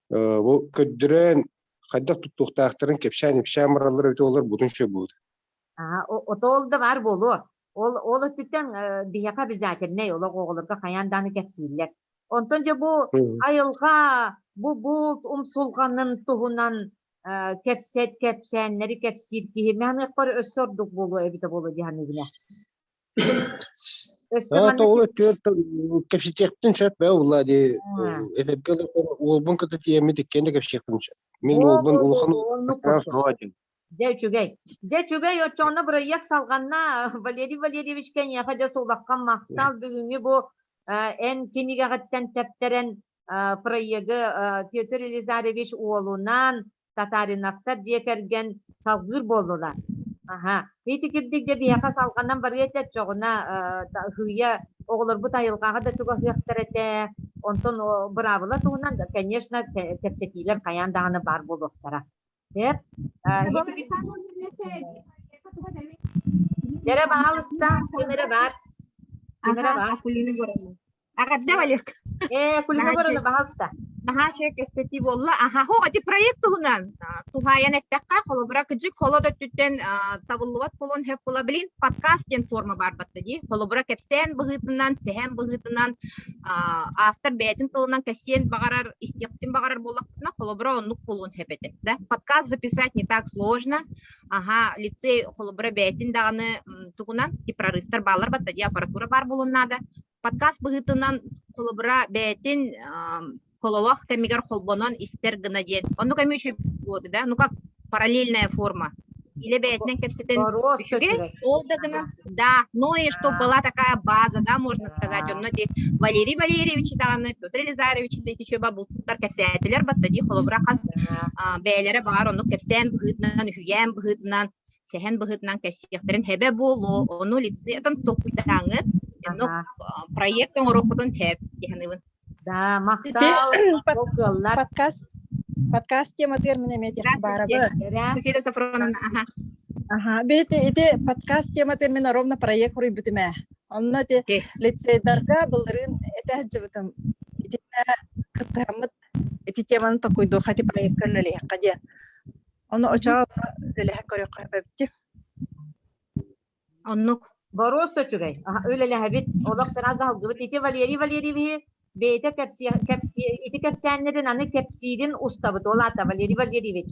O: бу көрдөрөн хайдах туттуохтаахтарын кэпсээн-ипсээн бараллар эбитэ буоллар бутун сөп буолуо.
A: Ото ол да баар буолуо. Ол ол өттүттэн биһиэхэ обязательнай олох оҕолорго хайаан даҕаны кэпсииллэр. Онтон дьэ бу айылҕа, бу булт умсулҕанын туһунан кэпсэт кэпсээннэри кэпсиир киһи мин өссө ордук буолуо эбитэ буолуо дии саныыбын. Өссө
O: Аа,
A: манна
O: ол өттүгэр кэпсэтиэхпин сөп ээ буолла дии. Этэргэ уолбун кытта тиийэммит иккиэн да кэпсиэхпин сөп. Мин уолбун улахан
A: оннук Дьэ үчүгэй. Дьэ үчүгэй оччоҕуна бырайыак салҕанна. Валерий Валерьевичка эйиэхэ дьэ сулаххан махтал. Бүгүҥҥү бу эн кинигэҕиттэн тэптэрэн проегы Петр Елизарович уолунаан Татариновтар дьиэ кэргэн салгыыр буоллулар. Аха. Ити кирдик дьэ биһиэхэ салҕанан барыа этэ оччоҕуна һыйа оҕолорбут айылҕаҕа да чугаһыахтар этэ. Онтон быраабыла туһунан, конечно, кэпсэтиилэр хайаан даҕаны баар буолуохтара. Эп, Дэрэ баалыста, ким эрэ баар. Ким эрэ баар.
T: Акулина Горовна. Аҕадда Валерка.
A: Э, Акулина Горовна, баһалыста.
T: Наһаа үчүгэй кэпсэтии буолла. Аха, хо, ити проект туһунан туһаайан эттэххэ, холобура, кыдьык холод өттүттэн табыллыбат буолуон сөп буола. Билин подкаст диэн форма баар батта дии. Холобура, кэпсээн быһыытынан, сэһэн быһыытынан автор бэйэтин тылынан кэссиэн баҕарар, истиэхпитин баҕарар буоллахпытына, холобура, оннук буолуон сөп этэ. Да? Подкаст записать не так сложно. Аха, лицей холобура бэйэтин даҕаны тугунан прорывтар бааллар батта дии, аппаратура баар буолуон наада. Подкаст быһыытынан холобура бэйэтин хололоох кэмигэр холбонон истэр гына диэн. Оннук эмиэ үчүгэй буолуо да? Ну как параллельная форма. Или бэйэтинэн кэпсэтэн үчүгэй, ол да гына, да, но и чтобы была такая база, да, можно сказать, онно ди Валерий Валерьевич даҕаны, Петр Елизарович да ити үчүгэй бултуктар кэпсээтилэр батта ди холобура хас бэйэлэрэ баҕар оннук кэпсээн быһыытынан, үһүйээн быһыытынан, сэһэн быһыытынан кэссиэхтэрин хэбэ буолуо, ону лицейтан толкуйдааҥҥыт, онно проект оҥоруоххутун хэп диһаныбын.
A: Да, махтал, ол кыаллар.
U: Подкаст подкаст тематыгар мин эмиэ диэххэ баарабы.
T: София Сафроновна, аха.
U: Аха, бэйти ити подкаст тематыгар мин ровно проект хоруйбутум ээ. Онно ити лицейдарга былырыын этэ сылдьыбытым. Итиннэ кыттыһаммыт ити теманы токуйдуохха ити проекка үлэлиэххэ диэн. Ону очоо үлэлэһэ көрүөххэ эбити.
T: Оннук.
A: Боруос да үчүгэй. Үлэлэһэбит. Олох сразу аһылгыбыт. Ити Валерий Валерьевиһи бэйэтэ кэпсиэ, кэпсиэ, ити кэпсээннэрин аны кэпсиирин устабыт. Ол аата Валерий Валерьевич.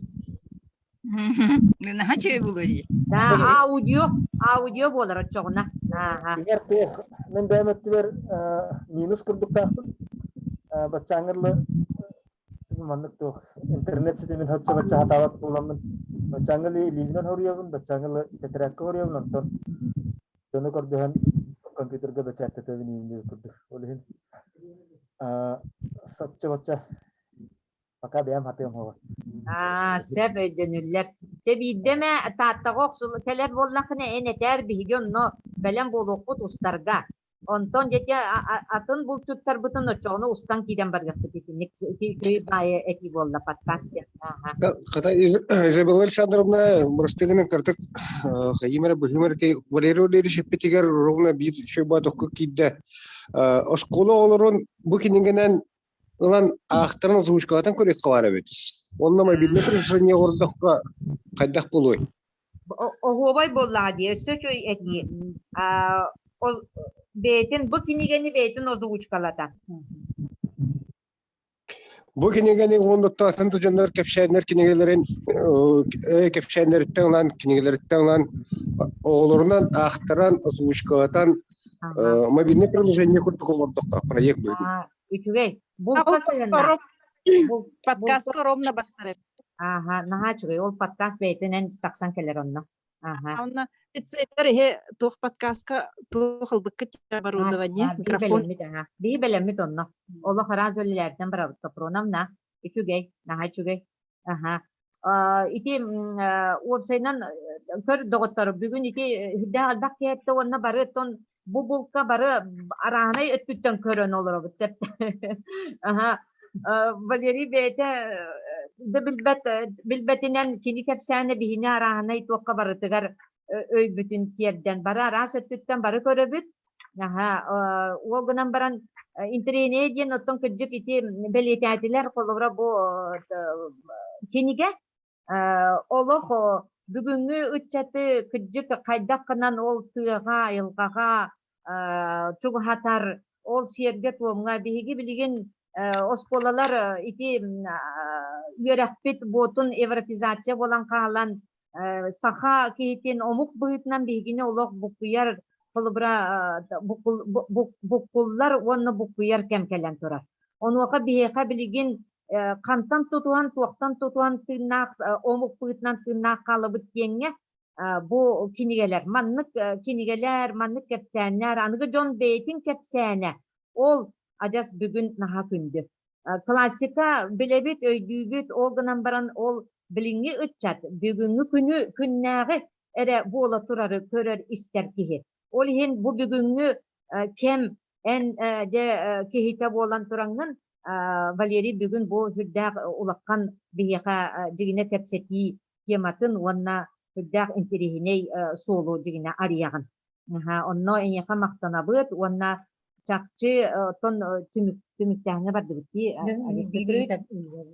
S: Наһаа үчүгэй буолуо дии.
A: Да, аудио, аудио буолар оччоҕуна. Ааха.
D: Дьиҥэр туох, мин бэйэм өттүбэр минус курдуктаахпын. Баччааҥҥы дылы Маннык туох интернет ситимин соччо-бачча сатаабат буоламмын, баччааҥҥы илиибинэн хоруйабын, баччааҥҥы тэтэрээккэ хоруйабын, онтон дьону көрдөһөн компьютерга бэчээттэтэбин иинниир курдук. Ол иһин соччо-бачча пока бэйэм хатыам суоҕа.
A: Аа, сөп өйдөнүллэр. Чэ биирдэ эмэ Тааттаҕа охсул кэлэр буоллаххына эн этээр биһиги онно бэлэм буолуохпут устарга. Онтон дьэ атын булчуттарбытын оччоҕуна устан киирэн барыахпыт итинник ити үчүгэй баайы этии буолла подкаст диэн.
O: Хата Изабелла Александровна бырастыгынан кырдык хайым эрэ быһыым эрэ Валерий Валерьевич эппитигэр ровно биир үчүгэй баатокка киирдэ. Оскуола оҕолорун бу кинигэнэн ылан аахтаран озвучкалатан көрүөххэ баар эбит. Онно мобильный приложение оҥордоххо хайдах буолуой?
A: Оһуобай буоллаҕа дии, өссө үчүгэй этии. Ол бэйэтин бу кинигэни бэйэтин озвучкалата.
O: Бу кинигэни уонна атын да дьоннор кэпсээннэр кинигэлэрин кэпсээннэриттэн ылан, кинигэлэриттэн ылан оҕолорунан аахтаран, озвучкалатан мобильный приложение курдук оҥордохто проект быһыытынан.
A: Үчүгэй. Булка сыһынна.
U: Подкастка ровно бастар.
A: Аха, наһаа үчүгэй. Ол подкаст бэйэтинэн тахсан кэлэр онно. Аха.
U: Онно лицейдер иһи туох подкастка туох ылбыккыт оборудование, микрофон.
A: Биһи бэлэммит онно. Олох араас үлэлэртэн барабыт Сопроновна. Үчүгэй, наһаа үчүгэй. Аха. Ити уопсайынан көр доҕоттор бүгүн ити үрдээх элбэх киһи уонна бары тон бу булка бары арааһынай өттүттэн көрөн олоробут сөп. Аха. Валерий бэйэтэ да билбэт билбэтинэн кини кэпсээнэ биһини арааһынай туохха барытыгар өйбүтүн тиэрдэн бары араас өттүттэн бары көрөбүт. Аха, ол гынан баран интэриэһинэй диэн оттон кырдьык ити бэлиэтээтилэр холобура бу кинигэ олох бүгүҥҥү ыччаты кырдьык хайдах гынан ол тыаҕа, айылҕаҕа чугаһатар, ол сиэргэ-туомҥа биһиги билигин оскуолалар ити үөрэхпит буотун европеизация буолан хаалан саха киһитин омук быһыытынан биһигини олох буккуйар холобура буккуллар уонна буккуйар кэм кэлэн турар. Онуоха биһиэхэ билигин хантан тутуһан, туохтан тутуһан тыыннаах омук быһыытынан тыыннаах хаалабыт диэҥҥэ бу кинигэлэр маннык кинигэлэр, маннык кэпсээннэр, аныгы дьон бэйэтин кэпсээнэ ол адьас бүгүн наһаа күндү. Классика билэбит, өйдүүбүт, ол гынан баран ол билиҥҥи ыччат бүгүҥҥү күнү күннээҕи эрэ буола турары көрөр-истэр киһи. Ол иһин бу бүгүҥҥү кэм эн дьэ киһитэ буолан тураҥҥын Валерий бүгүн бу сүрдээх улахан биһиэхэ дьигинэ кэпсэтии тематын уонна сүрдээх интэриэһинэй суолу дьигинэ арыйаҕын. Онно эйиэхэ махтанабыт уонна чахчы оттон түмүк түмүктээһиҥҥэ бардыбыт дии Олег Петрович.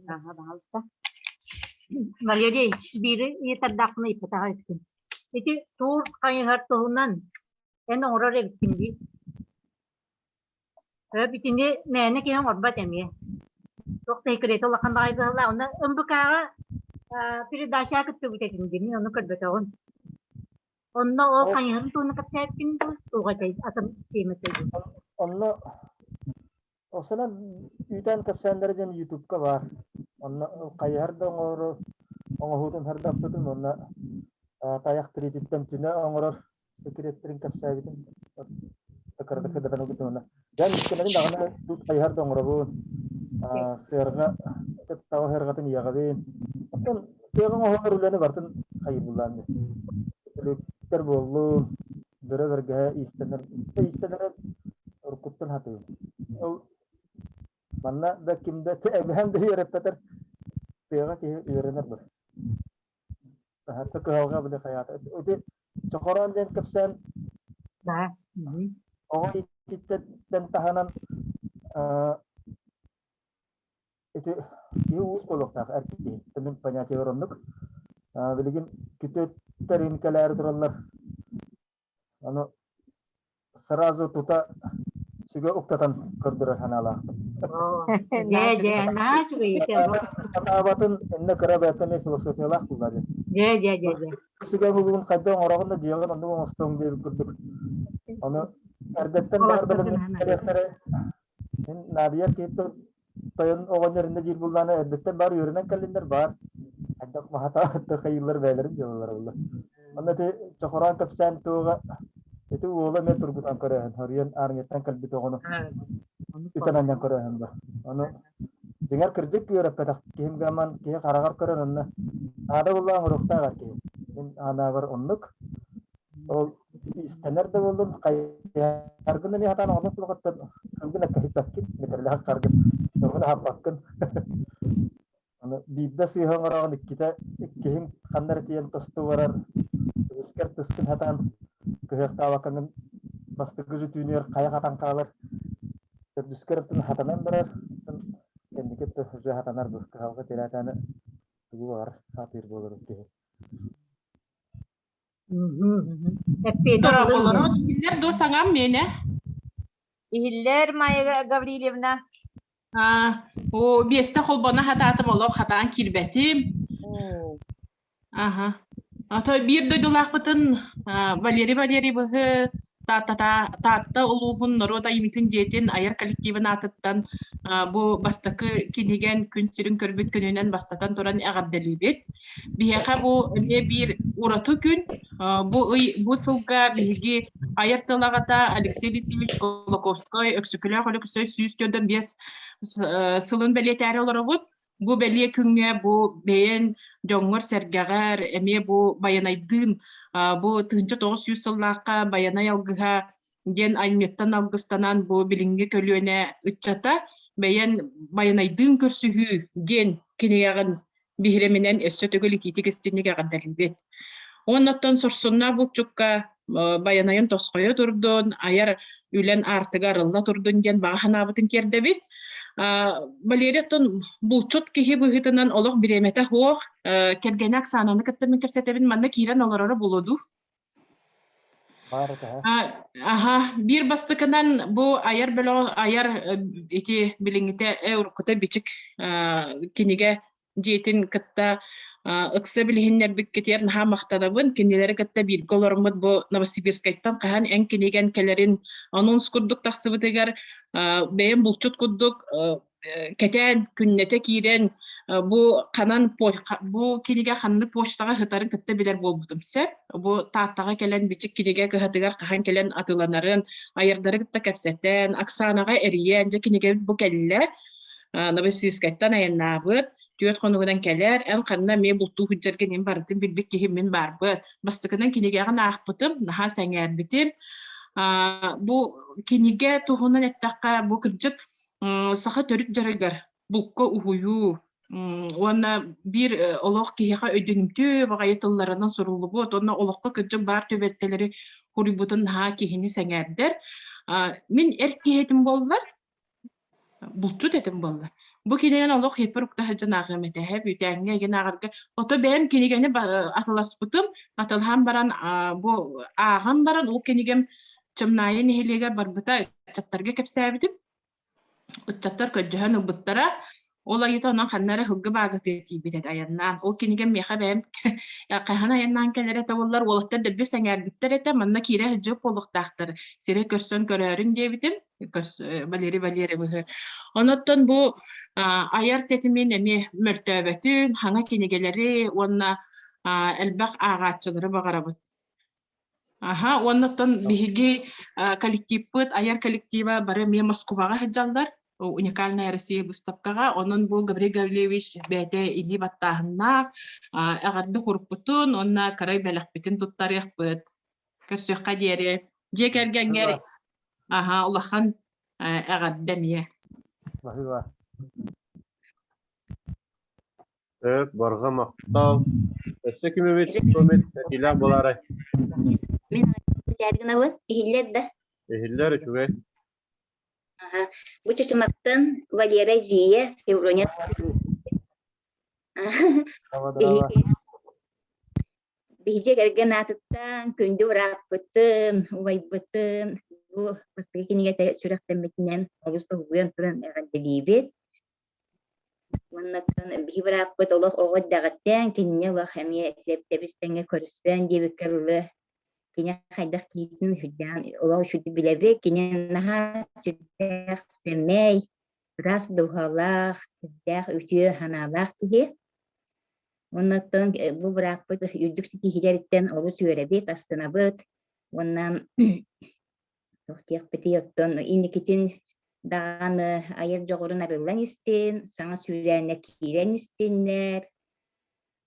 A: Аха, баһаалыста.
P: Валерий, биири ыйытардаахпын ыйыппатах эбиккин. Ити тур хайыһар туһунан эн оҥорор эбиккин дии. Итини мээнэ киһи оҥорбот эмиэ. Туох да секрета улахан баҕайы быһыылаах. Онно МБК-ҕа передачаҕа кыттыбыт этим дии, мин ону көрбөтөҕүм. Онно ол хайыһарын туһунан кэпсээппин дуу, туох этэй, атын тиэмэ этэй дуу?
D: Онно Оксана үүтээн кэпсээннэрэ диэн Ютубка баар. Онно хайыһар да оҥорор оҥоһуутун сырдаппытым уонна тайах тириититтэн түнэ оҥорор секреттэрин кэпсээбитим. Кыратык сырдатан ылбытым уонна дьэ мискэнэбин даҕаны тут хайыһар да оҥоробун. Сыарҕа таба сыарҕатын иэҕэбин. Оттон тыаҕа оҥоһуллар үлэни барытын хайыыр буллаан Үлүктэр буоллун, бөрө бэргэһэ иистэнэр иистэнэрэ уруккуттан сатыыбын. Ол манна да ким да эбэһэм да үөрэппэтэр тыаҕа киһи үөрэнэр бу. Хатта кыһалҕа били хайаата. Ити чохороон диэн кэпсээн оҕо иититтэн таһынан ити киһи уус буолуохтаах эр киһи. Мин понятиебар оннук. Билигин күтүөттэрин кэлээри тураллар. Аны сразу тута сүгэ уктатан көрдөрөр санаалаахпын.
P: Дьэ, дьэ, наһаа үчүгэй этэ.
D: Сатаабатын иннэ кыра бэйэтэ эмиэ философиялаах буолла дии.
P: Дьэ, дьэ, дьэ, дьэ.
D: Сүгэ угун хайда оҥороҕун да дьиэҕин оннук оҥостуоҥ диэбит курдук. Ону эрдэттэн баар бэлэмнээх кэлиэхтэрэ. Мин наадыйар киһиттэн тойон оҕонньор иннэ диир буллаана эрдэттэн баар үөрэнэн кэллиннэр баар хайдах маһата хайыыллар бэйэлэрин дьыалалара буолла. Онно ити чохороон кэпсээн туоҕа ити уола эмиэ тургутан көрөөһүн хоруйан армияттан кэлбит оҕону үтэн анньан көрөөһүн ба. Ону дьиҥэр кырдьык үөрэппэтэх киһим гаман киһи хараҕар көрөн онно наада буоллаҕа оҥоруохтаах эр киһи. Мин анаабар оннук. Ол иистэнэр да буоллун, хайыһаргын эмиэ сатаан оҥорбот буолуоххуттан кылгын эккэһиппэккин, мэтэрилээх харгын, көҥүл аһаппаккын. Аны биирдэ сыыһа оҥороҕун, иккитэ иккиһин ханна эрэ тиийэн тосту барар, үһүскэр тыскын сатаан кыһыахтаабаккаҥын бастакы же түүнүгэр хайа хатан хаалар, төрдүскэр оттон хатанан барар, кэнники уже хатанар бу кыһалҕа тирээтээнэ тугу баҕар сатыыр буолар киһи.
C: Дорооболору, иһиллэр дуо саҥам миэнэ?
A: Иһиллэр, Майя Гаврильевна.
C: О, биэстэ холбоно хатаатым, олох хатаан киирбэтим. Аха. Ото биир дойдулаахпытын Валерий Валерьевиһы Таатта улууһун норуот айымньытын дьиэтин айар коллективын аатыттан бу бастакы кинигэн күн сирин көрбүт күнүнэн бастатан туран эҕэрдэлиибит. Биһиэхэ бу эмиэ биир ураты күн. Бу ый бу сылга биһиги айар тыл аҕата Алексей Лисевич Кулаковскай Өксөкүлээх Өлөксөй 145 сылын бэлиэтээри олоробут. Бу бэлиэ күҥҥэ бу бэйэн дьоҥҥор-сэргэҕэр эмиэ бу Байанайдыын бу 1900 сыллаахха Байанай алгыһа диэн айымньыттан алгыстанан бу билиҥҥи көлүөнэ ыччата бэйэн Байанайдыын көрсүһүү диэн кинигэҕин биһирэминэн өссө төгүл итиитик истинник эҕэрдэлиибит. Уоннаттан сорсуннаах булчукка байанайын тосхойо турдун, айар үлэн аартыга арылла турдун диэн баҕа санаабытын тиэрдэбит. Валерий оттон булчут киһи быһыытынан олох бириэмэтэ суох, кэргэнэ Оксананы кытта мин кэпсэтэбин, манна киирэн олороро буолуо дуу? Аха, биир бастакынан бу айар бөлөҕө айар ити билиҥҥитэ уруккута бичик кинигэ дьиэтин кытта ыкса билиһиннэрбиккитигэр наһаа махтанабын. Кинилэри кытта бииргэ олороммут бу Новосибирскайтан хаһан эн кинигэн кэлэрин анонс курдук тахсыбытыгар бэйэм булчут курдук кэтээн күннэтэ киирэн бу ханан бу кинигэ ханнык почтаҕа сытарын кытта билэр буолбутум сөп. Бу Тааттаҕа кэлэн бичик кинигэ кыһатыгар хаһан кэлэн атыыланарын, айардары кытта кэпсэтэн, Оксанаҕа эрийэн, дьэ кинигэбит бу кэллэ, Новосибирскайтан айаннаабыт, түөрт хонугунан кэлэр, эн ханна эмиэ бултуу сылдьаргын мин барытын билбит киһи мин баарбыт. Бастакынан кинигэҕин аахпытым, наһаа сэҥээрбитим. Бу кинигэ туһунан эттэххэ, бу кырдьык саха төрүт дьарыгар булка уһуйуу уонна биир олох киһиэхэ өйдөнүмтүө баҕайы тылларынан суруллубут уонна олоххо кырдьык баар түбэлтэлэри суруйбутун наһаа киһини сэҥээрдэр. Мин эр киһи этим буоллар, булчут этим буоллар. Бу кинигэни олох иһиппэр укта сылдьан ааҕыам этэ, үүтээҥҥэ игин ааҕарга. Ото бэйэм кинигэни атыласпытым, атылаһан баран бу ааҕан баран ол кинигэм Чымнаайы нэһилиэгэр барбыта ыччаттарга кэпсээбитим. Ыччаттар көрдөһөн ылбыттара. Ол айыта онон ханна эрэ һылгы баазатыгар тиийбит этэ айаннаан. Ол кинигэм миэхэ бэйэм хаһан айаннаан кэлэр этэ буоллар, уолаттар дэлби сэҥээрбиттэр этэ, манна киирэ сылдьыах буолуохтаахтар, сирэй көрсөн көрөөрүн диэбитим. Валерий Валерьевиһы. Онуттан бу айар тэтимин эмиэ мөлтөөбөтүн, хаҥа кинигэлэри уонна элбэх ааҕааччылары баҕарабыт. Аха, уонна оттон биһиги коллективпыт, айар коллектива бары эмиэ Москубаҕа сылдьаллар, Уникальная Россия быыстапкаҕа. Онон бу Гаврил Гаврильевич бэйэтэ илии баттааһыннаах, эҕэрдэ куруппутун уонна кырай бэлэхпитин туттарыахпыт. Көрсүөххэ диэри. Дьиэ кэргэҥҥэр аха, улахан эҕэрдэ эмиэ.
D: Баһыыба.
B: Сөп, барҕа махтал. Өссө ким эбит, ким эбит этиилээх буолаарай?
K: Мин гынабын, иһиллэр да?
B: Иһиллэр үчүгэй.
K: Аха. Бу чычымахтан Валера Зия, Феврония Биһиги биһиги кэргэн аатыттан күндү бырааппытын, убайбытын бу бастакы кинигэтэ сүрэхтэммитинэн олус долгуйан туран эҕэрдэлиибит. Уоннаттан биһи бырааппыт олох оҕо эрдэҕиттэн кинини олох эмиэ тэбис тэҥҥэ көрүстэн диэбиккэ дылы кини хайдах киһитин сүрдээх олох үчүгэй билэбит. Кини наһаа сүрдээх сэмэй, ыраас дууһалаах, сүрдээх үтүө санаалаах киһи. Уоннаттан бу бырааппыт үрдүк ситиһиилэриттэн олус үөрэбит, астынабыт. Уонна Туох диэхпитий, оттон инникитин даҕаны айар дьоҕурун арыллан истин, саҥа сүүрээннэр киирэн истиннэр.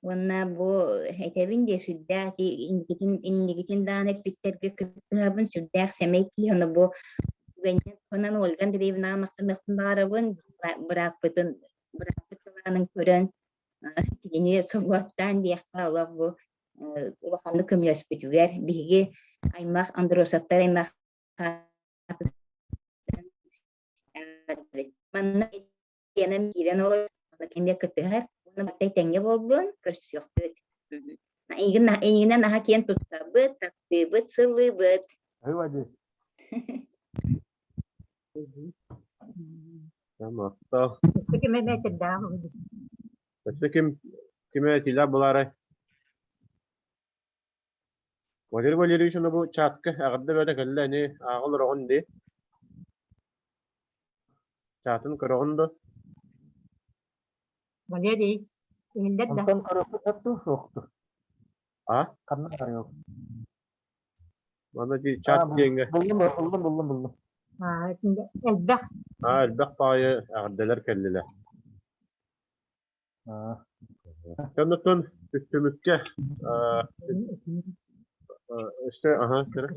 K: Уонна бу этэбин диэ сүрдээх инникитин инникитин даҕаны эппиттэргэ кыттыһабын, сүрдээх сэмэй киһи, ону бу түгэнинэн туһанан Ольга Андреевнаҕа махтаныахпын баҕарабын, бырааппытын бырааппыт талаанын көрөн кинини собуоттаан диэххэ олох бу улаханнык көмөлөспүтүгэр биһиги аймах Андросовтар аймах манна киэнэн киирэн олорор эмиэ кыттыһар уонна баттай тэҥҥэ буолбун көрсүөхпүт эйигин эйигинэн наһаа киэн туттабыт таптыыбыт сыллыыбыт
B: Махтал.
P: Өссө ким эмэ этэрдээх
B: Өссө ким кимэ этиилээх булаарай? Валерий Валерьевич бу чатка эҕэрдэ бөтө кэллэ ини ааҕа олороҕун дии. Чатын көрөҕүн да?
P: Валерий, иһиллэр да?
D: Онтон көрүөхпүт сөп дуу, суох дуу?
B: А?
D: Ханна барыах?
B: Манна дии чат диэҥҥэ.
D: Буллум, буллум, буллум, буллум.
P: Аа, элбэх.
B: Аа, элбэх баҕайы эҕэрдэлэр кэллилэр. Оннуттан түмүккэ өссө аха кыра.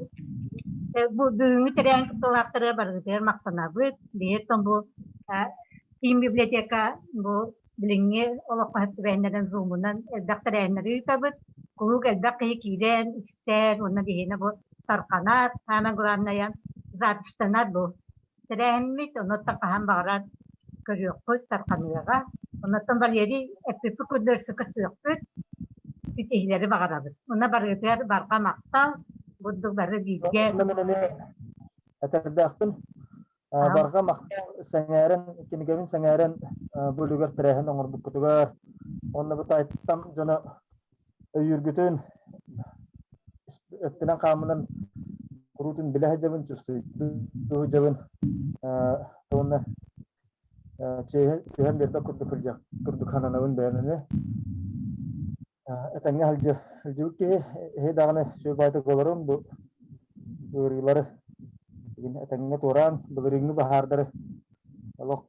P: Бу бүгүҥҥү тэрээһин кыттыылаахтарыгар барыгытыгар махтанабыт. Биһиэттэн бу киин библиотека бу билиҥҥи олоххо түбэһиннэрэн зумунан элбэх тэрээһиннэри ыытабыт. Куруук элбэх киһи киирэн истэр уонна биһиэнэ бу тарҕанар, самое главное записьтанар бу тэрээһиммит, онуттан хаһан баҕарар көрүөхпүт, тарҕаныаҕа. Онуттан Валерий эппиппит курдук өссө көрсүөхпүт, ситиһиилэри баҕарабыт. Уонна барыгытыгар барҕа махтал, бурдук бары бииргэ.
D: Онно мин эмиэ этэрдээхпин. Барҕа махтал сэҥээрэн, кинигэбин сэҥээрэн бу үлүгэр тэрээһин оҥорбуккутугар, уонна бу Тааттам дьоно өйүүргүтүн өттүнэн хаамынан куруутун билэ сылдьабын, чувствуйдуу сылдьабын. Уонна түһэн биэрбэт курдук сылдьах курдук сананабын бэйэм эмиэ. Этэҥҥэ сылдьыбыт киһи эһи даҕаны сүр баайдык олорун бу ыарыылары этэҥҥэ туораан былырыыҥҥы баһаардары олох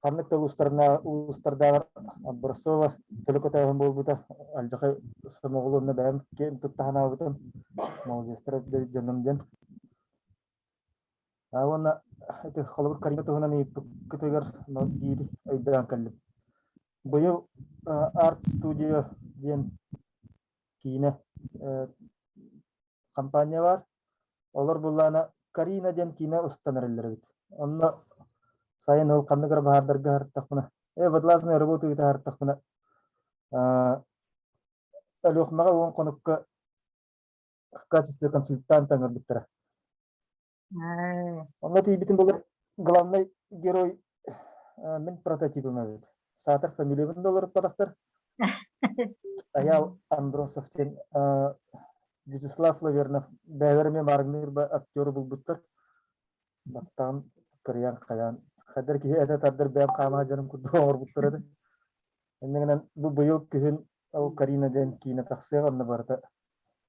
D: Ханнык да улуустардааҕар Образцова төлө көтөөһүн буолбута алдьархай сомоҕолуу уонна бэйэм киэн тутта санаабытым молодецтар дьонум диэн. Уонна ити холобур Карина туһунан ыйыппыккытыгар биир өйдөөн кэллим. Быйыл Арт Studio диэн киинэ компания баар. Олор буллаана Карина диэн киинэ устан эрэллэр эбит. Онно сайын ол ханнык эрэ баһаардарга аһартахпына, водолазная работа ыыта аһартахпына, Өлүөхүмэҕэ уон хонукка в качестве консультанта ыҥырбыттара. Онно тиийбитим былыр главный герой мин прототипым эбит. Саатар фамилиябын да олоруппатахтар. Аял Андросов диэн Вячеслав Лавернов бэйэлэрэ эмиэ маарыҥныыр актеры булбуттар. Баттаҕын кырыйан хайаан хайдар киһи этэ тардар бэйэм хаама дьарым курдук оҥорбуттар этэ. Иннигинэн бу быйыл күһүн ол Карина диэн киинэ тахсыах онно барыта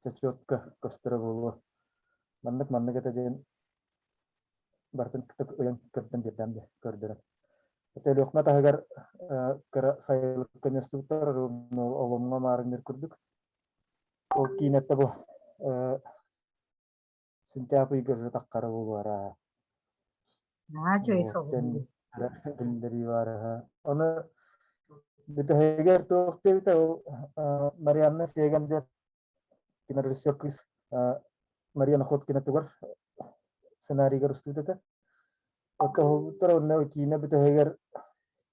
D: чечетка көстөрө буолуо. Маннык маннык этэ диэн барытын ыйан көрдөн биэрдэм дии көрдөрөн. Өлүөхүмэ таһыгар кыра сайылыкка мөстүбүттэр оломҥо маарынныр курдук. Ол киинэтэ бу сентябрь ыйга таххара буолуора. Биллэрии баар Ону бүтэһигэр туох диэбитэ ол Марианна Сиэгэн диэн кинорежиссер кыыс Мария Находкина тугар сценарийгар устубут этэ. Оттоһулбуттар онно киинэ бүтэһигэр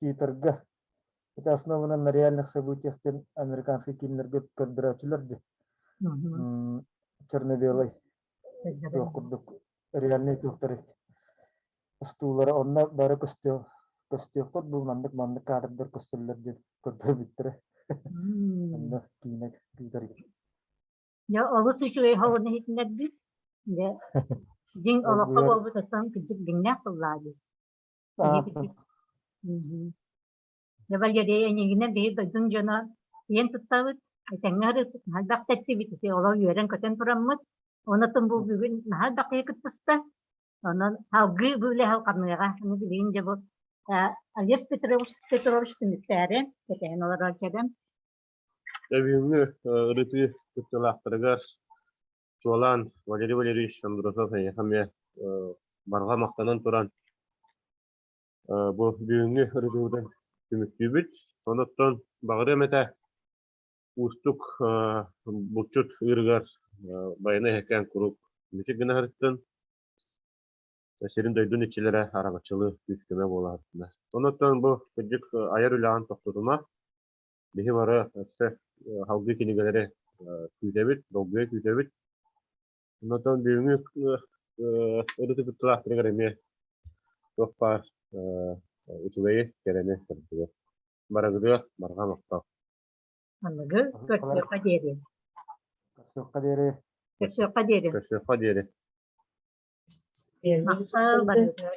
D: титрга это основано на реальных событиях диэн американскай кииннэргэ көрдөрөөччүлэр дии. Черно-белый туох курдук реальный туохтар устуулара онно бары көстүөх көстүөххүт бу маннык маннык кадрдар көстөллөр диэн көрдөрбүттэрэ. Онно киинэ күүтэргэ.
P: Дьэ, олус үчүгэй хоһуна иһитиннэрбит. Дьэ, дьиҥ олоххо буолбут оттон кырдьык дьиҥнээх тыллаа дии. Дьэ, Валерия, эйигинэн биһиги дойдуҥ дьоно ийэн туттабыт, этэҥҥэ ырыппыт, наһаа элбэх тэттибит, ити олох үөрэн-көтөн тураммыт. Онон бу бүгүн наһаа элбэх киһи кыттыста. Онон салгыы бу үлэ салҕаныаҕа. Аны билигин дьэ бу Олег Петрович Петрович түмүктээри кэтэһэн олорор дьэдэм.
B: Бүгүҥҥү ырытыы кыттыылаахтарыгар чуолаан Валерий Валерьевич Андросов эйиэхэ эмиэ барҕа махтанан туран бу бүгүҥҥү ырытыыбытын түмүктүүбүт. Онуттан баҕарыам этэ уустук булчут ыырыгар байанай эһэкээн куруук мичик гына сырыттын, сирин-дойдун иччилэрэ араҥаччылыы күүс-көмө буола сырыттыннар. Онуттан бу кырдьык айар үлэҕин тохтотума, биһи бары өссө салгыы кинигэлэри күүтэбит, долгуйа күүтэбит. Онтон бүгүҥҥү ырытык кыттыылаахтарыгар эмиэ туох баар. Үчүгэйи, кэрэни көрдүгэр. Барыгырыа, барҕа махтал.
P: Аныгы көрсүөххэ диэри.
D: Көрсүөххэ диэри.
P: Көрсүөххэ диэри.
B: Көрсүөххэ диэри.
P: Махтал барыгырыа.